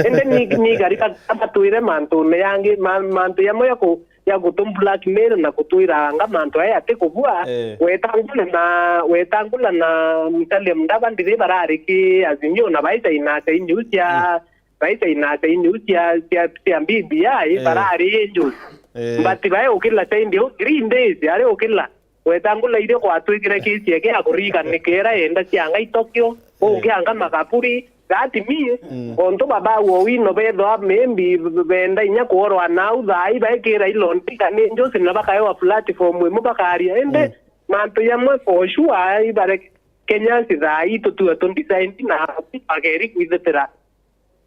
Indi ni, ni gari ka-, kabatwire mantune yangi, ma-, mantu yamwe ya ku-, ya gutu blackmail na kutwira anga mantu aya ati kubua, Eh. Wetangula na, Wetangula na Musalia Mudavadi ri barari ki Azimio na baita inate inyu cia, baita inate inyu cia, cia, cia B B I, Eh. Barari inju. Eh. But bae ukila saindi u three days, ari ukila. Wetangula irio gwatwikire kisi eke ya kuriga nikera enda cianga itokio, ungi anga makaburi. That means, Mm. ontu babau Owino bethwa maybe benda inya kuorwa nau thaa ii baikira ilontika ni Joseph na bakaewa platform imwe bakaria. Indi Mm. mantu yamwe for sure ibare Kenyans thaa ii tutua tu decide na bageri kwithetera.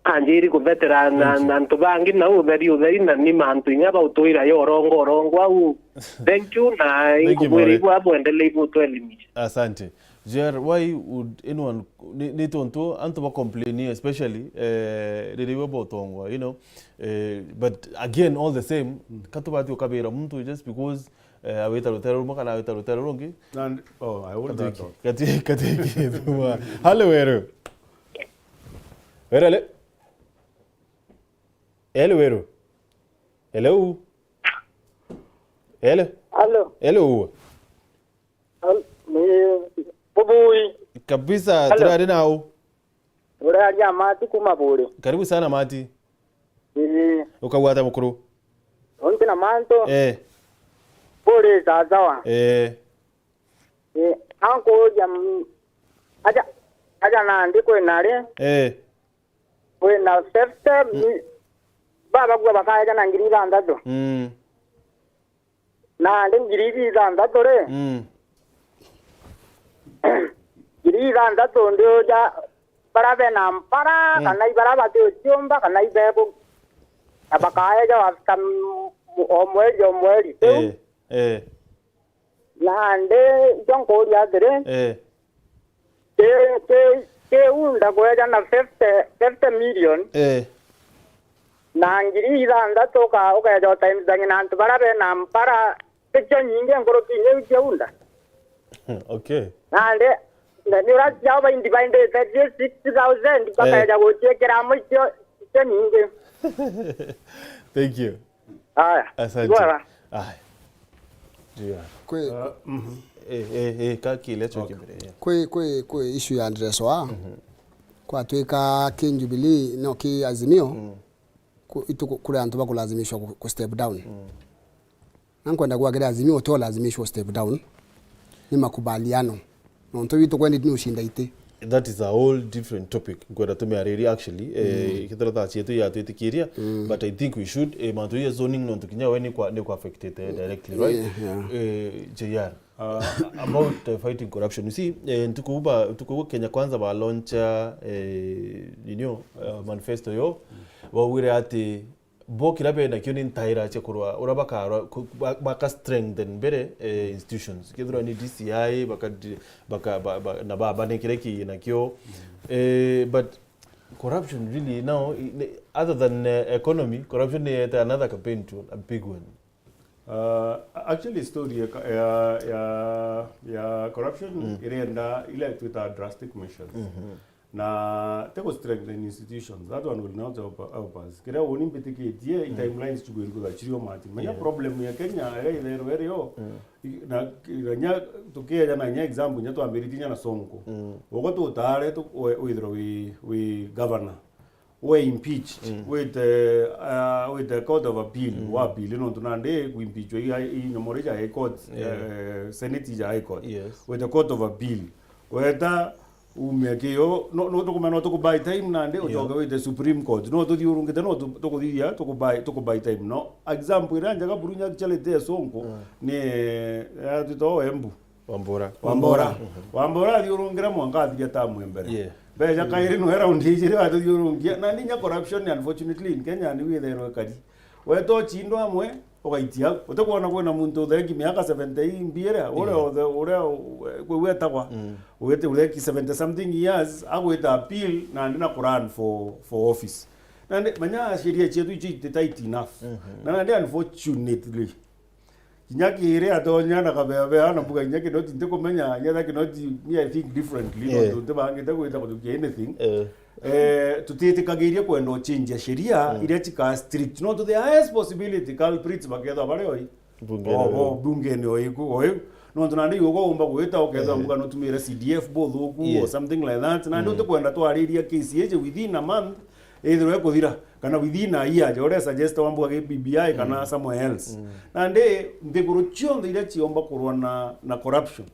Anjiri kuthetera na, Thank you. na antu bangi na utheri utheri na ni mantu inya bautwira yo orongo orongo au. Thank you na Thank you, inkubwira More. Ibwa bwendelei butwelimisha. Asante. J R, why would anyone, ni, ni tontu antu ba complain especially, eh, riria iwe botongwa, you know, eh, but again, all the same, Mm. katubati ukabira muntu just because, eh, awita rutere rumwe kana awita rutere rungi. And, oh, I hold that Katwiki, thought. Katwiki, katwiki, thuma. Hale weru. Weru ale. Ele weru. Hello. Ele. Hello. Hello. Al-, ni Bubui. Kabisa, Hello. Turari nau. Uraria Mati kuma Buri. Karibu sana Mati. Ii. Ukagwata mukuru. Unti na mantu. Eh. Buri sawa sawa. Eh. Eh, ankuuria, mm, aja, aja nandi kwina ri? Eh. Kwina fifty, Mm. mi-, babagua bakaeja na ngiri ithanthatu. Mm. Nandi ngiri ithi ithanthatu ri? Mm. Ngiri ithanthatu ndi uja bara bena mpara, Mm. kana ibara batiuciumba, kana ibeku. Na bakaeja after m-, o mweri, o mweri. Riu, Eh, eh. Nandi, ikio nkuuria atiri, Eh. ki, ki, ki unda kweja na fifty, fifty million, Eh. na ngiri ithanthatu uka-, ukeja utimes na antu baria bena mpara, tikio nyingi nkuruki inya iu cia unda. Okay. Nandi, na ni uria ciao baindi baindite sixty thousand, Eh. bakeja guciikira amwe ikio, ikio nyingi. Thank you. Aya. Asante. Bora. Aya. Ndio. Kwi, Uh, mhm. Eh, eh, eh, ka kile cho Okay. Kibere, yeah. Kwi, kwi, kwi issue ya ndreswa. Mhm. Kwatwika ki Jubilee no ki Azimio. Mm. Ku-, itu ku-, kuri antu bakulazimishwa ku, ku step down. Mm. Na nkwenda kuga kiri Azimio uti ulazimishwa step down. Ni makubaliano. Nontu witu kwendi ni ushinda iti. That is a whole different topic. Nkwenda tumiaririe actually. Eh, Mm. ikithira thaa cietu yatwitikiria, Mm. but I think we should, eh, mantu ya zoning nontu kinya we ni kwa, ni kwa affected, eh, directly, right? Yeah, yeah. Eh, J R, uh, about, uh, fighting corruption. You see, eh, ntuku ba, ntuku Kenya Kwanza ba launcha, eh, you know, uh, manifesto yo, baugire ati bo kiria benakio ni ntaira cia kurwa, uria bakarwa, ku-, ba-, baka strengthen mbere, eh, institutions. Kethirwa ni D C I, baka di-, baka, ba, ba, na ba, ba ni kiria ki nakio. Eh, but corruption really now, i-, ni, other than, eh, economy, corruption ni yete another campaign tool, a big one. Uh, actually, story ya ka-, ya, ya, ya corruption Mm. irenda ile twita drastic measures. Mhm. Na te ku strengthen institutions, that one will not help, help us. Kiria uni mbitikitie, i Mm. timelines chugwirigutha chirio mati. Menya Yeah. problem ya Kenya, iria itherwe rio, Mm. i-, na, na nya, tukiaja na nya example, nya twambiritie nya na Sonko. Mm. Ugo tutare tu, we-, withirwe wi, wi governor. We impeached, Mm. wite, uh, wite Court of Appeal, Mm. wa appeal, nontu nandi ku impeachwa i, i nyomore ja High Court, Yeah. eh, Senate ja High Court. Yes. Wite Court of Appeal. Weta, umia kio, no, no tukumenya no tukubuy time nandi, Yeah. ucoke wite Supreme Court. No tuthiurungite, no tu-, tukuthithia, tukubuy, tukubuy time. No, example iria njega buru nya charity ya Sonko, Mm. ni, eh, ya twita o Embu. Wambura. Wambura. Mhm. Wambura athiurungira mwanka athiria tamu mbere. Yeah. Beja kairi nwe round ijiri athiurungia. Na ninya corruption, unfortunately, in Kenya ni witherwe kari. Weto chindo amwe, ugaitia. Utakuona kwina muntu utheki miaka seventy mbiere, ure Yeah. othe, ure, kwe wetagwa. Mm. Ugete utheki seventy something years, agwita appeal, na ndina ku run for, for office. Na ndi, manya sheria chietu ichi iti tight enough. Mhm. Na, na ndi, unfortunately, Kinya kiri atonya na kabebea na mbuga kinya Kinoti ntikumenya, kinya tha Kinoti, me I think differently, yeah, nontu ntibangite gwita kujukia anything. Eh. Eh, tutitikagiria kwenda uchinjia sheria, mm, iria chika strict. Nontu the highest possibility culprits bakethwa bari oi. Bungeni o, oi. O, bungeni o iku, o iu. Nontu nandi iu ugo umba gwita ukethwa, eh, mbuga nutumire C D F buthuku, yeah, or something like that. Nandi, mm, utikwenda twariria case iji within a month, ithirwe ikuthira, kana within a year, ja uria suggest wa mbuga gi B B I kana, mm, somewhere else. Mm. Nandi nthiguru cionthe iria ciomba kurwa na, na corruption,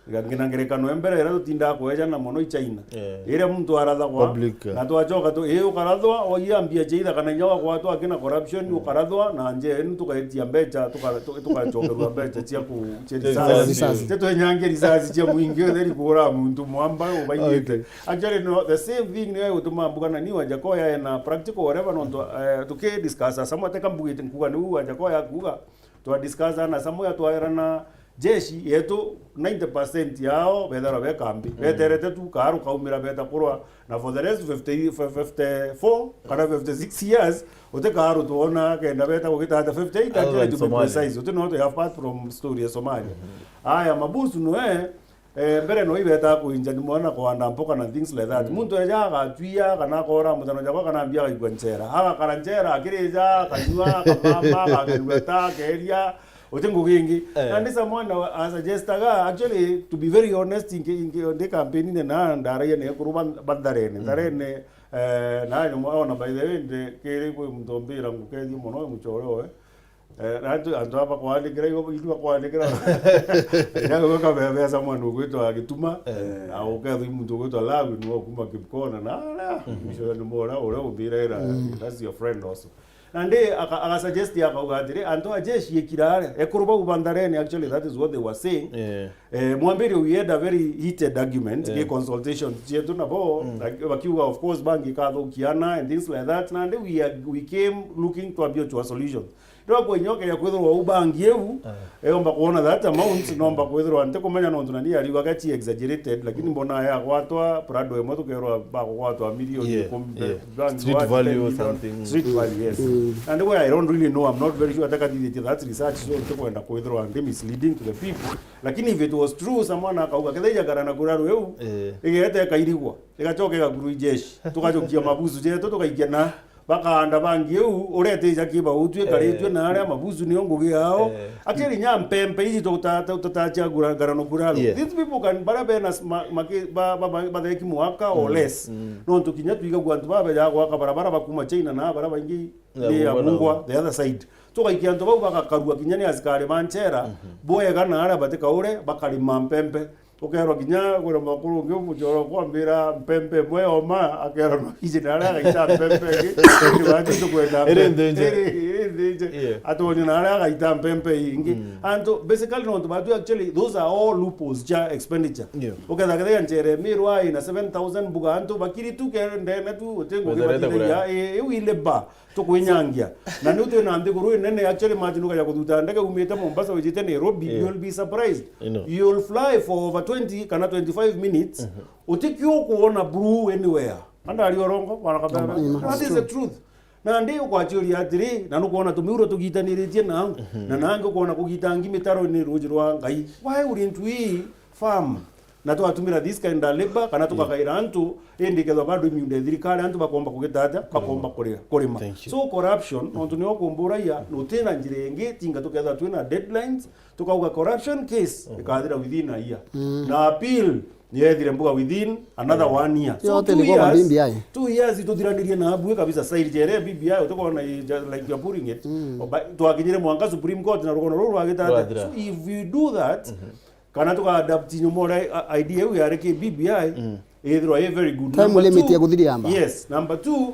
ngina ngerekano ya mbere iria tutindaga kwejana mono i China. Eh. Iria muntu arathagwa, public, eh, na twacoka tu, ii, ukarathwa, oia mbia cia itha kana inya wagwatwa akina corruption, mm, ukarathwa, na nje enu tukaitia mbeca, tuka-, tu-, tugacokerua mbeca cia ku-, cia, cia risasi. Risasi. Cia twenyangia risasi cia mwingi utheri kuura muntu mwamba ubaiyite. Okay. Actually, no, the same thing niyo igutuma mbuga na ni Wajakoya ena practical whatever, nontu, eh, tuki discuss, samwe teka mbugite nkuga niu Wajakoya akuga, twa discuss na samwe twaerana jeshi yetu ninety percent yao betharwa be kambi. Mm. Beterete tu kaaru kaumira beta kurwa, na for the rest fifty, fifty-four kana fifty-six years, uti kaaru twona kenda beta gugitata fifty-eight, actually, to be precise. Uti no, apart from story ya Somalia. Mm-hmm. Aya, mabusu nwe, Eh, mbere no ibeta kuinja ni mwana kwanda mpoka na things like that. Mm. Muntu eja agatwia kana akora mutano jakwa kana mbia agaigua nchera. Agakara nchera, akirija, akanyua, akamama, agakerua ta, akeria, uti ngugi ingi. Eh. Na ndi someone a suggestaga, actually, to be very honest, ingi, ingi, ndi campaign-ine na ndaragia ne kuru ban-, ba Ntharene. Mm. Ntharene, eh, na nyuma ona, by the way, ndi kiri kwi muntu ombira ngukethie mono, muchore oe. Eh, na antu, antu aba kwandikira, igo, igo kwandikira. Ira gwe kabebeca mwana ugwitwa Gituma, eh, na ukethwa i muntu ugwitwa Lawi, niwe ukuma Kipkona, na aria, mhm, mwisho ni mora, uria umbira ira, mm, that's your friend also. Na ndi aka-, agasuggest akauga atiri, antu a jeshi ikira aria, ekuru bau ba Ntharene, actually, that is what they were saying. Yeah. Eh, mwambiri, we had a very heated argument, yeah, gi consultation cietu nabo, mm, like, bakiuga, of course, bangi kathukiana and things like that. Na ndi we are, we came looking to a mutual solution. Ndo kwenyoke ya kwithirwa u bangi iu, ah, eomba kuona that amount, nomba kwithirwa ntikumenya nontu nani ariugaga chi exaggerated, lakini mbona ya gwatwa Prado imwe tukerwa bakugwatwa milioni, yeah, ikumi, yeah, bangi street wa value or ten million, something. Street value, yes. Mm. And where I don't really know, I'm not very sure, atakathithitie that research, so ntikwenda kwithirwa ndi misleading to the people. Lakini if it was true, someone akauga, "Kethaija garana kuraru iu, eh, igete ikairigwa, igacoka igakuru ijeshi, tugacokia mabusu jetu, tukaikia na." Bakaanda bangi iu, uretija kiba utwikaritue, eh, na aria mabusu nio ngugi yao. Eh. Actually, nya mpempe iji tuta-, tuta-, tutachagura ngarano kuraru. Yeah. These people can, bara bena s-, ma-, maki-, ba-, ba-, ba-, batheki mwaka or, mm, less. Mm. Nontu kinya twigagua antu babejaga gwaka barabara bakuma China na bara baingi, yeah, ni ya Bungwa na Bungwa, the other side. Tugaikia antu bau bagakarua kinya ni asikari ba nchera, mhm, bwega na aria batikaure, bakarima mpempe. Ukerwa kinya kwina mwakuru ungi umuchoro kwambira mpempe imwe yoma, akerwa no iji na aria agaita mpempe ingi. Indi batu tukwenda iri mpempe. Iri nthije. Iri, iri nthije. Yeah. Atonya na aria agaita mpempe ingi. Mm. Antu, basically, nontu batu, actually, those are all loopholes cha expenditure. Yeah. Uketha ketha nchere mirwa ina seven thousand mbuga antu bakiri tu ke ndene tu, uti ngugi batithagia, i, iu i labor. Tukwinyangia. Na niu twina nthiguru inene, actually, imagine ukaja kuthuta ndege umite Mombasa wijite Nairobi, yeah, you will be surprised. I know. You will fly for over twenty kana twenty-five minutes, mhm, utikio kuona blue anywhere. Andari orongo, wana kabebe. That is the truth. Na ndi ukwachiuria atiri, na nukwona tumiuro tugitaniritie nau, mhm, na nangi ukwona kugita ngi mitaro-ini ruji rwa Ngai. Why wouldn't we farm? Na twatumira this kind of labor, kana tukagaira antu, indi kethwa bado imiunda ya thirikari, antu bakomba kugita atia, bakomba kuria, kurima. Thank you. So corruption, nontu nio kumburagia, nutina njira ingi, tinga tukethwa twina deadlines, tukauga corruption case, ikathira within a year. Mm. Na appeal, niethire mbuga within another one year. So yote two ilikuwa kwa years, B B I. Two years ituthiranirie na abue kabisa, side jere B B I, utukona, like you're putting it. Mm. Twakinyire mwanka Supreme Court na rugono ruru rwagita atia. Rwathira. So if we do that, mhm. Kana tuka adapt nyuma uria, a, idea iu yari ki B B I, mm, ithirwa i very good. Time limit ya kuthiria amba. Yes, number two,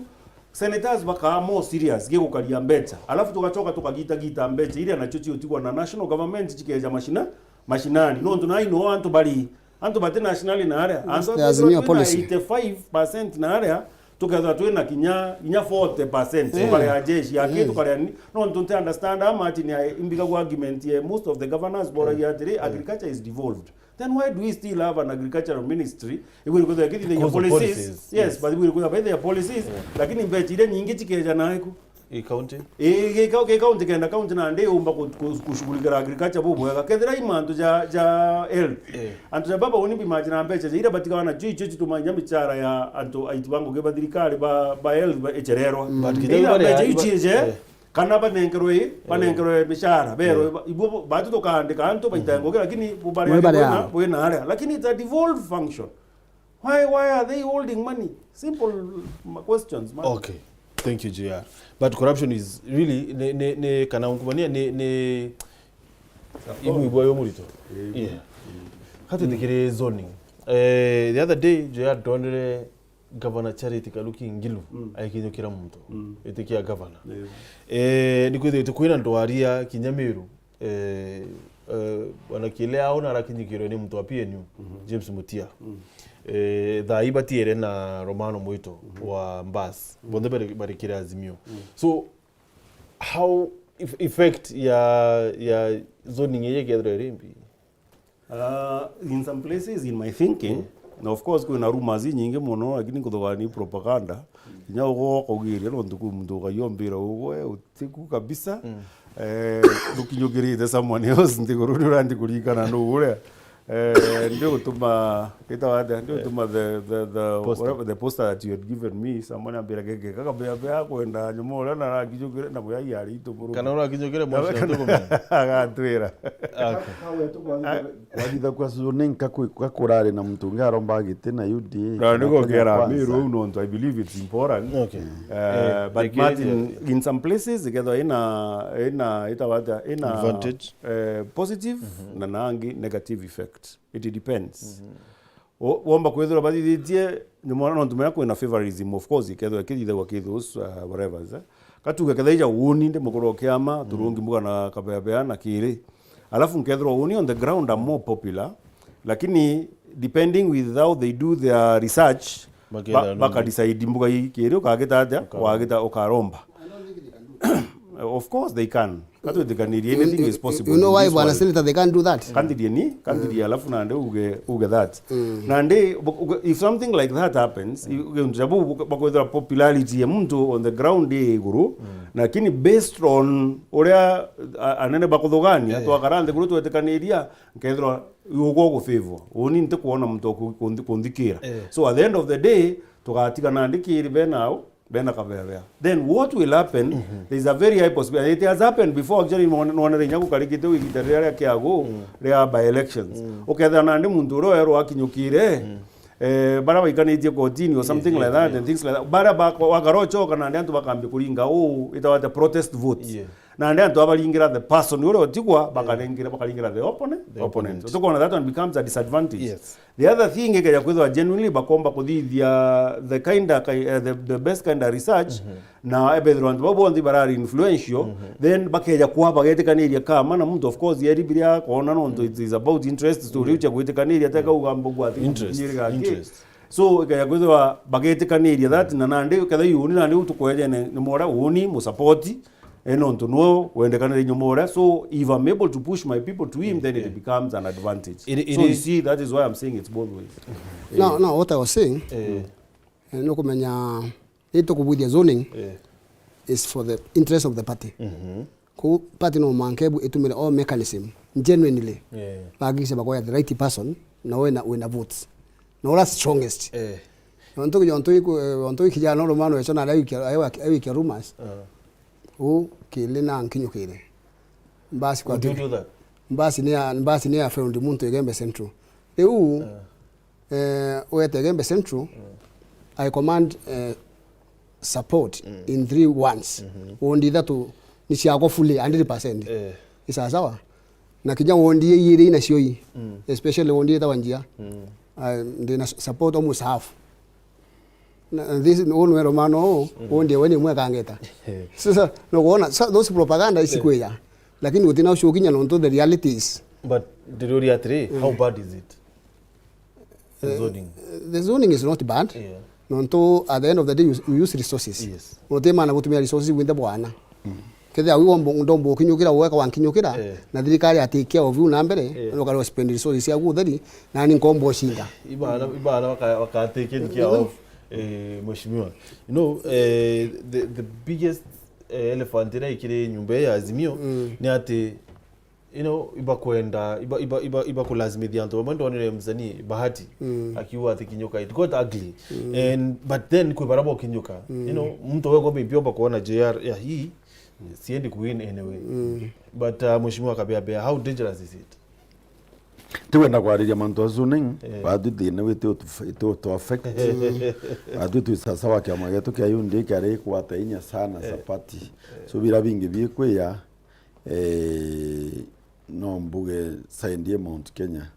senators bakaa more serious gigukaria mbecha. Alafu tugacoka tukagitagita mbecha iria nacio ciutigwa na national government cikeja mashina, mashinani. Nontu nai no antu bari, antu bati nationally na aria. Antu the Azimio policy. Eighty-five percent na aria, tukethwa twina kinya, kinya forty percent, yeah, tukarea jeshi, aki, yeah, tukarea ni, no, don't understand how much ni, eh, imbigagua argument ye most of the governors boragia atiri, yeah, agriculture is devolved. Then why do we still have an agricultural ministry? Ibwiri kwithwa ikithithagia policies. Because of policies, yes, yes, but ibwiri kwithwa baithia policies, yeah, lakini mbecha iria nyingi cikeja na iku. I county? Ii, gi ka-, gi county kenda county nandi yumba ku-, ku-, kushughulikira agriculture bubwega. Kethira i mantu ja, ja health. Eh. Antu ja baba uni bimagine mbeca ja iria batigawa nacio icio cituma inya michara ya antu aitu ba ngugi ba thirikari ba, ba health ba ichererwa. Mm. But kinya iria bari mbeca ya, iu ba-, ciije, eh, kana banenkerwe i, eh, banenkerwe michara, berwe, eh, ba-, ibo bo-, batu tukaandika antu baita ngugi, lakini bubare bwina aria. Lakini it's a devolved function. Why, why are they holding money? Simple, mm, questions, man. Okay. Thank you, J R. But corruption is really, ni, ni, ni, kana ungumania ni, ni imwe ibwa yo murito. Yeah. Kati tikiri zoning. Eh, the other day, J R, ndonire Governor Charity Kaluki Ngilu, mm, aikinyukira muntu. Mm. Itikia governor. Yeah. Eh, ni kwithirite kwina ndwaria kinya Meru. Eh, eh, bwana Kile ao narakinyikirwe ni muntu wa P N U, mhm, James Mutia. Mm. Eh, thaa ii batiere na Romano Mwito, mhm, wa Mbas. Mm. Bonthe bari, bari kiri Azimio. Mm. So, how if-, effect ya, ya zoning ii ikethirwa iri mbi? Uh, in some places, in my thinking, mm, na of course kwina rumors inyingi mono, lakini nkuthugaga ni propaganda. Kinya ugo ukaugiria nontu kwi muntu ukayiombira ugo, eh, utiku kabisa. Mm. Eh, ndukinyukirite someone else nthiguru ni uranthi kuririkana nu uria. Eh, ndi gutuma, itawa atia? Ndi gutuma the, the, the, poster, whatever, the poster that you had given me, someone ambira giki, gaka bea bea kwenda nyuma uria narakinyukire, na buya yari itu muru. Kana urakinyukire mwacio ntukumenya? Agatwira. Okay. Kwagitha kwa zoning ka kwi-, ka kurari na muntu ungi aromba giti na U D A. Na kana niko Kenya ngera Kwanza. Miru u nontu, I believe it's important. Okay. Eh, eh, but Martin, in some places, ikethwa ina, ina, itawa atia, ina advantage, eh, positive, mhm, na nangi negative effect. It depends. Mhm. O-, womba kwithirwa bathithitie, ni mwana nontu menya kwina favorism, of course, ikethwa kithithagwa ki those, uh, whatever, eh. Katuge kethira ija uni ndi mukuru o kiama, mm, turungi mbuga na kabebea na kiri. Alafu nkethirwa uni on the ground are more popular, lakini depending with how they do their research, bakethira ba-, nungi, bakadecide mbuga ii kiri ukagita atia, ukaromba, wagita ukaromba. Of course they can. Katwitikanirie, anything is possible in this world. You know why, Bwana Senator, they can't do that? Kanthirie ni, kanthirie, alafu nandi uge, uge that. Mm. Nandi, bu-, uge, if something like that happens, mm, uge untu jabu bu-, bakwithira popularity ya muntu on the ground i iguru, mm, lakini based on uria, a-, anene bakuthugania, eh, twakara nthiguru twetikaniria, nkethirwa ugo gu favor. Uni ntikwona muntu ku-, kunthi-, kunthikira. Eh. So at the end of the day, tugatiga nandi kiri benao, bena kabebea. Then what will happen? Mhm. There is a very high possibility. It has happened before, actually, none-, nonere inya gukarikite wigita riria ria kiagu, mm, ria by elections. Mm. Ukethira nandi muntu uria werwa akinyukire, mm, eh, baria baikanitie kotini or something, yeah, like that, yeah, and things like that. Baria bako-, wakarochoka nandi antu bakambia kuringa uu, itawa atia, protest votes. Yeah. Nandi antu abaringira the person uria utigwa, yeah, bakaringira, bakaringira the opponent, the opponent. Opponent. Tukona that one becomes a disadvantage. Yes. The other thing, ikeja kwithirwa genuinely bakomba kuthithia the kind of, eh, the, the best kind of research, mhm, na ebethirwa antu bau bonthe barari influential, mhm, then bakeja kwa bagetikaniria kama na muntu, of course, yeri biria akona nontu, mm, it is about interest, story, mm, ucha gwitikaniria, teka, mm, ugamba gwa interest, interest. So, ikeja kwithirwa bagetikaniria that, mm, na nandi ketha yuni nandi utukwejene ni mora uni musapoti, eh, nontu nwe wendekanire nyuma uria. So if I'm able to push my people to him, yeah, then it, yeah, becomes an advantage. It, it, so you see, that is why I'm saying it's both ways. No, no, what I was saying, eh, eh, nukumenya, ni tukubuithia zoning, eh, is for the interest of the party. Mhm. Ku party no mwanka ibu itumire all mechanism genuinely, eh, bahakikishe bakoya the right person, na wina, wina votes, na ura strongest. Eh. Ontu, ontu iku, eh, ontu ikijana no rumano echo na awikia, awikia rumors. Ah. U kili na nkinyukire. Mbasi kwa. Would you do that? Mbasi ni ya, mbasi ni ya found muntu Igembe Central. Riu, ah, eh, wete Igembe Central, mm, I command, eh, support, mm, in three ones. Mhm. Wondi ithatu ni ciakwa fully, hundred percent. Eh. Ni sawa sawa. Na kinya wondi ii iri nacio ii, mm, especially wondi itawa Njia. Mm. Ah, ndina support almost half. Na this, uu nwe Romano uu, mm, uu ndie we nimwe kangeta. Sasa, nukwona, sa-, those propaganda isi, eh, kwija. Lakini gutina ucio ukinya nontu the reality is. But ndiruria atiri, mm, how bad is it? The, eh, zoning. The zoning is not bad. Yeah. Nontu at the end of the day, you, you use resources. Yes. Utimana gutumia resources winthe bwana. Mm. Kethira wi wombo, ndombo ukinyukira, weka wankinyukira, eh, na thirikari ya take care of you na mbere, eh, na ukare spend resources ciaku utheri, na ni nkombo shinda. Ibana, ibana waka, waka take care of, eh, mheshimiwa. You know, eh, the, the biggest, eh, elephant iria ikiri nyumba ii ya Azimio, mm, ni ati, you know, ibakwenda, iba, iba, iba, ibakulasimithia antu bamwe. Ndonire msanii Bahati, mm, akiuga ati Kinyuka, it got ugly. Mm. And, but then kwi baria bokinyuka. Mm. You know, mtu wewe kwa maybe oba kuona J R, yeah, hii, siendi kuwin anyway. Mm. But, uh, Mheshimiwa Kabeabea, how dangerous is it? Tiwenda kwariria mantu acu ni, eh, batwi thina wi ti utu, ti utu affect. Batwi twi sasa wa kiama gietu kia U D A kiari gwata inya sana, eh, Sapati. Eh. So bira bingi bikwiya, eh, no mbuge side ya Mount Kenya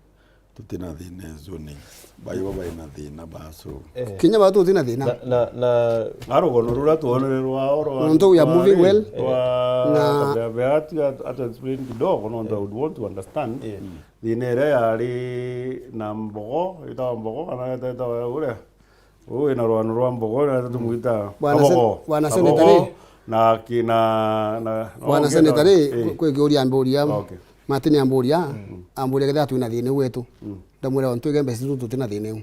tutina thina ecu ni. Baibo baina thina bacu. Eh. Kinya batu tutina thina. Na, na, na, na rugono ruria twonere rwa oro. Nontu we are moving well. Rwa, eh, na Kabeabea atu, atu explain kidogo, nontu, eh, I would want to understand. Eh. Mm. Thina iria yari na Mbogo, itawa Mbogo, kana itawa uria? Uyu wina rwano rwa Mbogo, na tumwita Bwana Sen-, Kabogo. Bwana Kabogo Seneta ri? Na ki-, na, na, na Bwana Seneta ri, eh, kwi, kwi kiuria amburia, okay, Martin amburia, mm, amburia kethira twina thina iu wetu. Mm. Ndamwira, "Ontu igembe situ tutina thina iu." Mm.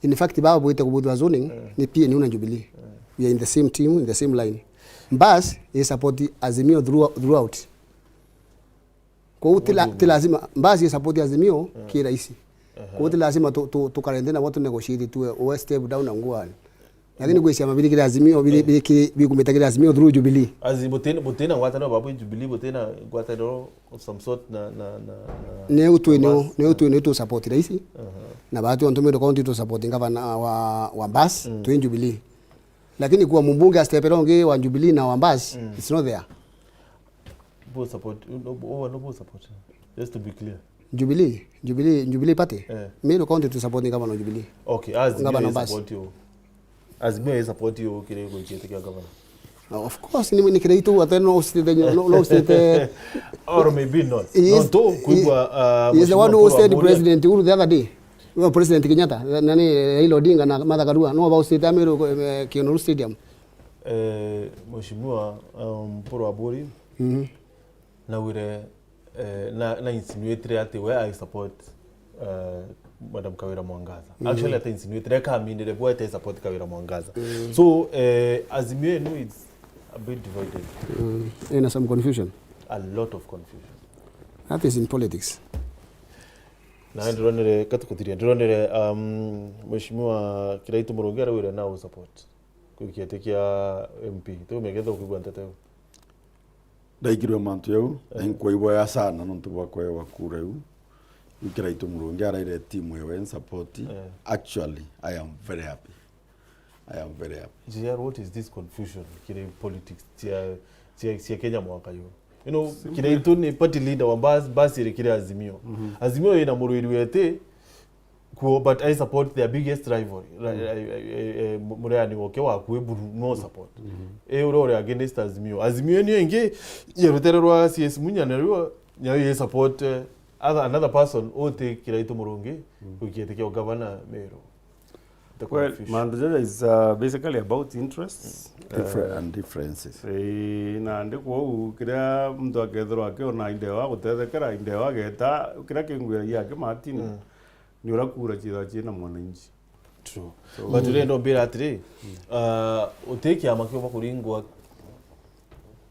In fact, baba bwite kubuthwa zoning, mm, ni P N U na Jubilee. Mm. We are in the same team, in the same line. Bas, i support Azimio through-, throughout. Kwou ti la-, ti lazima, basi support Azimio, ki rahisi. Kwou ti lazima tu-, tu-, tukare nthi nabo tu negotiate tuwe, uwe step down na nguani. Lakini kwi ciama biri kiri Azimio, biri, biri kiri, bikumite kiri Azimio through Jubilee. Azi, butina, butina ngwataniro babu Jubilee, butina ngwataniro of some sort na, na, na, na, neu twi, na neu, bas. Neu twi, neu tu support raisi. Na batu ontu Meru County tu support ngavana wa, wa bas, twi Jubilee. Lakini kuwa mumbunge a step rongi wa Jubilee na wa bas, it's not there. Bo support, no, bo, no, bo support. Just to be clear. Jubilee, Jubilee, Jubilee Party. Eh. Meru County tu support ni governor Jubilee. Okay, Azimio support you. Azimio support you kiri guikitia kia governor. Of course, ni, ni kiri itu ate no state, no, no state. Or maybe not. He is, no, to he, kuigua, uh, he is the one who hosted President Uhuru the other day. President Kenyatta, na ni Raila Odinga na Martha Karua, no ba hosted Meru, eh, Kinoru Stadium. Eh, Mheshimiwa, um, Mpuru Aburi, naugire, eh, na, na insinuatire ati we I support, eh, Madam Kawira Mwangaza. Actually, ata insinuatire, ekaminire bwa ete support Kawira Mwangaza. So, eh, Azimio enu is a bit divided. Mm. Ina some confusion. A lot of confusion. That is in politics. Na ndironere, katukuthiria, ndironere, um, Mheshimiwa Kiraitu Murungi araugire na u support. Kwi kiete kia M P. Tumegetha kuigua nteto iu. Ndaigirwe mantu jau, na inkwaibwaya sana nontu bwa kwewa kura iu. Riu Kiraitu Murungi araire timu ewe in support. Eh. Actually, I am very happy. I am very happy. J R, what is this confusion kiri politics cia, cia, cia Kenya mwaka yu? You know, Kiraitu ni party leader wa bas, bas iri kiri Azimio. Azimio ina murwiri wete, kuo, but I support their biggest rival. Ra-, eh, eh, eh, mu-, mureani woke wa kwi buru, no support. Eh, uria uri against Azimio. Azimio ni ingi, ya rutere rwa C S Munya na ruo, ya ye support, eh, other, another person, uti Kiraitu Murungi, kwi kiete kia governor Meru. The confusion. Well, mantu jaja is, uh, basically about interests. Different, uh, and differences. Eh, na ndi kwou, kiria muntu akethirwa akiona indeo agutethekera, indeo ageta, kiria kingwiragia aki Martin, ni uria kura ciithagwa ciina mwananchi. True. So, but urenda umbira atiri, uh, uti kiama kiumba kuringwa,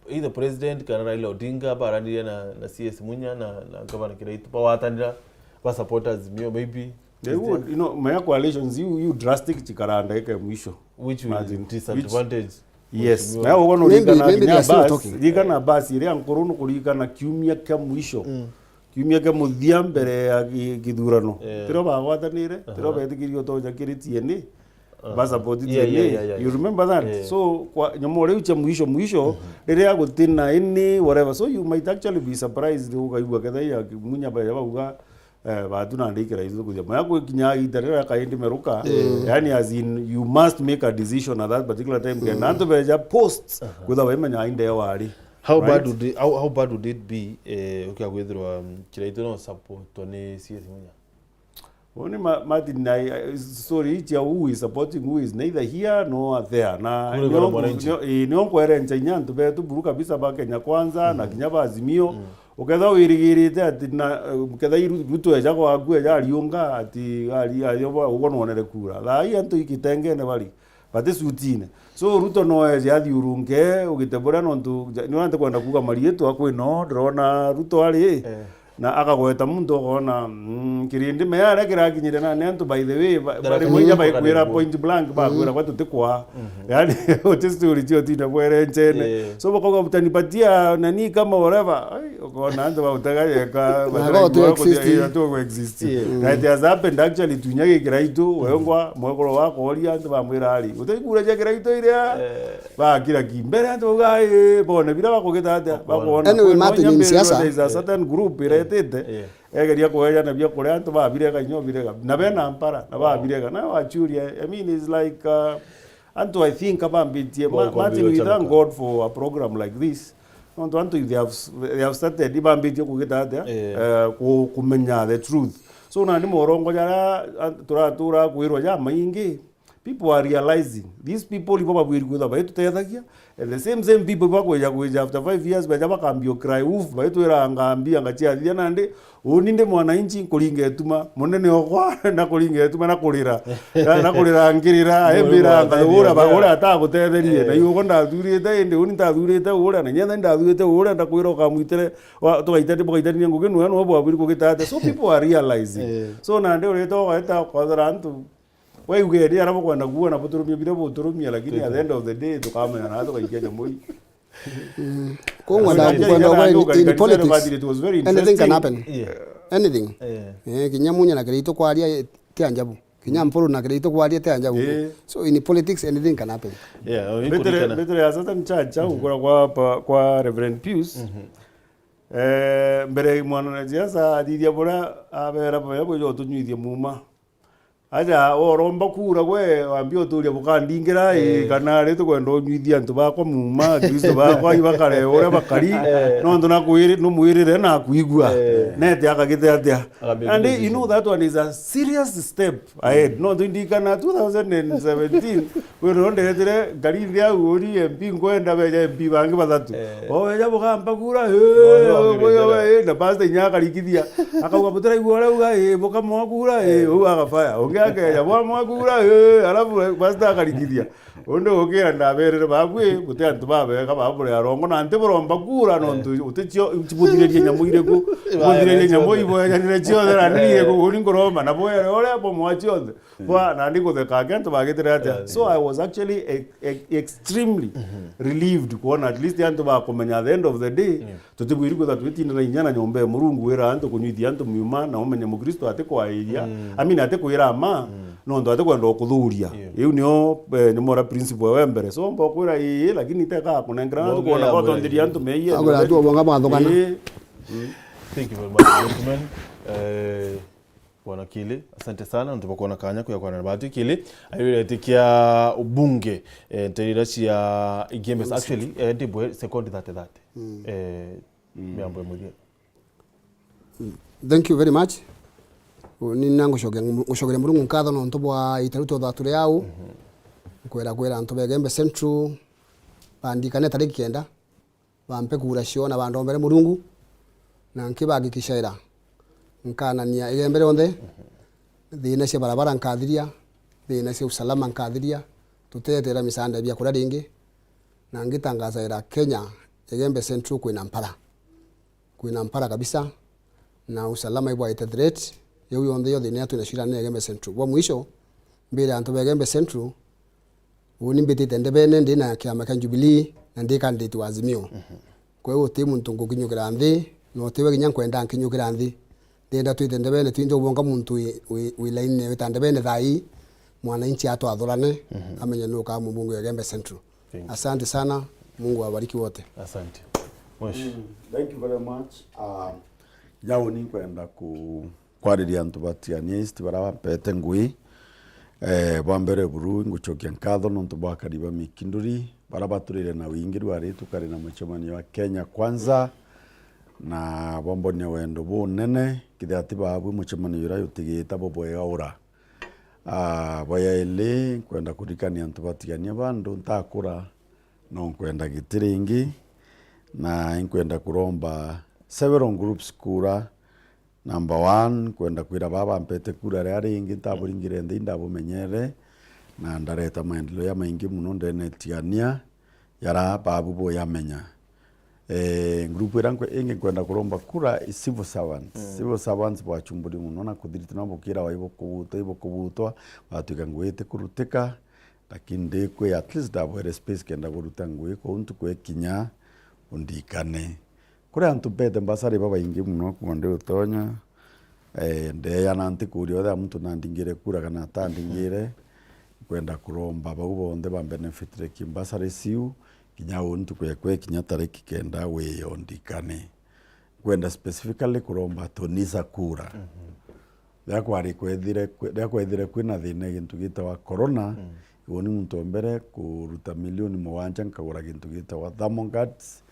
either president kana Raila Odinga baranirie na, na C S Munya na, na Governor Kiraitu, bawatanira, ba support Azimio, maybe. They would, you know, maya coalitions, you, you drastic chikara ndagika ya mwisho. Which will disadvantage. Yes. Mheshimiwa. Maya ugo no maybe, rikana maybe they are still talking. Rikana basi, iria nkuru ni kurikana kiumia kia mwisho. Kiumia kia muthia mbere ya gi-, githurano. Eh. Tirio bagwatanire, tirio betikirie utoja kiri T N A. Ba support T N A. Yeah, yeah, yeah, yeah. You remember that? Eh. So, kwa, nyomo riu cia mwisho, mwisho, riria gutina any whatever. So, you might actually be surprised, ukaigua ketha ya Munya ba ya bauga, eh, batu na ndikira ithu kuthia. Maya gwikinya ita riria kaindi meruka, yani, as in, you must make a decision at that particular time. Kenda antu beja post, kwitha baimenya inde wari. How bad would it, how, how bad would it be, eh, ukia gwithirwa, um, Kiraitu no support ni C S Munya? Boni ma-, Martin, I, I, sorry, ichia who is supporting who is neither here nor there. Na nio nkwere nchainya antu betu buru kabisa ba Kenya Kwanza, na kinya ba Azimio. Ukethwa wirigirite ati na, eh, ketha i Ru-, Ruto eja gwaku eja ariunga ati ari, ari, ugo nonere kura. Thaa ii antu ikitengene bari. Bati suitine. So, Ruto no eje athiurunke, ugite buria nontu, ja-, niona ntikwenda kuuga mariitwa, kwi no, ndirona Ruto ari, Eh. na akagweta muntu, ukoona, mm, kirindi mea aria kirakinyire nani antu, by the way, ba-, Ndara bari kunyimba mwaija kana baikwira ibu. Point blank, bakwira Mm. gwa tutikwaa. Mhm. Yaani, uti story cio tine bwere nchene. Eh. So, bakauga, "Utanipatia nani kama whatever." Ai, ukoona antu bautega yeka, Na batara go to kuigua exist. Kuthia, tu exist. Yeah. Na it has happened actually, tunya gikiraitu, wengwa, mwekuru wakooria, antu bamwira ari, "Utaigura cia kiraitu iria?" Eh. Bakira ki mbere, antu bauga, "Ai, bone bira bakugita atia?" Bakwona. Bakwona. Anyway, Kwina Martin, inya in mbere siasa, there is a certain group iretite, Yeah. egeria kuejana bia kuria, antu babirega, inya obirega. Na bena mpara, na babirega. Na wachuria, I mean, it's like, uh, antu, I think, abambitie, Ma-, Martin, we thank God for a program like this. Nontu antu, they have, they have started, ibambitie kugita atia? Eh. Eh, ku-, kumenya the truth. So, nandi morongo jaria, an-, turatura kwirwa jamaingi, people are realizing. These people ibo babwiri kwithwa baitutethagia. And the same, same people bakwija, kwija after five years, baja bakambia cry wolf, baitwira ngambi, anga ciathithia nandi, uni ndi mwananchi, nkuringa ituma, munene okwa, na kuringa ituma, na kurira. Na, na kurira nkirira, Ndio, embira, ndio, anga ndio, uria ba-, ndio. Uria atagutetherie. Eh. Na iugo ndathurite, indi uni ndathurite uria, na nyenda ndathurite uria, ndakwira ukamwitire, wa-, tugaitani-, bugaitania ngugi, nwe no bwabwiri kugita atia. So people are realizing. Eh. So nandi urite ugaita ukothera antu, we ugeri ara bukwenda kuona buturumia bira buturumia, lakini at the end of the day, tukamenya na tugaikia nyamui. Mm. Kwa ngwenda, ngwenda kuga in, in politics, anything can happen. Yeah. Anything. Eh. Eh, kinya munya na kiritu kwaria, eh, ti ajabu. Kinya mpuru na kiritu kwaria, ti ajabu. Eh. So in politics, anything can happen. Yeah, Betele, Betele ya Satan Church, au kura kwa pa-, kwa Reverend Pius. Mhm. Eh, mbere mwana na siasa athithia buria abera, buria bwija utunyuithia muuma. Aja, woromba kura gwe, wambia uturia bukandingira, ii, Eh. kana ri tukwenda unyuithia antu bakwa muuma, Akristo bakwa ibakare uria bakari, Eh. nontu nakwiri-, numwirire na akwigua. Eh. Nete akagite atia? Akambia And you know that one is a serious step ahead. Nontu indikana two thousand and seventeen, wiro nderetire ngari nthi au uri M P, nkwenda beja M P bangi bathatu. Eh. Obeja bukamba kura, eh, Mwana wa obeja, Mirindera. Eh, na pastor inya akarikithia. Akauga, "Butiraigua uria uga, eh, bukamwa kura, eh," Eh. Ou agafaya. Ungi akeja, "Bwamwa kura, eh," alafu pastor akarikithia. Undi ukira ndaberere babwi, buti antu babega babure arongo, na nti buromba kura, Eh. nontu uticio, buthiririe nyamu iriku, Ibaere buthiririe nyamu ciothe. Iboejanire ciothe, na nini Eh. iriku, uni nguromba, na bwere uria bumwa ciothe. Kwa, na ndi gutheka aki antu bagitire atia. Yeah. So I was actually e-, e-, extremely relieved kuona at least antu bakumenya at the end of the day, Yeah. tutibwiri kwithirwa twitinda na inya na nyomba ya Murungu wira antu kunyuithia antu miuma na umenye Mukristo atikwairia, Mm. I mean, atikwira ma, Mm. nontu atikwenda ukuthuria. Yeah. Iu nio, eh, ni mora principle we mbere. So, mba ukwira ii, lakini teka kunengera antu Bonge kuona ya kwa tondiria antu meiye. Agura tu bonga mathukana. Ii. Mm. Thank you very much, gentlemen. Eh, Bwana Kili, asante sana, nontu bwa kwona kanya kuya kwana na batwi. Kili, airire itikia ubunge, eh, nterira cia Igembe. Actually, eh, ndibwe second thirty thirty. Mm. Eh, Mm. miambo ya muthia. Mm. Thank you very much. Ni na ngucokia, ngucokeria Murungu nkatho nontu bwa itaru twothe turi au. Mhm. Nkwira kwira antu ba Igembe Central, bandikane tariki kenda. Bampe kura cio na bandombere Murungu, na nkibahakikishaira nkanania Igembe rionthe, thiina cia barabara nkathiria, thiina cia usalama nkathiria, tuteetera misaanda ya biakuria ringi, na ngitangazaira Kenya, Igembe Central kwina mpara. Kwina mpara kabisa, na usalama ibwaite threat, iu yonthe yo thiina ya twina shida ni Igembe Central. Bwa mwisho, mbire antu ba Igembe Central, Uuni mbitite ndebene ndi na kiama kia Jubilee na ndi candidate wa Azimio. Mhm. Kwa hiyo uti muntu ngukinyukira nthi, na utiwe kinya nkwenda nkinyukira nthi. Ndienda twite ndebene twinthe ubonga muntu wi, wi, wi laini wita ndebene thaa ii, mwananchi atwathurane, Mhm. amenye nuka mubunge wa Igembe Central. Thank you. Asante sana, Mungu awabariki wote. Asante. Mwesh. Mm, thank you very much. Ah, jau ni nkwenda ku kwariria antu ba Tigania East baria bampete ngui. Eh, bwa mbere buru, ngucokia nkatho nontu bwa akari ba Mikinduri, baria baturire na wingi rwari tukari na mucemanio wa Kenya Kwanza, na bwambonia wendo bunene, kithia ti baabwi mucemanio uria jutigita bubwegaura. Ah, bwa yaili, nkwenda kuririkania antu ba Tigania bandu ntakura, no nkwenda giti ringi, na inkwenda kuromba several groups kura, Number one, nkwenda kwira baa bampete kura ria ringi, ntaburingire nthi, ndabumenyere. na ndareta maendeleo jamaingi mono ndene tigania jara babu boyamenya. Eh, group ira nkwe-, ingi nkwenda kuromba kura i civil servants. Mm. Civil servants bwachumburi mono na kuthiriti no bukira wa ibukubutwa, ibukubutwa, batwika ngugi itikurutika, lakini ndikwi at least ndabwere space kenda kuruta ngugi kuu ntuku ikinya undikane. Kuri antu mbete mbasari babaingi mono kuma ndi utonya, eh, ndeya na ntikuria othe muntu nandingire kura kana atandingire. Nkwenda kuromba bau bonthe ba benefitire ki mbasari ciu, kinya uu ntuku yakwa ikinya tariki kenda wiyo ndikane. Nkwenda specifically kuromba tunisa kura. Mhm. Riria kwari kwethire kwi-, riria kwethire kwina thina gintu gitawa corona, mm, iguni muntu wa mbere kuruta milioni mugwanja nkagura gintu gitawa thermal guards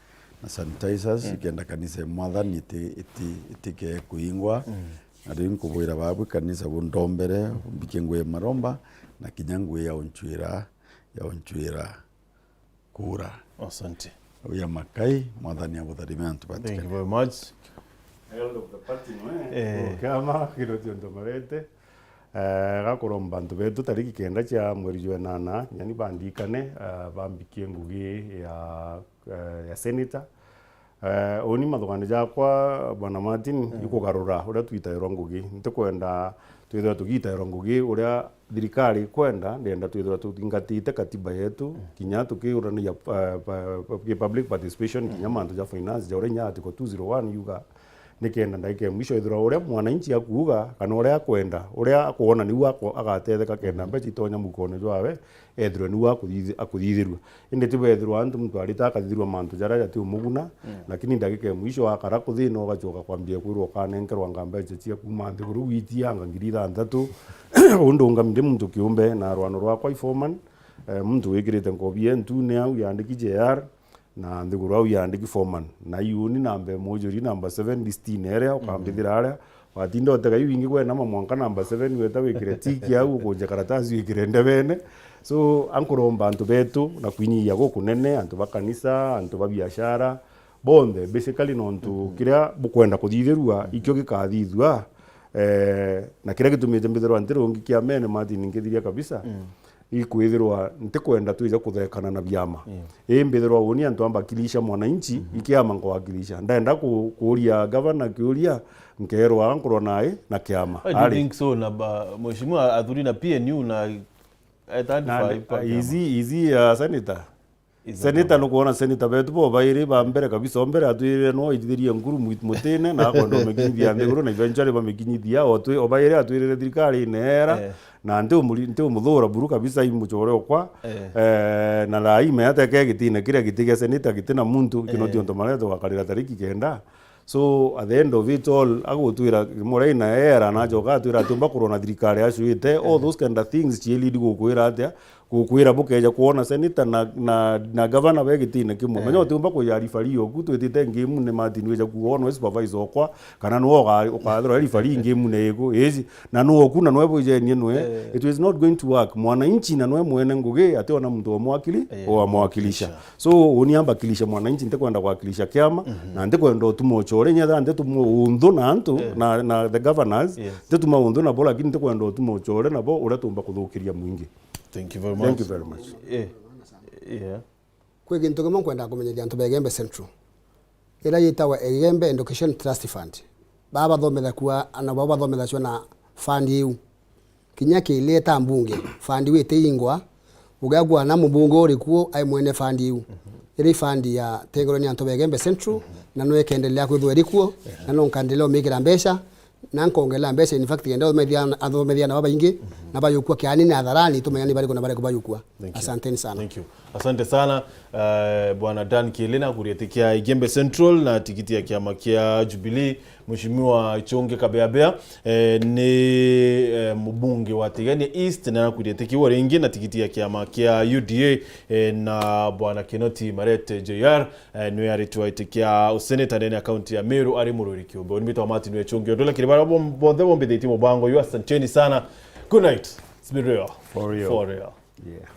na sanitizers, mm, ikenda kanisa ya Mwathani iti-, iti-, itike kuingwa. Mm. Na riu nkubwira babu kanisa bundombere, mbikie ngugi ya maromba, na kinya ngugi ya unchwira, ya unchwira kura. Asante. Uya makai, Mwathani abutharime antu batikane. Thank you very much. Elder of the party, no, eh? Eh. Kama kiro cionto marete. Eh, gakuromba antu betu tariki kenda cia mweri jwa enana, nyani bandikane, eh, bambikie ngugi ya, eh, ya senator. Eh, uni mathugani jakwa, Bwana Martin, mm, ikugarura uria twitairwa ngugi. Ntikwenda twithirwa tugitairwa ngugi uria thirikari ikwenda, ndenda twithirwa tuthingatite katiba yetu, mm, kinya tukiuranagia, eh, pa-, pa-, public participation, kinya, mm, mantu ja finance, ja uria inya article two zero one yuga, nikenda ndagika ya mwisho ithirwa uria mwananchi akuuga, kana uria akwenda, uria akwona niu ako-, agatetheka kenda, mm, mbeca itonya mukone jwawe, ethirwe niu akuthithi-, akuthithirua. Indi ti bethirwa antu muntu arite akathithirua mantu jaria jati umuguna, mm, lakini ndagika ya mwisho akara kuthina ugacoka kwambia kwirwa ukanenkerwa anga mbeca cia kuma nthiguru gwitia anga ngiri ithanthatu. Uu ndungami ndi muntu kiumbe na rwano rwakwa i foreman, eh, muntu wikirite nkobi ye ntune au yandiki J R, na nthiguru au yandiki foreman. Na iuni namba imwe ujuri namba seven listine iria, mhm, ukambithira aria, watinda utega iu ingi gwenama mwanka namba seven weta wikire tiki au, ukunje karatasi wikire ndebene. So, ankuromba antu betu na kwinyia gukunene, antu ba kanisa, antu ba biashara, bonthe, basically nontu, mhm, kiria bukwenda kuthithirua, mhm, ikio gikathithua. Eh, na kiria gitumite mbithirwa ntirungi kiamene, Martin, nkithiria kabisa, mm, ikwithirwa ntikwenda twija kuthekana na biama. Yeah. Ii mbithirwa uni antu ambakilisha mwananchi, mhm, ikiama nkwakilisha. Ndenda ku-, kuuria gavana kiuria, nkerwa nkorwa nai na kiama. I don't think so, na ba-, mheshimiwa athuri na P N U na, eh, na, thirty-five pa kiama. Izi, izi ya senator. Senator, nukwona senator betu bo bairi ba mbere kabisa, o mbere atwirire no aitithirie nguru mwi-, mutine, na akwenda umikinyithia nthiguru, na eventually bamikinyithia, o twi-, o bairi atwirire thirikari ineera, eh, na nti umuri-, nti umuthura buru kabisa, i mucore okwa. Eh. Eh, na thaa ii menya teke gitine kiria giti gia senator giti na muntu, kino, eh, tionto maria tugakarira tariki kenda. So, at the end of it all, agutwira murai na era, na ajoka atwira atiumba kurwa na thirikari acuite, all, eh, those kind of things, cielidi gukwira atia, gukwira bukeja kwona senator na, na, na gavana be gitine kimwe. Eh. Menya utiumba kuja rifari oku, twitite ngimune Martin wija kuona we supervisor okwa, kana nwe uka-, ukathirwa rifari ngimune iku, iji, na nwe oku, na nwe bwijenie nwe. Eh. It is not going to work. Mwananchi na nwe mwene ngugi, ationa muntu wa mwakili, eh, wa mwakilisha. So, uni ambakilisha mwananchi, ntikwenda kwakilisha kiama, mhm, na ntikwenda utuma ucore, nyethira ntituma unthu na antu, eh, na, na the governors, yes, ntituma unthu nabo, lakini ntikwenda utuma ucore nabo, uria tumba kuthukiria mwingi. Thank you very much. Thank you very much. Eh, yeah. Kwi gintu kimwe nkwenda kumenyeria antu ba Igembe Central. Ira yitagwa Igembe Education Trust Fund. Baba bathomethakua, ana baba bathomethacua na fund iu. Kinya kiileta mbunge, fund iu itiingwa, ugakua na mubunge uri kuo ai mwene fund iu. Mhm. Iri fund ya tengero ni antu ba Igembe Central, mhm, na no ikendelea kwithwa iri kuo, yeah, na no nkandelea umikira mbeca, na nkongelea mbeca, in fact, kenda athomethia, athomethia na babaingi, mhm, na bayukua kiani na atharani, tumenya ni bariku na bariku bayukua. Thank you. Asanteni sana. Thank you. Asante sana, eh, Bwana Dan Kielina, kuria tikiti ya Igembe Central na tikiti ya kiama kia Jubilee. Mheshimiwa Chonge Kabeabea, eh, ni, eh, mubunge wa Tigania East, na kuria tikiti wa ringi na tikiti ya kiama kia U D A, eh, na Bwana Kinoti Marete J R, eh, niwe aritwa iti kia useneta ndene ya kaunti ya Meru ari murwiri kiumbe. Uni mbitwa Martin Wechungi. Ndula kiri bara bom-, bonthe bombithitie mubango yu, asanteni sana. Good night. It's been real. For real. For real. Yeah.